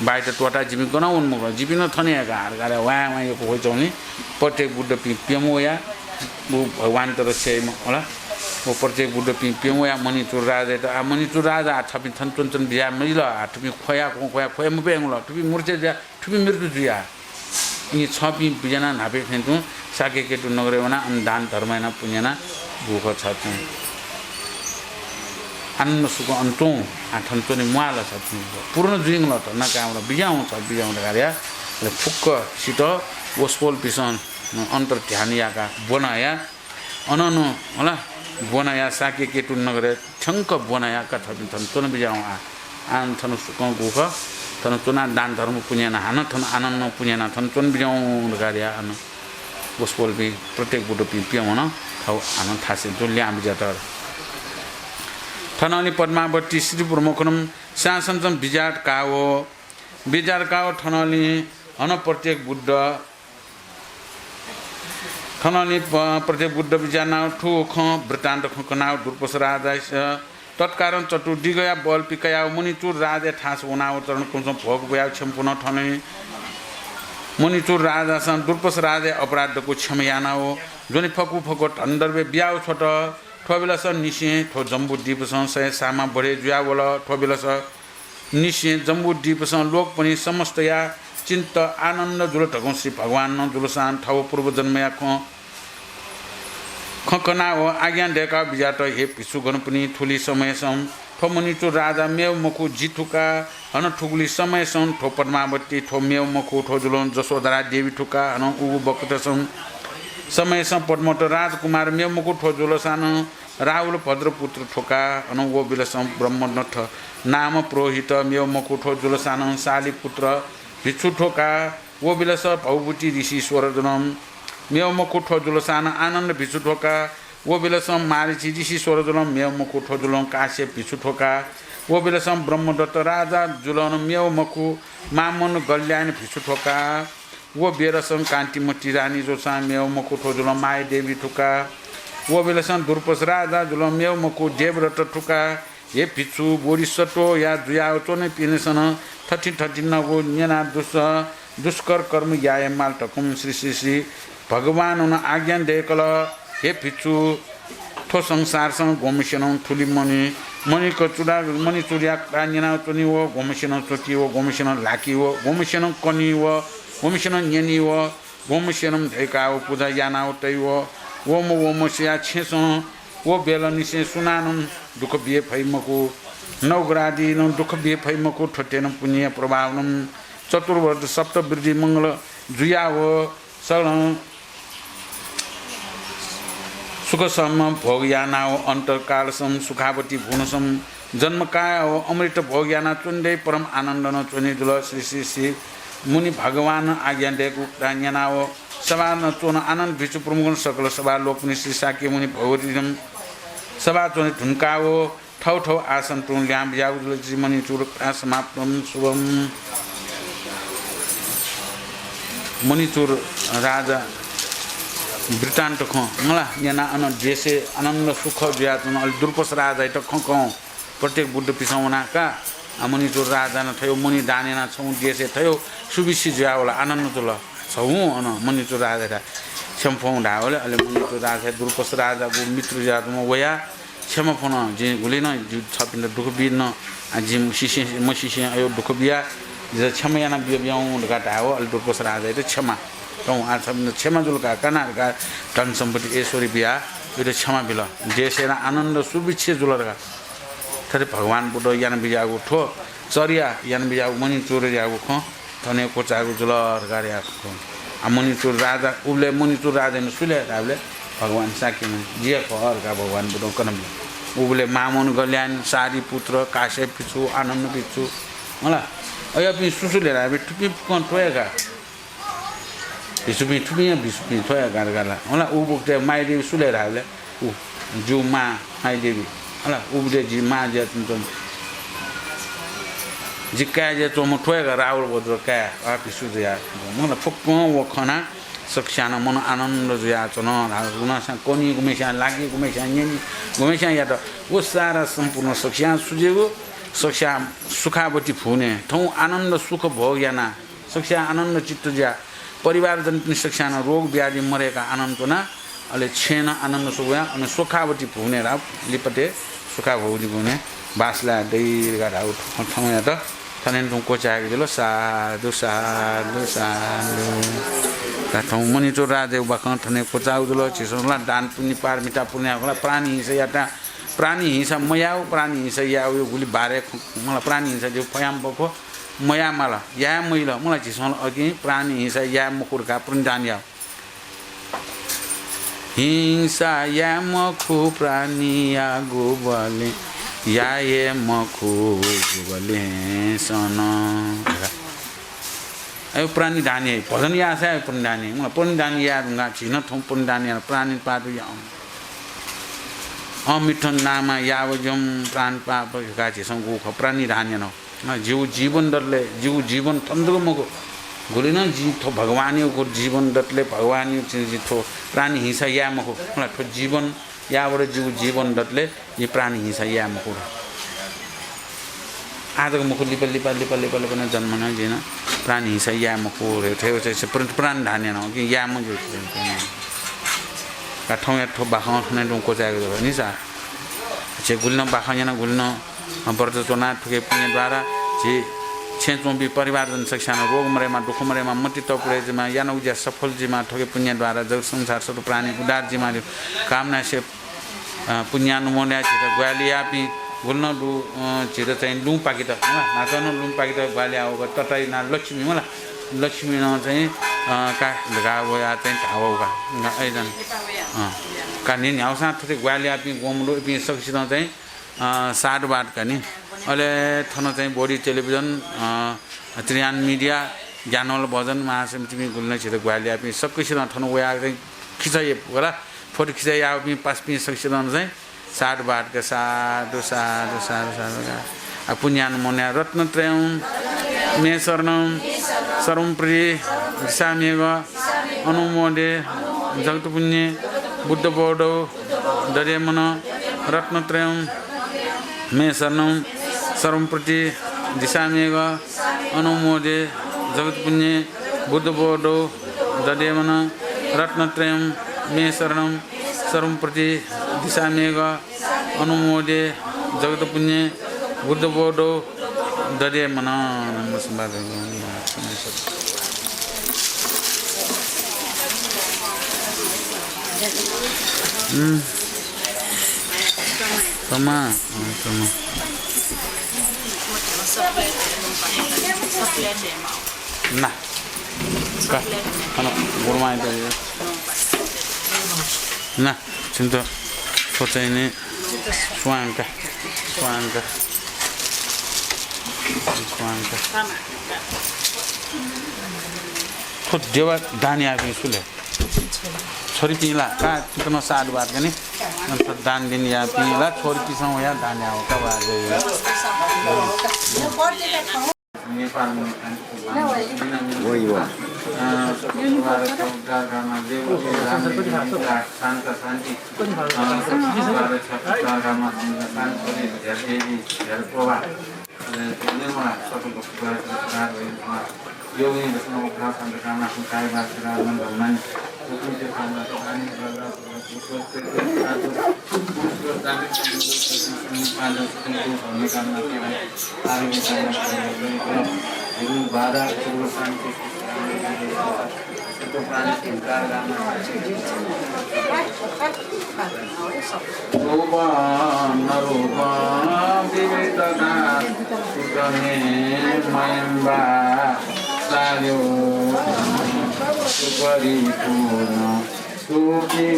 बायात त्वःताः जिपिं गनं वने मखु, जिपिं नं थन हे का धकाः ह्वाँय् ह्वाँय् यक्व ख्वयाच्वंबलय् प्रत्येक बुद्धपिं प्यम्ह वयाः व भगवानयात स्यइम्ह, हला। व प्रत्येक बुद्धपिं प्यम्ह वयाः मणिचूड राजायात, आः मणिचूड राजा, आः थपिं थन च्वनाच्वने बिज्याये मजिल, आः थुपिं ख्वयाः ख्वयाः ख्वयाः ख्वये मफयेगु ला, थुपिं मूर्छित जुयाः, थुपिं मृत्यु जुयाः। इं छपिं बिज्यानाः न्हापा थें तुं साकेकेतु नगरय् वनाः अन दान धर्म यानाः पुण्य यानाः गुखः छपिं आनन्द सुखं अन च्वँ। आः थन च्वने म्वाःल छपिं। पूर्ण जुइगु ला, धर्ना कायेगु ला, बिज्याहुँ छपिं बिज्याहुँ धकाः धयाः। अले फुक्कसित वसपोलपिसं अन्तर्ध्यान याकाः ब्वना हया। अनं नं, हला, ब्वना हया साकेकेतु नगरय् थ्यंक ब्वना हया का, थपिं थन च्वने बिज्याहुँ आः। आः थन सुखं गुखः, थन च्वनाः दान धर्म पुण्य यानाः हानं थन आनन्दं पुण्य यानाः थन च्वने बिज्याहुँ धकाः धयाः अन वसपोलपिं प्रत्येक बुद्धपिं प्यम्ह वन, थव हानं थासय् तुं लिहां बिज्यात। थनंलि पद्मावती श्री प्रमुखनं शासनचं बिज्यात काव। बिज्यात काव थनंलि हनं प्रत्येक बुद्ध, थनंलि प-, प्रत्येक बुद्ध बिज्यानाव थ्व खँ वृत्तान्त खँ कनाव दुर्पस राजास तत्कालं चतुर्दिगया बल पिकयाव मणिचूड राजाया थास वनाव चरणकुंसं भोग बुयाव क्षमपुन थनंलि मणिचूड राजासं दुर्पस राजाया अपराध दक्व क्षमा यानाव ज्वने फक्व फक्व धन द्रव्य बियाव छ्वत। थ्व बेलस निसें थ्व जम्बुद्वीपसं सय सामा बढे जुयावल। थ्व बेलस निसें जम्बुद्वीपसं लोकपनि समस्तया चित्त आनन्द जुल धकं श्री भगवानं जुलसां थव पूर्वजन्मया खँ, खँ कनाव आज्ञा दय्काव बिज्यात। हे भिक्षुगणपनि थुलि समयसं थ्व मणिचूड राजा मेव मखु जि थुका, हनं थुगुलि समयसं थ्व पद्मावती थ्व मेव मखु थ्व जुलं जसोधरा देवी थुका, हनं उगु बखतसं समयसं पद्मोत्तर राजकुमार मेव मखु थ्व जुलसां राहुल भद्रपुत्र थुका, हनं व बेलसं ब्रह्मदत्त नाम पुरोहित मेव मखु थ्व जुलसां सालिपुत्र भिक्षु थुका, व बेलस भवभूति ऋषि स्वरजनं मेव मखु थ्व जुलसां आनन्द भिक्षु थुका, व बेलसं मारीचि ऋषि स्वरजनं मेव मखु थ्व जुलं काश्यप भिक्षु थुका, व बेलसं ब्रह्मदत्त राजा जुलं मेव मखु मामनु गल्यायन भिक्षु थुका, व बेलसं कान्तिमती रानी जुलसां मेव मखु थ्व जुलं मायादेवी थुका, व बेलसं दुर्पस राजा जुलं मेव मखु देवदत्त थुका, हे भिक्षु, बोधिसत्वया जुयाव च्वनापिन्सं थथिं थथिं नगु न्यनाः दुस-, दुष्कर कर्म याये माल धकं श्री श्री श्री भगवानं आज्ञा दय्कल। हे भिक्षु, थ्व संसारसं गुम्हस्यानं थुलि मणि, मणिक चूडा, मणिचूडया कथं न्यनाव च्वनी व, गुम्हस्यानं च्वकी व, गुम्हस्यानं ल्हाकी व, गुम्हस्यानं कनी व, गुम्हस्यानं न्यनी व, गुम्हस्यानं धय्काव पुजा यानाव तइ व, वम्ह वम्हस्या छेँसं व बेलनिसें सुनानं दुःख बिये फइ मखु। नवग्रहादिनं दुःख बिये फइ मखु। थ्वतेनं पुण्य प्रभावनं चतुर्वर्ग सप्तवृद्धि मंगल जुयाव सगलं सुखसम भोग यानाव अन्तकालसं सुखावती भुवनसं जन्म कायाव अमृत भोग यानाव च्वने दइ परम आनन्दनं च्वने जुल। श्री श्री श्री मुनि भगवानं आज्ञा दय्कूगु कथं न्यनाव सभां च्वन आनन्द भिक्षु प्रमुखनं सकल सभा लोकपनि श्री शाक्यमुनि भगवतीनं सभा च्वने धुंकाव थव थव आसन तुं ल्याहां बिज्याःगु जुल। श्री मणिचूड कथा समाप्तं। शुभम्। मणिचूड राजा वृत्तान्त खँ मला न्यनाः अन देशय् आनन्द सुख जुयाच्वन। अले दुर्पस राजायात खँ कं प्रत्येक बुद्धपिसं वनाः का, आ, मणिचूड राजानं थय् मणि दान यानाः छगू देशय् थय् सुभिक्षित जुयावल, आनन्द जुल। छगू अन मणिचूड राजायात क्षमा फ्वँ धाःबलय् अले मणिचूड राजा दुर्पस राजागु मित्र जुयाच्वंम्ह वयाः क्षमा फ्वन, जिं गुलि नं जि छपिन्त दुःख बिन, आ, जिं सिसें, मसिसें अय् दुःख बिया, जितः क्षमा याना बिया बियाहुँ धकाः धायेवं अले दुर्पस राजायात क्षमा। थौं आ छपिन्त क्षमा जुल का, का ना धकाः धन सम्पत्ति ऐश्वर्य बियाः वयात क्षमा बिल। देशय् नं आनन्द सुभिक्ष जुल धकाः। थथे भगवान बुद्धं याना बिज्याःगु थ्व चर्या याना बिज्याःगु मणिचूडयागु खँ थन हे क्वचाःगु जुल धकाः धयाः खः। आ, मणिचूड राजा, उबलय् मणिचूड राजायात सु लय् धाःबलय् भगवान शाक्यमुनि, जि हे खः धकाः भगवान बुद्धं कनाबिल। उबलय् मामनु गल्यायन, सारिपुत्र, काश्यप भिक्षु, आनन्द भिक्षु, हला, अय्‌पिं सु सु लय् धाःबलय् थुपिं फुक्कं थ्व हे का। भिक्षुपिं थुपिं हे भिक्षुपिं थ्व हे का धकाः ला। हला, उबलय् मायादेवी सु लय् धाःबलय् उ, जिगु मां मायादेवी। हला, उबलय् जि मां जुयाच्वंम्ह, जि काय् जुयाच्वंम्ह थ्व हे का, राहुल भद्र काय्, आ, भिक्षु जुयाच्वंम्ह। हला, फुक्कं व खनाः सकस्यां नं मन आनन्द जुयाच्वन। हला, गुम्हस्यां कनी, गुम्हस्यां लाकी, गुम्हस्यां न्यनी, गुम्हस्यां यात। व सारा सम्पूर्ण सकस्यां सु जुइगु, सकस्यां सुखावती भुवनय् थौं आनन्द सुख भोग यानाः सकस्यां आनन्द चित्त जुयाः परिवारजनपिं सकस्यां नं रोग व्याधि मदय्काः आनन्द च्वनाः अले छेँय् नं आनन्द सुख वयाः अन सुखावती भुवनय् धाःगु लिपातय् सुखावती भुवनय् बास याये दइ धकाः धाःगु थौंयात थन हे तुं क्वचायेके जुल। साधु, साधु, साधु। का थौं मणिचूड राजायागु बाखं थन हे क्वचाःगु जुल। झीसं ला दान पुण्य पारमिता पूर्ण यायेगु ला प्राणी हिंसा यात। प्राणी हिंसा मयाउ, प्राणी हिंसा याउ गुलि बारे मला प्राणी हिंसा जु फयाम बखो मया माला, याये मइल। मला झीसं ला अकिं प्राणी हिंसा याये मखु धकाः प्रणिधान याउ। हिंसा याये मखु प्राणीया गुबलें, याये मखु गुबलें सन। अय् प्राणिधान याइ, भजन याःसा अय् प्राणिधान याइ। मला प्राणिधान याये धुंकाः झी नं थौं प्राणिधान याये, प्राणी पादु याउ। अमित्थं नामा यावज्जीवं प्राणपापः धकाः झीसं गु खः प्राणी धान्य नं। अँ, जिगु जीवन दतले, जिगु जीवन थन जक मखु। गुलिनं जि थ्व भगवानयागु जीवन दतले भगवानयागु जि, जि थ्व प्राणी हिंसा याये मखु। मला थ्व जीवन यावत जिगु जीवन दतले जि प्राणी हिंसा याये मखु। आजक मखु लिपा, लिपा, लिपा, लिपा, लिपा नं जन्म नं जिं प्राणी हिंसा याये मखु रे। थ्व चाहिँ से प्र-, प्राणी धान्य नं कि याये मज्यू। का थौंया थ्व बाखं थने दुं क्वचायेगु जक नि सा। छे गुलिनं बाखं याना गुलिनं अँ, व्रत च्वना थुके पुण्य द्वारा झी छेँ च्वंपिं परिवारजन सकसिनं रोग मरेमा, दुःख मरेमा, मति तपुरे जुमा, यानागु ज्या सफल जुमा, थुके पुण्य द्वारा जगत संसार सत्त्व प्राणी उद्धार जुमा धइगु कामना से, अँ, पुण्यानुमोदन झीत ग्वाहालि याःपिं गुलिनं दु, अँ, झीत चाहिँ लुँ पाकेत, हँ, न्हाचः नं लुँ पाकेत ग्वाहालि याःगु तताइ ना लक्ष्मी मला, लक्ष्मी नं चाहिँ, अँ, का धकाः वया चाहिँ धाःगु का, अय्‌जन, अँ, का न्हि न्ह्याउसां थथे ग्वाहालि याःपिं ग्वम्ह दु, इपिं सकसितं चाहिँ अँ, साधुवाद का नि। अले थन चाहिँ बोधि टेलिभिजन, अँ, त्रियान मिडिया, ज्ञानवल भजन महासमितिपिं गुलिनं झीत ग्वाहालि याःपिं सकसितं थन वयाः चाहिँ खिचा याःपिं, फोटो खिचा याःपिं पासापिं सकसितं चाहिँ साधुवाद का, साधु, साधु, साधु, साधु का। आ, पुण्यानुमोदन रत्नत्रयं मे शरणं सर्वं प्रतिदिशाम्यघम् अनुमोदे जगत्पुण्ये बुद्धबोधौ दधेमन रत्नत्रयं मे शरणं सर्वं प्रतिदिशाम्यघम् अनुमोदे जगत्पुण्ये बुद्धबोधौ दधेमन रत्नत्रयं मे शरणं सर्वं प्रतिदिशाम्यघम् अनुमोदे जगत्पुण्ये बुद्धबोधौ दधेमन। नमो सम्बुद्धाय। हम्म। तमा, अँ, तमा। ना। का, हन, गुरुमाई त यो। ना, छिन्त सोचाइने स्वांका, स्वांका, स्वांका। थ्व देवा दान याःपिं सु ले? छोरीपिं ला, का, छिन्त नं साधुवाद का नि। दान दिने याःपिं ला, छोरीपिंसं वया दान याः का, वाजय्। नेपालमा वही हो। शान्त शान्ति। रूपं अरूपं विविधता सुखमे मयं वा सायो सुपरिपूर्ण सुखीन्द्रपात्रं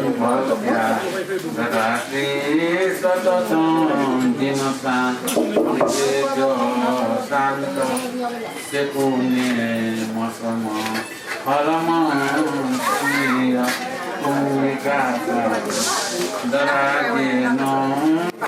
भक्त्या ददाति सततं जिनसां तेजः शान्त सेकुने मसम हलमं स्वीय पुण्यकास दराजेन